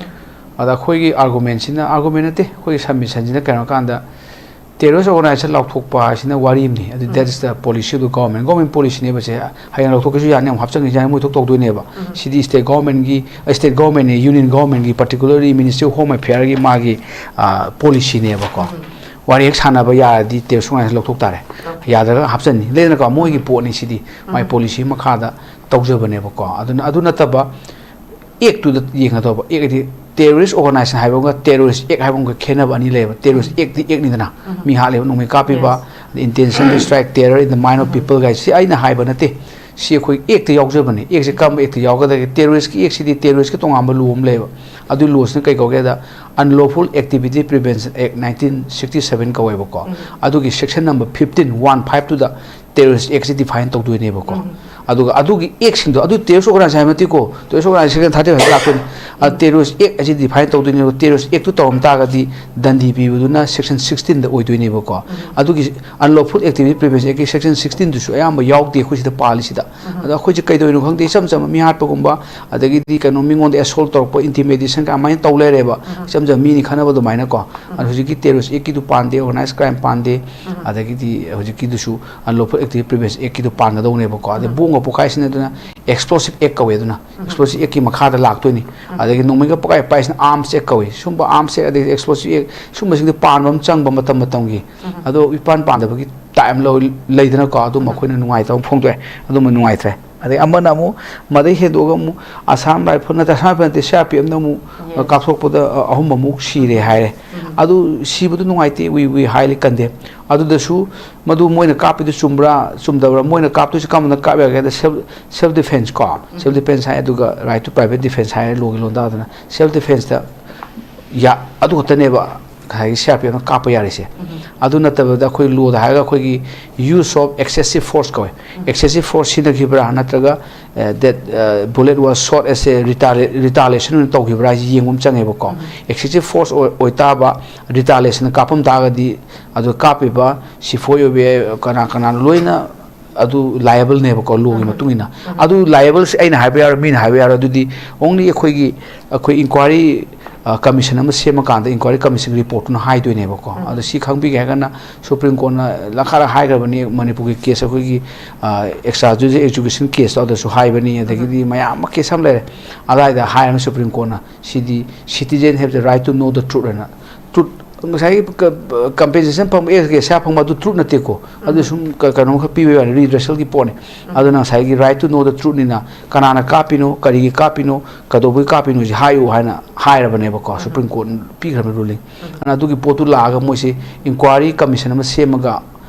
ꯑꯗ ꯑꯩꯈꯣꯏꯒꯤ ꯑꯥꯔꯒꯨꯃꯦꯟꯁꯤꯅ, ꯑꯥꯔꯒꯨꯃꯦꯟ ꯅꯠꯇꯦ, ꯑꯩꯈꯣꯏꯒꯤ ꯁꯕꯃꯤꯁꯟꯁꯤꯅ ꯀꯩꯅꯣ ꯀꯥꯟꯗ, ꯇꯦꯔꯣꯔꯤꯁ ꯑꯣꯔꯒꯅꯥꯏꯖꯦꯁꯟ ꯂꯥꯎꯊꯣꯛꯄ ꯍꯥꯏꯁꯤꯅ ꯋꯥꯔꯤ ꯑꯃꯅꯤ꯫ ꯑꯗꯨ, that is the policy of the government, government policyꯅꯦꯕꯁꯦ꯫ ꯍꯌꯦꯡ ꯂꯧꯊꯣꯛꯀꯦꯁꯨ ꯌꯥꯅꯤ, ꯑꯃꯨꯛ ꯍꯥꯞꯆꯤꯟꯒꯦꯁꯨ ꯌꯥꯅꯤ, ꯃꯣꯏ ꯊꯣꯛ ꯇꯧꯗꯣꯏꯅꯦꯕ꯫ ꯁꯤꯗꯤ state governmentꯒꯤ, state governmentꯅꯦ, union governmentꯒꯤ, particularly Ministry of Home Affairꯒꯤ ꯃꯥꯒꯤ policyꯅꯦꯕꯀꯣ꯫ ꯋꯥꯔꯤ ꯍꯦꯛ ꯁꯥꯟꯅꯕ ꯌꯥꯔꯗꯤ ꯇꯦꯔꯣꯔꯤꯁ ꯑꯣꯔꯒꯅꯥꯏꯖꯦꯁꯟ ꯂꯧꯊꯣꯛ ꯇꯥꯔꯦ꯫ ꯌꯥꯗ꯭ꯔꯒ ꯍꯥꯞꯆꯟꯅꯤ꯫ ꯂꯩꯗꯅꯀꯣ, ꯃꯣꯏꯒꯤ ꯄꯣꯠꯅꯤ ꯁꯤꯗꯤ꯫ ꯃꯥꯏ policy ꯃꯈꯥꯗ ꯇꯧꯖꯕꯅꯦꯕꯀꯣ꯫ ꯑꯗꯨꯅ, ꯑꯗꯨ ꯅꯠꯇꯕ, ꯑꯦꯛꯇꯨꯗ ꯌꯦꯡꯒꯗꯧꯕ꯫ ꯑꯦꯛ ꯍꯥꯏꯗꯤ ꯇꯦꯔꯣꯔꯤꯁ ꯑꯣꯔꯒꯅꯥꯏꯖꯦꯁꯟ ꯍꯥꯏꯕ ꯑꯃꯒ ꯇꯦꯔꯣꯔꯤꯁ ꯑꯦꯛ ꯍꯥꯏꯕ ꯑꯃꯒ ꯈꯦꯠꯅꯕ ꯑꯅꯤ ꯂꯩꯌꯦꯕ꯫ ꯇꯦꯔꯣꯔꯤꯁ ꯑꯦꯛꯇꯤ ꯑꯦꯛꯅꯤꯗꯅ, ꯃꯤ ꯍꯥꯠꯂꯤꯕ, ꯅꯣꯡꯃꯩ ꯀꯥꯞꯄꯤꯕ, ꯑꯗꯩ intention to strike terror in the mind of people ꯒꯥꯏꯁꯦ꯫ ꯁꯤ ꯑꯩꯅ ꯍꯥꯏꯕ ꯅꯠꯇꯦ, ꯁꯤ ꯑꯩꯈꯣꯏ ꯑꯦꯛꯇ ꯌꯥꯎꯖꯕꯅꯦ꯫ ꯑꯦꯛꯁꯦ ꯀꯔꯝꯕ ꯑꯦꯛꯇ ꯌꯥꯎꯒꯗꯒꯦ? ꯇꯦꯔꯣꯔꯤꯁꯀꯤ ꯑꯦꯛꯁꯤꯗꯤ, ꯇꯦꯔꯣꯔꯤꯁꯀꯤ ꯇꯣꯉꯥꯟꯕ ꯂꯣ ꯑꯃ ꯂꯩꯌꯦꯕ꯫ ꯑꯗꯨ ꯂꯣꯁꯤꯅ ꯀꯩ ꯀꯧꯒꯦꯗ, Unlawful Activity Prevention Act nineteen sixty seven ꯀꯧꯋꯦꯕꯀꯣ꯫ ꯑꯗꯨꯒꯤ section number fifteen, one five two ꯗ terrorist act ꯁꯤ define ꯇꯧꯗꯣꯏꯅꯦꯕꯀꯣ꯫ ꯑꯗꯨꯒ ꯑꯗꯨꯒꯤ ꯑꯦꯛꯁꯤꯡꯗꯣ, ꯑꯗꯨ ꯇꯦꯔꯣꯔꯤꯁ ꯑꯣꯔꯒꯅꯥꯏꯖꯦꯁꯟ ꯍꯥꯏꯕ ꯅꯠꯇꯦꯀꯣ, ꯇꯦꯔꯣꯔꯤꯁ ꯑꯣꯔꯒꯅꯥꯏꯖꯦꯁꯟ ꯊꯥꯔꯇꯤ ꯐꯥꯏꯚ ꯂꯥꯛꯇꯣꯏꯅꯤ꯫ ꯑ, ꯇꯦꯔꯣꯔꯤꯁ ꯑꯦꯛ ꯑꯁꯤ ꯗꯤꯐꯥꯏꯟ ꯇꯧꯗꯣꯏꯅꯦꯕ꯫ ꯇꯦꯔꯣꯔꯤꯁ ꯑꯦꯛꯇꯨ ꯇꯧꯔꯝ ꯇꯥꯔꯒꯗꯤ ꯗꯟꯗꯤ ꯄꯤꯕꯗꯨꯅ section sixteen ꯗ ꯑꯣꯏꯗꯣꯏꯅꯦꯕꯀꯣ꯫ ꯑꯗꯨꯒꯤ Unlawful Activity Prevention Act ꯀꯤ section sixteen ꯗꯨꯁꯨ ꯑꯌꯥꯝꯕ ꯌꯥꯎꯗꯦ ꯑꯩꯈꯣꯏ ꯁꯤꯗ ꯄꯥꯜꯂꯤꯁꯤꯗ꯫ ꯑꯗꯣ ꯑꯩꯈꯣꯏꯁꯦ ꯀꯩꯗꯧꯔꯤꯅꯣ ꯈꯪꯗꯦ, ꯏꯆꯝ ꯆꯝꯕ ꯃꯤ ꯍꯥꯠꯄꯒꯨꯝꯕ, ꯑꯗꯒꯤꯗꯤ ꯀꯩꯅꯣ, ꯃꯤꯉꯣꯟꯗ assault ꯇꯧꯔꯛꯄ, intimidation ꯀꯃꯥꯏꯅ ꯇꯧ ꯂꯩꯔꯦꯕ꯫ ꯏꯆꯝ ꯆꯝꯕ ꯃꯤꯅꯤ ꯈꯟꯅꯕ ꯑꯗꯨꯃꯥꯏꯅꯀꯣ꯫ ꯑꯗꯣ ꯍꯧꯖꯤꯛꯀꯤ terrorist act ꯀꯤꯗꯨ ꯄꯥꯟꯗꯦ, organized crime ꯄꯥꯟꯗꯦ, ꯑꯗꯒꯤꯗꯤ ꯍꯧꯖꯤꯛꯀꯤꯗꯨꯁꯨ Unlawful Activity Prevention Act ꯀꯤꯗꯨ ꯄꯥꯟꯒꯗꯧꯅꯦꯕꯀꯣ꯫ ꯑꯗꯩ ꯕꯣꯝꯒ ꯄꯣꯈꯥꯏꯁꯤꯅꯗꯅ explosive act ꯀꯧꯋꯦ ꯑꯗꯨꯅ, explosive act ꯀꯤ ꯃꯈꯥꯗ ꯂꯥꯛꯇꯣꯏꯅꯤ꯫ ꯑꯗꯒꯤ ꯅꯣꯡꯃꯩꯒ ꯄꯣꯈꯥꯏ ꯄꯥꯏꯁꯤꯅ arms act ꯀꯧꯋꯤ꯫ ꯁꯨꯝꯕ arms act ꯑꯗꯒꯤ explosive act ꯁꯨꯝꯕꯁꯤꯡꯗꯣ ꯄꯥꯟꯕ ꯑꯃ ꯆꯪꯕ ꯃꯇꯝ ꯃꯇꯝꯒꯤ꯫ ꯑꯗꯣ ꯏꯄꯥꯟ ꯄꯥꯟꯗꯕꯒꯤ time ꯂꯧ-, ꯂꯩꯗꯅꯀꯣ, ꯑꯗꯨꯝꯕ ꯑꯩꯈꯣꯏꯅ ꯅꯨꯡꯉꯥꯏꯇꯕ ꯑꯃ ꯐꯣꯡꯗꯣꯛꯑꯦ꯫ ꯑꯗꯨꯝꯕ ꯅꯨꯡꯉꯥꯏꯇ꯭ꯔꯦ꯫ ꯑꯗꯩ ꯑꯃꯅ ꯑꯃꯨꯛ ꯃꯗꯩ ꯍꯦꯟꯗꯣꯛꯑꯒ ꯑꯃꯨꯛ Assam Rifle ꯅꯠꯇꯦ, Assam Rifle ꯅꯠꯇꯦ, C R P F ꯅ ꯑꯃꯨꯛ ꯀꯥꯞꯊꯣꯛꯄꯗ, ꯑ, ꯑꯍꯨꯝ ꯑꯃꯨꯛ ꯁꯤꯔꯦ ꯍꯥꯏꯔꯦ꯫ ꯑꯗꯨ ꯁꯤꯕꯗꯨ ꯅꯨꯡꯉꯥꯏꯇꯦ, we, we highly condemn꯫ ꯑꯗꯨꯗꯁꯨ ꯃꯗꯨ ꯃꯣꯏꯅ ꯀꯥꯞꯄꯤꯗꯨ ꯆꯨꯝꯕ꯭ꯔꯥ ꯆꯨꯝꯗꯕ꯭ꯔꯥ, ꯃꯣꯏꯅ ꯀꯥꯞꯇꯣꯏꯁꯤ ꯀꯔꯝꯕꯅ ꯀꯥꯞ ꯌꯥꯒꯦ ꯍꯥꯏꯗ self, self defense ꯀꯣ, self defense ꯍꯥꯏ, ꯑꯗꯨꯒ right to private defense high ꯂꯣꯒꯤ ꯂꯣꯟꯗꯥꯗꯅ꯫ Self defense ꯇ ꯌꯥ-, ꯑꯗꯨ ꯈꯛꯇꯅꯦꯕ ꯉꯁꯥꯏꯒꯤ C R P F ꯅ ꯀꯥꯞꯄ ꯌꯥꯔꯤꯁꯦ꯫ ꯑꯗꯨ ꯅꯠꯇꯕꯗ ꯑꯩꯈꯣꯏ ꯂꯣꯗ ꯍꯥꯏꯔꯒ ꯑꯩꯈꯣꯏꯒꯤ use of excessive force ꯀꯧꯋꯦ꯫ Excessive force ꯁꯤꯖꯤꯟꯅꯈꯤꯕ꯭ꯔꯥ ꯅꯠꯇ꯭ꯔꯒ, ꯑ, that, ꯑ, bullet was shot as a retali-, retaliation ꯑꯣꯏꯅ ꯇꯧꯈꯤꯕ꯭ꯔꯥ ꯍꯥꯏꯁꯤ ꯌꯦꯡꯕ ꯑꯃ ꯆꯪꯉꯦꯕꯀꯣ꯫ Excessive force ꯑꯣꯏ, ꯑꯣꯏ ꯇꯥꯕ, retaliation ꯀꯥꯞꯄꯝ ꯇꯥꯔꯒꯗꯤ ꯑꯗꯨ ꯀꯥꯞꯄꯤꯕ ꯁꯤꯐꯣꯏ ꯑꯣꯏꯕ ꯌꯥꯏ, ꯀꯅꯥ ꯀꯅꯥ ꯂꯣꯏꯅ ꯑꯗꯨ liable ꯅꯦꯕꯀꯣ, ꯂꯣꯒꯤ ꯃꯇꯨꯡ ꯏꯟꯅ꯫ ꯑꯗꯨ liable ꯁꯤ ꯑꯩꯅ ꯍꯥꯏꯕ ꯌꯥꯔꯣꯏ, ꯃꯤꯅ ꯍꯥꯏꯕ ꯌꯥꯔꯣꯏ꯫ ꯑꯗꯨꯗꯤ only ꯑꯩꯈꯣꯏꯒꯤ, ꯑꯩꯈꯣꯏ inquiry ꯀꯃꯤꯁꯟ ꯑꯃ ꯁꯦꯝꯃꯀꯥꯟꯗ ꯏꯟꯀ꯭ꯋꯥꯏꯔꯤ ꯀꯃꯤꯁꯟꯒꯤ ꯔꯤꯄꯣꯔꯠꯇꯨꯅ ꯍꯥꯏꯗꯣꯏꯅꯦꯕꯀꯣ꯫ ꯑꯗꯣ ꯁꯤ ꯈꯪꯕꯤꯒꯦ ꯍꯥꯏꯔꯒꯅ ꯁꯨꯄ꯭ꯔꯤꯝ ꯀꯣꯔꯠꯅ ꯂꯈꯥꯔ ꯍꯥꯏꯈ꯭ꯔꯕꯅꯤ, ꯃꯅꯤꯄꯨꯔꯒꯤ ꯀꯦꯁ ꯑꯩꯈꯣꯏꯒꯤ ꯑꯦꯛꯁꯇ꯭ꯔꯥ ꯖꯨꯗꯤꯁꯤꯌꯦꯜ ꯑꯦꯛꯖꯤꯀ꯭ꯌꯨꯁꯟ ꯀꯦꯁꯇꯣ ꯑꯗꯨꯁꯨ ꯍꯥꯏꯕꯅꯤ, ꯑꯗꯒꯤꯗꯤ ꯃꯌꯥꯝ ꯑꯃ ꯀꯦꯁ ꯑꯃ ꯂꯩꯔꯦ꯫ ꯑꯗꯨꯋꯥꯏꯗ ꯍꯥꯏꯔꯒ ꯁꯨꯄ꯭ꯔꯤꯝ ꯀꯣꯔꯠꯅ ꯁꯤꯗꯤ citizen have the right to know the truth ꯍꯥꯏꯅ, ꯇ꯭ꯔꯨꯠ ꯉꯁꯥꯏꯒꯤ ꯀꯝꯄꯦꯟꯁꯦꯁꯟ ꯐꯪꯕ, ꯑꯦꯁ ꯐꯪꯕ ꯑꯗꯨ ꯇ꯭ꯔꯨꯠ ꯅꯠꯇꯦꯀꯣ꯫ ꯑꯗꯨ ꯁꯨꯝ ꯀꯩꯅꯣꯝꯈꯛ ꯄꯤꯕꯒꯤ ꯋꯥꯅꯤ, ꯔꯤꯗ꯭ꯔꯦꯁꯦꯜꯒꯤ ꯄꯣꯠꯅꯤ꯫ ꯑꯗꯨꯅ ꯉꯁꯥꯏꯒꯤ right to know the truthꯅꯤꯅ ꯀꯅꯥꯅ ꯀꯥꯞꯄꯤꯅꯣ, ꯀꯔꯤꯒꯤ ꯀꯥꯞꯄꯤꯅꯣ, ꯀꯩꯗꯧꯕꯒꯤ ꯀꯥꯞꯄꯤꯅꯣꯁꯤ ꯍꯥꯏꯌꯨ ꯍꯥꯏꯅ ꯍꯥꯏꯔꯕꯅꯦꯕꯀꯣ꯫ Supreme ꯀꯣꯔꯠꯅ ꯄꯤꯈ꯭ꯔꯕ ruling. ꯑꯗꯨꯅ ꯑꯗꯨꯒꯤ ꯄꯣꯠꯇꯨ ꯂꯥꯛꯑꯒ ꯃꯣꯏꯁꯤ ꯏꯟꯀ꯭ꯋꯥꯏꯔꯤ ꯀꯃꯤꯁꯟ ꯑꯃ ꯁꯦꯝꯃꯒ,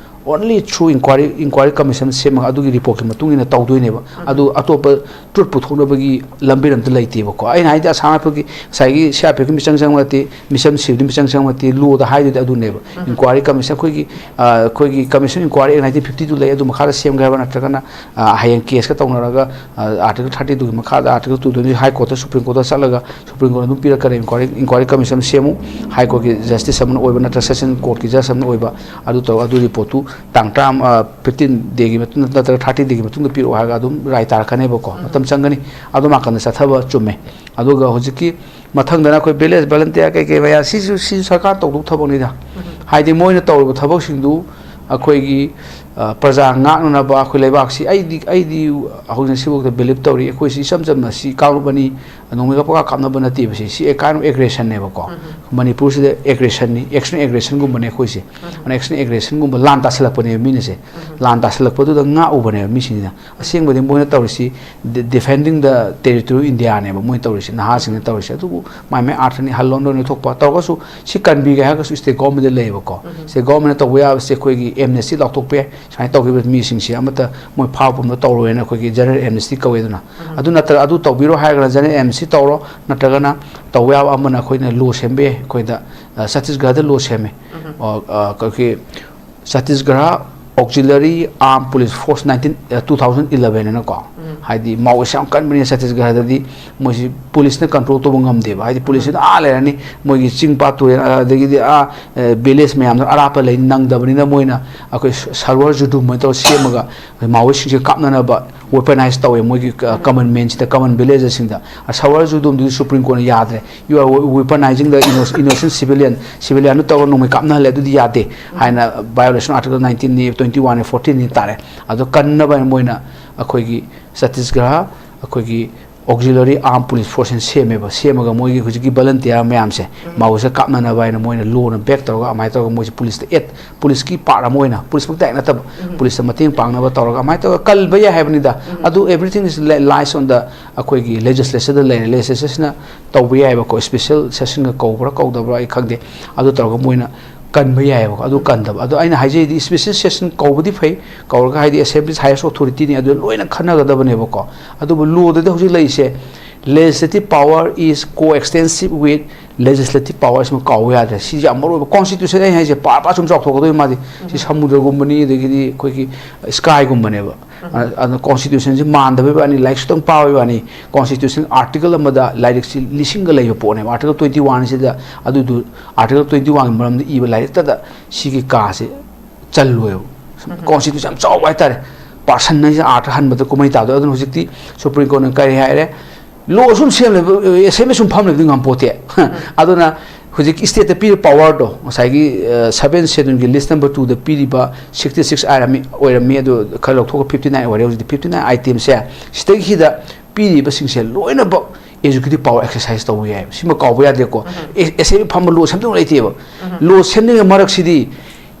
only through inquiry, inquiry commission ꯁꯦꯝꯃꯒ ꯑꯗꯨꯒꯤ ꯔꯤꯄꯣꯔꯠꯀꯤ ꯃꯇꯨꯡ ꯏꯟꯅ ꯇꯧꯗꯣꯏꯅꯦꯕ꯫ ꯑꯗꯨ ꯑꯇꯣꯞꯄ ꯇ꯭ꯔꯨꯠ ꯄꯨꯊꯣꯛꯅꯕꯒꯤ ꯂꯝꯕꯤ ꯑꯝꯇ ꯂꯩꯇꯦꯕꯀꯣ꯫ ꯑꯩꯅ ꯍꯥꯏꯗꯤ ꯑꯁꯥꯝ ꯔꯥꯏꯐꯜꯒꯤ ꯉꯁꯥꯏꯒꯤ ꯁꯤ ꯑꯥꯔ ꯄꯤ ꯑꯦꯐꯀꯤ ꯃꯤꯆꯪ ꯆꯪꯕ ꯅꯠꯇꯦ, ꯃꯤꯁꯟ ꯁꯤꯕꯗꯤ ꯃꯤꯆꯪ ꯆꯪꯕ ꯅꯠꯇꯦ, ꯂꯣꯗ ꯍꯥꯏꯗꯨꯗꯤ ꯑꯗꯨꯅꯦꯕ꯫ ꯏꯟꯀ꯭ꯋꯥꯏꯔꯤ ꯀꯃꯤꯁꯟ ꯑꯩꯈꯣꯏꯒꯤ, ꯑꯩꯈꯣꯏꯒꯤ ꯀꯃꯤꯁꯟ ꯏꯟꯀ꯭ꯋꯥꯏꯔꯤ ꯑꯦꯛ ꯅꯥꯏꯟꯇꯤꯟ ꯐꯤꯐꯇꯤ ꯇꯨ ꯂꯩ, ꯑꯗꯨ ꯃꯈꯥꯗ ꯁꯦꯝꯒꯦ ꯍꯥꯏꯕ ꯅꯠꯇ꯭ꯔꯒꯅ ꯍꯌꯦꯡ ꯀꯦꯁꯀ ꯇꯧꯅꯔꯒ ꯑꯥꯔꯇꯤꯀꯜ ꯊꯥꯔꯇꯤ ꯇꯨꯒꯤ ꯃꯈꯥꯗ ꯑꯥꯔꯇꯤꯀꯜ ꯇꯨ ꯇ꯭ꯋꯦꯟꯇꯤ ꯍꯥꯏ ꯀꯣꯔꯠꯇ, ꯁꯨꯄ꯭ꯔꯤꯝ ꯀꯣꯔꯠꯇ ꯆꯠꯂꯒ ꯁꯨꯄ꯭ꯔꯤꯝ ꯀꯣꯔꯠꯅ ꯑꯗꯨꯝ ꯄꯤꯔꯛꯀꯅꯤ꯫ ꯏꯟꯀ꯭ꯋꯥꯏꯔꯤ, ꯏꯟꯀ꯭ꯋꯥꯏꯔꯤ ꯀꯃꯤꯁꯟ ꯑꯃ ꯁꯦꯝꯃꯨ, ꯍꯥꯏ ꯀꯣꯔꯠꯀꯤ ꯖꯁꯇꯤꯁ ꯑꯃꯅ ꯑꯣꯏꯕ ꯅꯠꯇ꯭ꯔꯒ ꯁꯦꯁꯟ ꯀꯣꯔꯠꯀꯤ ꯖꯁ ꯑꯃꯅ ꯑꯣꯏꯕ, ꯑꯗꯨ ꯇꯧ, ꯑꯗꯨ ꯔꯤꯄꯣꯔꯠꯇꯨ ꯇꯥꯡ ꯇꯔꯥ, ꯐꯤꯐꯇꯤꯟ ꯗꯦꯒꯤ ꯃꯇꯨꯡꯗ ꯅꯠꯇ꯭ꯔꯒ ꯊꯥꯔꯇꯤ ꯗꯦꯒꯤ ꯃꯇꯨꯡꯗ ꯄꯤꯔꯛꯑꯣ ꯍꯥꯏꯔꯒ ꯑꯗꯨꯝ ꯔꯥꯏ ꯇꯥꯔꯛꯀꯅꯦꯕꯀꯣ꯫ ꯃꯇꯝ ꯆꯪꯒꯅꯤ꯫ ꯑꯗꯣꯝ ꯅꯥꯀꯟꯗ ꯆꯠꯊꯕ ꯆꯨꯝꯃꯦ꯫ ꯑꯗꯨꯒ ꯍꯧꯖꯤꯛꯀꯤ ꯃꯊꯪꯗꯅ ꯑꯩꯈꯣꯏ ꯚꯤꯂꯦꯖ ꯚꯣꯂꯨꯟꯇꯤꯌꯔ ꯀꯩꯀꯩ ꯃꯌꯥꯝ, ꯁꯤꯁꯨ, ꯁꯤꯁꯨ ꯁꯔꯀꯥꯔ ꯇꯧꯗꯧ ꯊꯕꯛꯅꯤꯗ꯫ ꯍꯥꯏꯗꯤ ꯃꯣꯏꯅ ꯇꯧꯔꯤꯕ ꯊꯕꯛꯁꯤꯡꯗꯨ ꯑꯩꯈꯣꯏꯒꯤ, ꯑ, ꯄ꯭ꯔꯖꯥ ꯉꯥꯛꯅꯅꯕ ꯑꯩꯈꯣꯏ ꯂꯩꯕꯥꯛꯁꯤ, ꯑꯩꯗꯤ, ꯑꯩꯗꯤ ꯍꯧꯖꯤꯛ ꯁꯤꯐꯥꯎꯗ ꯕꯤꯂꯤꯞ ꯇꯧꯔꯤ꯫ ꯑꯩꯈꯣꯏꯁꯤ ꯏꯆꯝ ꯆꯝꯅ ꯁꯤ ꯀꯥꯡꯂꯨꯞ ꯑꯅꯤ ꯅꯣꯡꯃꯩꯒ ꯄꯪꯀꯥꯞ ꯀꯥꯞꯅꯕ ꯅꯠꯇꯦꯕ꯫ ꯁꯤ, ꯁꯤ a kind of aggressionꯅꯦꯕꯀꯣ꯫ ꯃꯅꯤꯄꯨꯔꯁꯤꯗ aggressionꯅꯤ, action aggressionꯒꯨꯝꯕꯅꯦ ꯑꯩꯈꯣꯏꯁꯦ꯫ ꯑꯗꯨꯅ action aggressionꯒꯨꯝꯕ ꯂꯥꯟ ꯇꯥꯁꯜꯂꯛꯄꯅꯦꯕ ꯃꯤꯅꯁꯦ꯫ ꯂꯥꯟ ꯇꯥꯁꯜꯂꯛꯄꯗꯨꯗ ꯉꯥꯛꯎꯕꯅꯦꯕ ꯃꯤꯁꯤꯡꯁꯤꯅ꯫ ꯑꯁꯦꯡꯕꯗꯤ ꯃꯣꯏꯅ ꯇꯧꯔꯤꯁꯤ ꯗꯤ-, defending the territory of Indiaꯅꯦꯕ ꯃꯣꯏꯅ ꯇꯧꯔꯤꯁꯤ, ꯅꯍꯥꯁꯤꯡꯅ ꯇꯧꯔꯤꯁꯤ꯫ ꯑꯗꯨꯕꯨ ꯃꯥꯏ ꯃꯥꯏ ꯑꯥꯔꯊꯅꯤ, ꯍꯜꯂꯣꯟ ꯂꯣꯟ ꯊꯣꯛꯄ ꯇꯧꯔꯒꯁꯨ ꯁꯤ ꯀꯟꯕꯤꯒꯦ ꯍꯥꯏꯔꯒꯁꯨ state governmentꯗ ꯂꯩꯌꯦꯕꯀꯣ꯫ State governmentꯅ ꯇꯧꯕ ꯌꯥꯕꯁꯦ ꯑꯩꯈꯣꯏꯒꯤ amnesty ꯂꯥꯎꯊꯣꯛꯄ ꯌꯥꯏ꯫ ꯁꯨꯃꯥꯏꯅ ꯇꯧꯈꯤꯕ ꯃꯤꯁꯤꯡꯁꯦ ꯑꯃꯠꯇ ꯃꯣꯏ ꯐꯥꯕ ꯄꯨꯝꯕ ꯇꯧꯔꯣꯏꯅ ꯑꯩꯈꯣꯏꯒꯤ general amnesty ꯀꯧꯋꯦ꯫ ꯑꯗꯨꯅ ꯑꯗꯨ ꯅꯠꯇ꯭ꯔ-, ꯑꯗꯨ ꯇꯧꯕꯤꯔꯣ ꯍꯥꯏꯔꯒꯅ general amnesty ꯇꯧꯔꯣ, ꯅꯠꯇ꯭ꯔꯒꯅ ꯇꯧꯕ ꯌꯥꯕ ꯑꯃꯅ ꯑꯩꯈꯣꯏꯅ law ꯁꯦꯝꯕ ꯌꯥꯏ꯫ ꯑꯩꯈꯣꯏꯗ, ꯑ, ꯆꯇꯤꯁꯒꯔꯗ law ꯁꯦꯝꯃꯦ꯫ ꯑ, ꯑ, ꯑꯩꯈꯣꯏꯒꯤ Chhattisgarh Auxiliary Armed Police Force nineteen, ꯑ, two thousand eleven ꯍꯥꯏꯅꯀꯣ꯫ ꯍꯥꯏꯗꯤ ꯃꯥꯑꯣꯏꯁ ꯌꯥꯝ ꯀꯟꯕꯅꯤꯅ ꯆꯇꯤꯁꯒꯔꯗꯗꯤ ꯃꯣꯏꯁꯤ ꯄꯨꯂꯤꯁꯅ control ꯇꯧꯕ ꯉꯝꯗꯦꯕ꯫ ꯍꯥꯏꯗꯤ ꯄꯨꯂꯤꯁꯁꯤꯅ ꯑꯥ ꯂꯩꯔꯅꯤ, ꯃꯣꯏꯒꯤ ꯆꯤꯡ ꯄꯥꯠ ꯇꯨꯔꯦꯜ, ꯑꯗꯒꯤꯗꯤ ꯑꯥ, ꯑ, village ꯃꯌꯥꯝꯗꯣ ꯑꯔꯥꯞꯄ ꯂꯩ ꯅꯪꯗꯕꯅꯤꯅ ꯃꯣꯏꯅ ꯑꯩꯈꯣꯏ ꯁ-, ꯁꯔꯋꯔ ꯖꯨꯗꯨꯝ ꯍꯥꯏꯅ ꯇꯧꯔ ꯁꯦꯝꯃꯒ ꯑꯩꯈꯣꯏ ꯃꯥꯑꯣꯏꯁꯤꯡꯁꯦ ꯀꯥꯞꯅꯅꯕ weaponize ꯇꯧꯋꯦ ꯃꯣꯏꯒꯤ common man ꯁꯤꯗ, common villagers ꯁꯤꯡꯗ꯫ ꯁꯋꯔꯁꯨ ꯑꯗꯨꯝꯗꯨꯗꯤ ꯁꯨꯄ꯭ꯔꯤꯝ ꯀꯣꯔꯠꯅ ꯌꯥꯗ꯭ꯔꯦ, you are weaponizing the innocent civilian, civilian ꯇꯧꯔꯒ ꯅꯣꯡꯃꯩ ꯀꯥꯞꯅꯍꯜꯂꯦ, ꯑꯗꯨꯗꯤ ꯌꯥꯗꯦ ꯍꯥꯏꯅ violation article nineteen ꯅꯤ, twenty one ꯅꯤ, fourteen ꯅꯤ ꯇꯥꯔꯦ꯫ ꯑꯗꯣ ꯀꯟꯅꯕ ꯍꯥꯏꯅ ꯃꯣꯏꯅ ꯑꯩꯈꯣꯏꯒꯤ ꯆꯇꯤꯁꯒꯔ ꯑꯩꯈꯣꯏꯒꯤ auxiliary armed police force ꯁꯦꯝꯃꯦꯕ꯫ ꯁꯦꯝꯃꯒ ꯃꯣꯏꯒꯤ ꯍꯧꯖꯤꯛꯀꯤ volunteer ꯃꯌꯥꯝꯁꯦ ꯃꯥꯎꯁꯦ ꯀꯥꯞꯅꯅꯕ ꯍꯥꯏꯅ ꯃꯣꯏꯅ ꯂꯣꯅ back ꯇꯧꯔꯒ ꯑꯗꯨꯃꯥꯏꯅ ꯇꯧꯔꯒ ꯃꯣꯏꯁꯦ ꯄꯨꯂꯤꯁꯇ ꯑꯦꯠ ꯄꯨꯂꯤꯁꯀꯤ ꯄꯥꯔꯠ ꯑꯃ ꯑꯣꯏꯅ, ꯄꯨꯂꯤꯁꯃꯛꯇꯤ ꯅꯠꯇꯕ, ꯄꯨꯂꯤꯁꯇ ꯃꯇꯦꯡ ꯄꯥꯡꯅꯕ ꯇꯧꯔꯒ ꯑꯗꯨꯃꯥꯏꯅ ꯇꯧꯔꯒ ꯀꯜꯕ ꯌꯥꯏ ꯍꯥꯏꯕꯅꯤꯗ꯫ ꯑꯗꯨ everything is lies on the ꯑꯩꯈꯣꯏꯒꯤ legislature ꯗ ꯂꯩꯔꯦ꯫ Legislature ꯁꯤꯅ ꯇꯧꯕ ꯌꯥꯏꯑꯕꯀꯣ, special session ꯒ ꯀꯧꯕ꯭ꯔꯥ ꯀꯧꯗꯕ꯭ꯔꯥ ꯑꯩ ꯈꯪꯗꯦ꯫ ꯑꯗꯨ ꯇꯧꯔꯒ ꯃꯣꯏꯅ ꯀꯟꯕ ꯌꯥꯏꯑꯕꯀꯣ꯫ ꯑꯗꯨ ꯀꯟꯗꯕ, ꯑꯗꯣ ꯑꯩꯅ ꯍꯥꯏꯖꯩꯗꯤ special session ꯀꯧꯕꯗꯤ ꯐꯩ, ꯀꯧꯔꯒ ꯍꯥꯏꯗꯤ assembly highest authority ꯅꯤ, ꯑꯗꯨ ꯂꯣꯏꯅ ꯈꯟꯅꯒꯗꯕꯅꯦꯕꯀꯣ꯫ ꯑꯗꯨꯕꯨ ꯂꯣꯗꯗꯤ ꯍꯧꯖꯤꯛ ꯂꯩꯔꯤꯁꯦ legislative power is coextensive with legislative power ꯁꯤꯃ ꯀꯥꯎꯕ ꯌꯥꯗ꯭ꯔꯦ꯫ ꯁꯤꯁꯦ ꯌꯥꯝ ꯃꯔꯨ ꯑꯣꯏꯕ꯫ Constitution ꯑꯩꯅ ꯍꯥꯏꯁꯦ ꯄꯥꯔ ꯄꯥꯔ ꯁꯨꯝ ꯆꯥꯎꯊꯣꯛꯀꯗꯣꯏ ꯃꯥꯗꯤ꯫ ꯁꯤ ꯁꯃꯨꯗ꯭ꯔꯒꯨꯝꯕꯅꯤ, ꯑꯗꯒꯤꯗꯤ ꯑꯩꯈꯣꯏꯒꯤ sky ꯒꯨꯝꯕꯅꯦꯕ꯫ ꯑ-, ꯑꯗꯨꯅ constitution ꯁꯤ ꯃꯥꯟꯗꯕꯩ ꯋꯥꯅꯤ, ꯂꯥꯏꯔꯤꯛ ꯈꯤꯇꯪ ꯄꯥꯕꯩ ꯋꯥꯅꯤ꯫ Constitution article ꯑꯃꯗ ꯂꯥꯏꯔꯤꯛꯁꯤ ꯂꯤꯁꯤꯡꯒ ꯂꯩꯕ ꯄꯣꯠꯅꯦꯕ꯫ Article twenty one ꯁꯤꯗ ꯑꯗꯨꯗꯨ, article twenty one ꯒꯤ ꯃꯔꯝꯗ ꯏꯕ ꯂꯥꯏꯔꯤꯛꯇꯗ ꯁꯤꯒꯤ ꯀꯥꯁꯦ ꯆꯜꯂꯣꯏꯕ꯫ Constitution ꯌꯥꯝ ꯆꯥꯎꯕ ꯍꯥꯏꯇꯥꯔꯦ꯫ Person ꯍꯥꯏꯁꯦ ꯑꯥꯔꯊ ꯍꯟꯕꯗ ꯀꯨꯝꯍꯩ ꯇꯥꯗꯣꯏ꯫ ꯑꯗꯨꯅ ꯍꯧꯖꯤꯛꯇꯤ ꯁꯨꯄ꯭ꯔꯤꯝ ꯀꯣꯔꯠꯅ ꯀꯔꯤ ꯍꯥꯏꯔꯦ? ꯂꯣ ꯁꯨꯝ ꯁꯦꯝ ꯂꯩꯕ, assembly ꯁꯨꯝ ꯐꯝ ꯂꯩꯕꯗꯤ ꯉꯝꯄꯣꯠꯇꯦ꯫ ꯑꯗꯨꯅ ꯍꯧꯖꯤꯛ state ꯇ ꯄꯤꯔꯤꯕ power ꯗꯣ, ꯉꯁꯥꯏꯒꯤ, ꯑ, seven schedule ꯒꯤ list number two ꯗ ꯄꯤꯔꯤꯕ sixty six ꯑꯣꯏꯔꯝꯃꯤ, ꯑꯣꯏꯔꯝꯃꯤ, ꯑꯗꯨ ꯈꯔ ꯂꯧꯊꯣꯛꯑꯒ fifty nine ꯑꯣꯏꯔꯦ꯫ ꯍꯧꯖꯤꯛꯇꯤ fifty nine item ꯁꯦ, ꯁꯤꯗꯩꯁꯤꯗ ꯄꯤꯔꯤꯕꯁꯤꯡꯁꯦ ꯂꯣꯏꯅꯃꯛ executive power exercise ꯇꯧꯕ ꯌꯥꯏꯑꯕ꯫ ꯁꯤꯃ ꯀꯥꯎꯕ ꯌꯥꯗꯦꯀꯣ꯫ ꯑꯦ-, assembly ꯐꯝꯕ ꯂꯣ ꯁꯦꯝꯗꯣꯛ ꯂꯩꯇꯦꯕ꯫ ꯂꯣ ꯁꯦꯝꯗ꯭ꯔꯤꯉꯩ ꯃꯔꯛꯁꯤꯗꯤ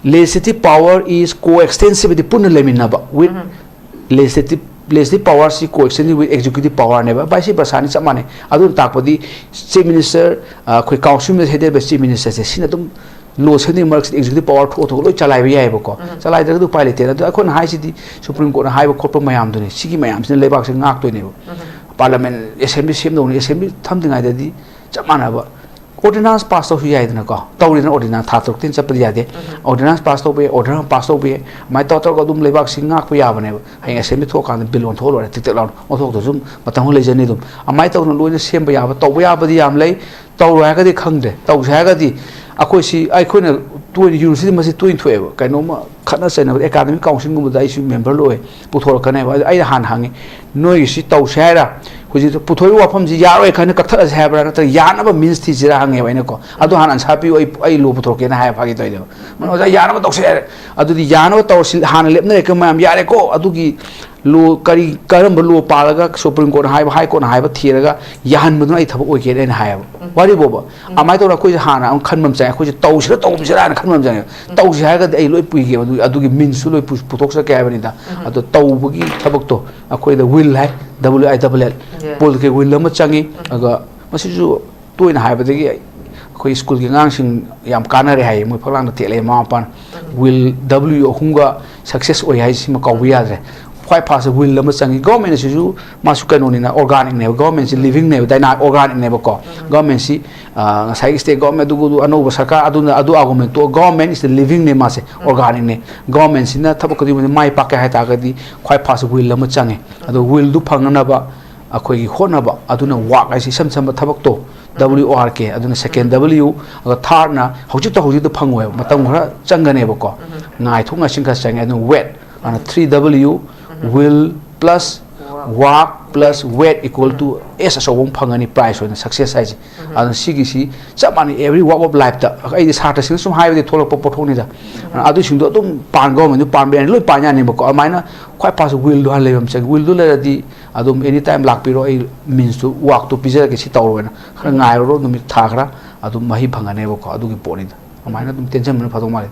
legislative power is coextensive ꯍꯥꯏꯗꯤ ꯄꯨꯟꯅ ꯂꯩꯃꯤꯟꯅꯕ with legislative, legislative power ꯁꯤ coextensive with executive power ꯅꯦꯕ, vice versa ꯅꯤ, ꯆꯞ ꯃꯥꯟꯅꯩ꯫ ꯑꯗꯨꯅ ꯇꯥꯛꯄꯗꯤ chief minister, ꯑ, ꯑꯩꯈꯣꯏ council minister headed by chief minister ꯁꯦ, ꯁꯤꯅ ꯑꯗꯨꯝ ꯂꯣ ꯁꯦꯝꯗ꯭ꯔꯤꯉꯩ ꯃꯔꯛꯁꯤꯗ executive power ꯊꯣꯛꯑ ꯊꯣꯛꯑ ꯂꯣꯏ ꯆꯂꯥꯏꯕ ꯌꯥꯏꯑꯕꯀꯣ꯫ ꯆꯂꯥꯏꯗ꯭ꯔꯒꯗꯤ ꯎꯄꯥꯏ ꯂꯩꯇꯦ꯫ ꯑꯗꯣ ꯑꯩꯈꯣꯏꯅ ꯍꯥꯏꯁꯤꯗꯤ ꯁꯨꯄ꯭ꯔꯤꯝ ꯀꯣꯔꯠꯅ ꯍꯥꯏꯕ ꯈꯣꯠꯄ ꯃꯌꯥꯝꯗꯨꯅꯤ, ꯁꯤꯒꯤ ꯃꯌꯥꯝꯁꯤꯅ ꯂꯩꯕꯥꯛꯁꯦ ꯉꯥꯛꯇꯣꯏꯅꯦꯕ꯫ Parliament, assembly ꯁꯦꯝꯗꯧꯅꯤ, assembly ꯊꯝꯗ꯭ꯔꯤꯉꯩꯗꯗꯤ ꯆꯞ ꯃꯥꯟꯅꯕ ordinance pass ꯇꯧꯁꯨ ꯌꯥꯏꯗꯅꯀꯣ꯫ ꯇꯧꯔꯤꯗꯅ, ordinance ꯊꯥ ꯇꯔꯨꯛꯇꯩ ꯍꯦꯟꯅ ꯆꯠꯄꯗꯤ ꯌꯥꯗꯦ꯫ Ordinance pass ꯇꯧꯕ ꯌꯥꯏ, order ꯑꯃ pass ꯇꯧꯕ ꯌꯥꯏ꯫ ꯑꯗꯨꯃꯥꯏꯅ ꯇꯧꯔ ꯇꯧꯔꯒ ꯑꯗꯨꯝ ꯂꯩꯕꯥꯛꯁꯤ ꯉꯥꯛꯄ ꯌꯥꯕꯅꯦꯕ꯫ ꯍꯌꯦꯡ assembly ꯊꯣꯛꯑꯀꯥꯟꯗ bill ꯑꯣꯟꯊꯣꯛꯑ ꯂꯣꯏꯔꯦ, ꯇꯤꯛ ꯇꯤꯛ ꯂꯥꯎꯅ ꯑꯣꯟꯊꯣꯛꯇ꯭ꯔꯁꯨ ꯑꯗꯨꯝ ꯃꯇꯝ ꯈꯔ ꯂꯩꯖꯅꯤ꯫ ꯑꯗꯨꯝ ꯑꯗꯨꯃꯥꯏꯅ ꯇꯧꯗꯅ ꯂꯣꯏꯅ ꯁꯦꯝꯕ ꯌꯥꯕ, ꯇꯧꯕ ꯌꯥꯕꯗꯤ ꯌꯥꯝ ꯂꯩ꯫ ꯇꯧꯔꯣꯏ ꯍꯥꯏꯔꯒꯗꯤ ꯈꯪꯗ꯭ꯔꯦ꯫ ꯇꯧꯁꯦ ꯍꯥꯏꯔꯒꯗꯤ ꯑꯩꯈꯣꯏ ꯁꯤ, ꯑꯩꯈꯣꯏꯅ ꯇꯣꯏꯅ ꯌꯨꯅꯤꯚꯔꯁꯤꯇꯤ ꯃꯁꯤ ꯇꯣꯏꯅ ꯊꯣꯛꯑꯦꯕ, ꯀꯩꯅꯣꯝꯃ ꯈꯠꯅ ꯆꯩꯅꯕꯗ ꯑꯦꯀꯥꯗꯃꯤꯛ ꯀꯥꯎꯟꯁꯤꯜꯒꯨꯝꯕꯗ ꯑꯩꯁꯨ ꯃꯦꯝꯕꯔ ꯑꯣꯏ, ꯄꯨꯊꯣꯔꯛꯀꯅꯦꯕ꯫ ꯑꯗꯨ ꯑꯩꯅ ꯍꯥꯟꯅ ꯍꯪꯉꯤ, "ꯅꯣꯏꯒꯤꯁꯤ ꯇꯧꯁꯦ ꯍꯥꯏꯔ? ꯍꯧꯖꯤꯛ ꯄꯨꯊꯣꯛꯏꯕ ꯋꯥꯐꯝꯁꯤ ꯌꯥꯔꯣꯏ ꯈꯟꯅ ꯀꯛꯊꯠꯂꯁꯦ ꯍꯥꯏꯕ꯭ꯔꯥ, ꯅꯠꯇ꯭ꯔꯒ ꯌꯥꯅꯕ ꯃꯤꯟꯁ ꯊꯤꯁꯤꯔꯥ?" ꯍꯪꯉꯦꯕ ꯑꯩꯅꯀꯣ꯫ "ꯑꯗꯨ ꯍꯥꯟꯅ ꯑꯟꯁꯥꯔ ꯄꯤꯌꯨ, ꯑꯩ, ꯑꯩ ꯂꯣ ꯄꯨꯊꯣꯔꯛꯀꯦꯅ" ꯍꯥꯏꯕ ꯐꯥꯒꯤ ꯇꯧꯋꯤꯅꯦꯕ꯫ "ꯑꯣꯖꯥ, ꯌꯥꯅꯕ ꯇꯧꯁꯦ ꯍꯥꯏꯔꯦ, ꯑꯗꯨꯗꯤ ꯌꯥꯅꯕ ꯇꯧꯔꯁꯤ, ꯍꯥꯟꯅ ꯂꯦꯞꯅꯔꯦꯀꯣ ꯃꯌꯥꯝ, ꯌꯥꯔꯦꯀꯣ, ꯑꯗꯨꯒꯤ ꯂꯣ ꯀꯔꯤ, ꯀꯔꯝꯕ ꯂꯣ ꯄꯥꯜꯂꯒ ꯁꯨꯄ꯭ꯔꯤꯝ ꯀꯣꯔꯠꯅ ꯍꯥꯏꯕ, ꯍꯥꯏ ꯀꯣꯔꯠꯅ ꯍꯥꯏꯕ ꯊꯤꯔꯒ ꯌꯥꯍꯟꯕꯗꯨꯅ ꯑꯩ ꯊꯕꯛ ꯑꯣꯏꯒꯦꯅ" ꯑꯩꯅ ꯍꯥꯏꯌꯦꯕ꯫ ꯋꯥꯔꯤꯕꯣꯕ꯫ ꯑꯗꯨꯃꯥꯏꯅ ꯇꯧꯔꯒ ꯑꯩꯈꯣꯏꯁꯦ ꯍꯥꯟꯅ ꯑꯃꯨꯛ ꯈꯟꯕ ꯑꯃ ꯆꯪꯉꯦ, ꯑꯩꯈꯣꯏꯁꯦ ꯇꯧꯁꯤꯔꯥ ꯇꯧꯁꯤꯔꯥ ꯍꯥꯏꯅ ꯈꯟꯕ ꯑꯃ ꯆꯪꯉꯦ꯫ ꯇꯧꯁꯤ ꯍꯥꯏꯔꯒꯗꯤ ꯑꯩ ꯂꯣꯏ ꯄꯨꯏꯒꯦꯕ, ꯑꯗꯨꯒꯤ, ꯑꯗꯨꯒꯤ ꯃꯤꯟꯁꯁꯨ ꯂꯣꯏ ꯄꯨ-, ꯄꯨꯊꯣꯛꯆꯔꯛꯀꯦ ꯍꯥꯏꯕꯅꯤꯗ꯫ ꯑꯗꯣ ꯇꯧꯕꯒꯤ ꯊꯕꯛꯇꯣ ꯑꯩꯈꯣꯏꯗ ꯋꯤꯜ ꯍꯥꯏ, W I double L, political will ꯑꯃ ꯆꯪꯉꯤ꯫ ꯑꯗꯨꯒ ꯃꯁꯤꯁꯨ ꯇꯣꯏꯅ ꯍꯥꯏꯕꯗꯒꯤ ꯑꯩꯈꯣꯏ ꯁ꯭ꯀꯨꯜꯒꯤ ꯑꯉꯥꯡꯁꯤꯡ ꯌꯥꯝ ꯀꯥꯟꯅꯔꯦ ꯍꯥꯏꯌꯦ, ꯃꯣꯏ ꯐꯛꯂꯥꯡꯗ ꯊꯦꯠꯂꯛꯑꯦ ꯃꯃꯥ ꯃꯄꯥꯅ꯫ ꯋꯤꯜ W ꯑꯍꯨꯝꯒ ꯁꯛꯁꯦꯁ ꯑꯣꯏ ꯍꯥꯏꯁꯤꯃ ꯀꯥꯎꯕ ꯌꯥꯗ꯭ꯔꯦ꯫ ꯈ꯭ꯋꯥꯏ ꯐꯥꯔꯁ ꯋꯤꯜ ꯑꯃ ꯆꯪꯉꯤ꯫ ꯒꯣꯔꯃꯦꯟ ꯑꯁꯤꯁꯨ ꯃꯥꯁꯨ ꯀꯩꯅꯣꯅꯤꯅ, ꯑꯣꯔꯒꯥꯅꯤꯛꯅꯦꯕ꯫ ꯒꯣꯔꯃꯦꯟꯁꯤ ꯂꯤꯚꯤꯡꯅꯦꯕ, ꯗꯥꯏꯅꯥ ꯑꯣꯔꯒꯥꯅꯤꯛꯅꯦꯕꯀꯣ꯫ ꯒꯣꯔꯃꯦꯟꯁꯤ, ꯑ, ꯉꯁꯥꯏꯒꯤ ꯁ꯭ꯇꯦꯠ ꯒꯣꯔꯃꯦꯟ ꯑꯗꯨꯒ ꯑꯗꯨ ꯑꯅꯧꯕ ꯁꯔꯀꯥꯔ ꯑꯗꯨꯅ ꯑꯗꯨ ꯑꯥꯔꯒꯨꯃꯦꯟ ꯇꯣꯛꯑ, ꯒꯣꯔꯃꯦꯟ ꯏꯁ ꯗ ꯂꯤꯚꯤꯡꯅꯦ ꯃꯥꯁꯦ, ꯑꯣꯔꯒꯥꯅꯤꯛꯅꯦ꯫ ꯒꯣꯔꯃꯦꯟꯁꯤꯅ ꯊꯕꯛ ꯈꯨꯗꯤꯡꯃꯛꯁꯦ ꯃꯥꯏ ꯄꯥꯛꯀꯦ ꯍꯥꯏ ꯇꯥꯔꯒꯗꯤ ꯈ꯭ꯋꯥꯏ ꯐꯥꯔꯁ ꯋꯤꯜ ꯑꯃ ꯆꯪꯉꯦ꯫ ꯑꯗꯣ ꯋꯤꯜꯗꯨ ꯐꯪꯅꯅꯕ ꯑꯩꯈꯣꯏꯒꯤ ꯍꯣꯠꯅꯕ ꯑꯗꯨꯅ ꯋꯥꯛ ꯍꯥꯏꯁꯦ ꯏꯁꯝ ꯁꯝꯕ ꯊꯕꯛꯇꯣ, W O R K, ꯑꯗꯨꯅ ꯁꯦꯀꯦꯟ W, ꯑꯗꯨꯒ ꯊꯥꯔꯠꯅ ꯍꯧꯖꯤꯛꯇ ꯍꯧꯖꯤꯛꯇ ꯐꯪꯉꯣꯏꯕ, ꯃꯇꯝ ꯈꯔ ꯆꯪꯒꯅꯦꯕꯀꯣ, ꯉꯥꯏꯊꯣꯛ ꯉꯥꯏꯁꯤꯟ ꯈꯔ ꯆꯪꯉꯦ꯫ ꯑꯗꯨꯅ ꯋꯦꯠ, ꯑꯗꯨꯅ three W, will plus work plus weight equal to S ꯑꯆꯧꯕ ꯑꯃ ꯐꯪꯒꯅꯤ, ꯄ꯭ꯔꯥꯏꯖ ꯑꯣꯏꯅ ꯁꯛꯁꯦꯁ ꯍꯥꯏꯁꯦ꯫ ꯑꯗꯨꯅ ꯁꯤꯒꯤꯁꯤ ꯆꯞ ꯃꯥꯟꯅꯩ, every walk of lifeꯇ꯫ ꯑꯩꯗꯤ ꯁꯥꯇ꯭ꯔꯁꯤꯡꯅ ꯁꯨꯝ ꯍꯥꯏꯕꯗꯤ ꯊꯣꯛꯂꯛꯄ ꯄꯣꯠꯊꯣꯛꯅꯤꯗ꯫ ꯑꯗꯨꯁꯤꯡꯗꯣ ꯑꯗꯨꯝ ꯄꯥꯟ, ꯒꯣꯔꯃꯦꯟꯗꯨ ꯄꯥꯟꯕ ꯌꯥꯅꯤ, ꯂꯣꯏ ꯄꯥꯟ ꯌꯥꯅꯦꯕꯀꯣ꯫ ꯑꯗꯨꯃꯥꯏꯅ ꯈ꯭ꯋꯥꯏ ꯐꯥꯔꯁ ꯋꯤꯜꯗꯨ ꯍꯥꯟꯅ ꯂꯩꯕ ꯑꯃ ꯆꯪꯉꯤ꯫ ꯋꯤꯜꯗꯨ ꯂꯩꯔꯗꯤ ꯑꯗꯨꯝ ꯑꯦꯅꯤ ꯇꯥꯏꯝ ꯂꯥꯛꯄꯤꯔꯣ, ꯑꯩ ꯃꯤꯟꯁꯇꯨ, ꯋꯥꯛꯇꯨ ꯄꯤꯖꯔꯛꯀꯦ, ꯁꯤ ꯇꯧꯔꯣꯅ꯫ ꯈꯔ ꯉꯥꯏꯔꯨꯔꯣ, ꯅꯨꯃꯤꯠ ꯊꯥ ꯈꯔ ꯑꯗꯨꯝ ꯃꯍꯩ ꯐꯪꯒꯅꯦꯕꯀꯣ꯫ ꯑꯗꯨꯒꯤ ꯄꯣꯠꯅꯤꯗ꯫ ꯑꯗꯨꯃꯥꯏꯅ ꯑꯗꯨꯝ ꯇꯦꯟꯁꯤꯟꯕꯅ ꯐꯗꯧ ꯃꯥꯜꯂꯤ꯫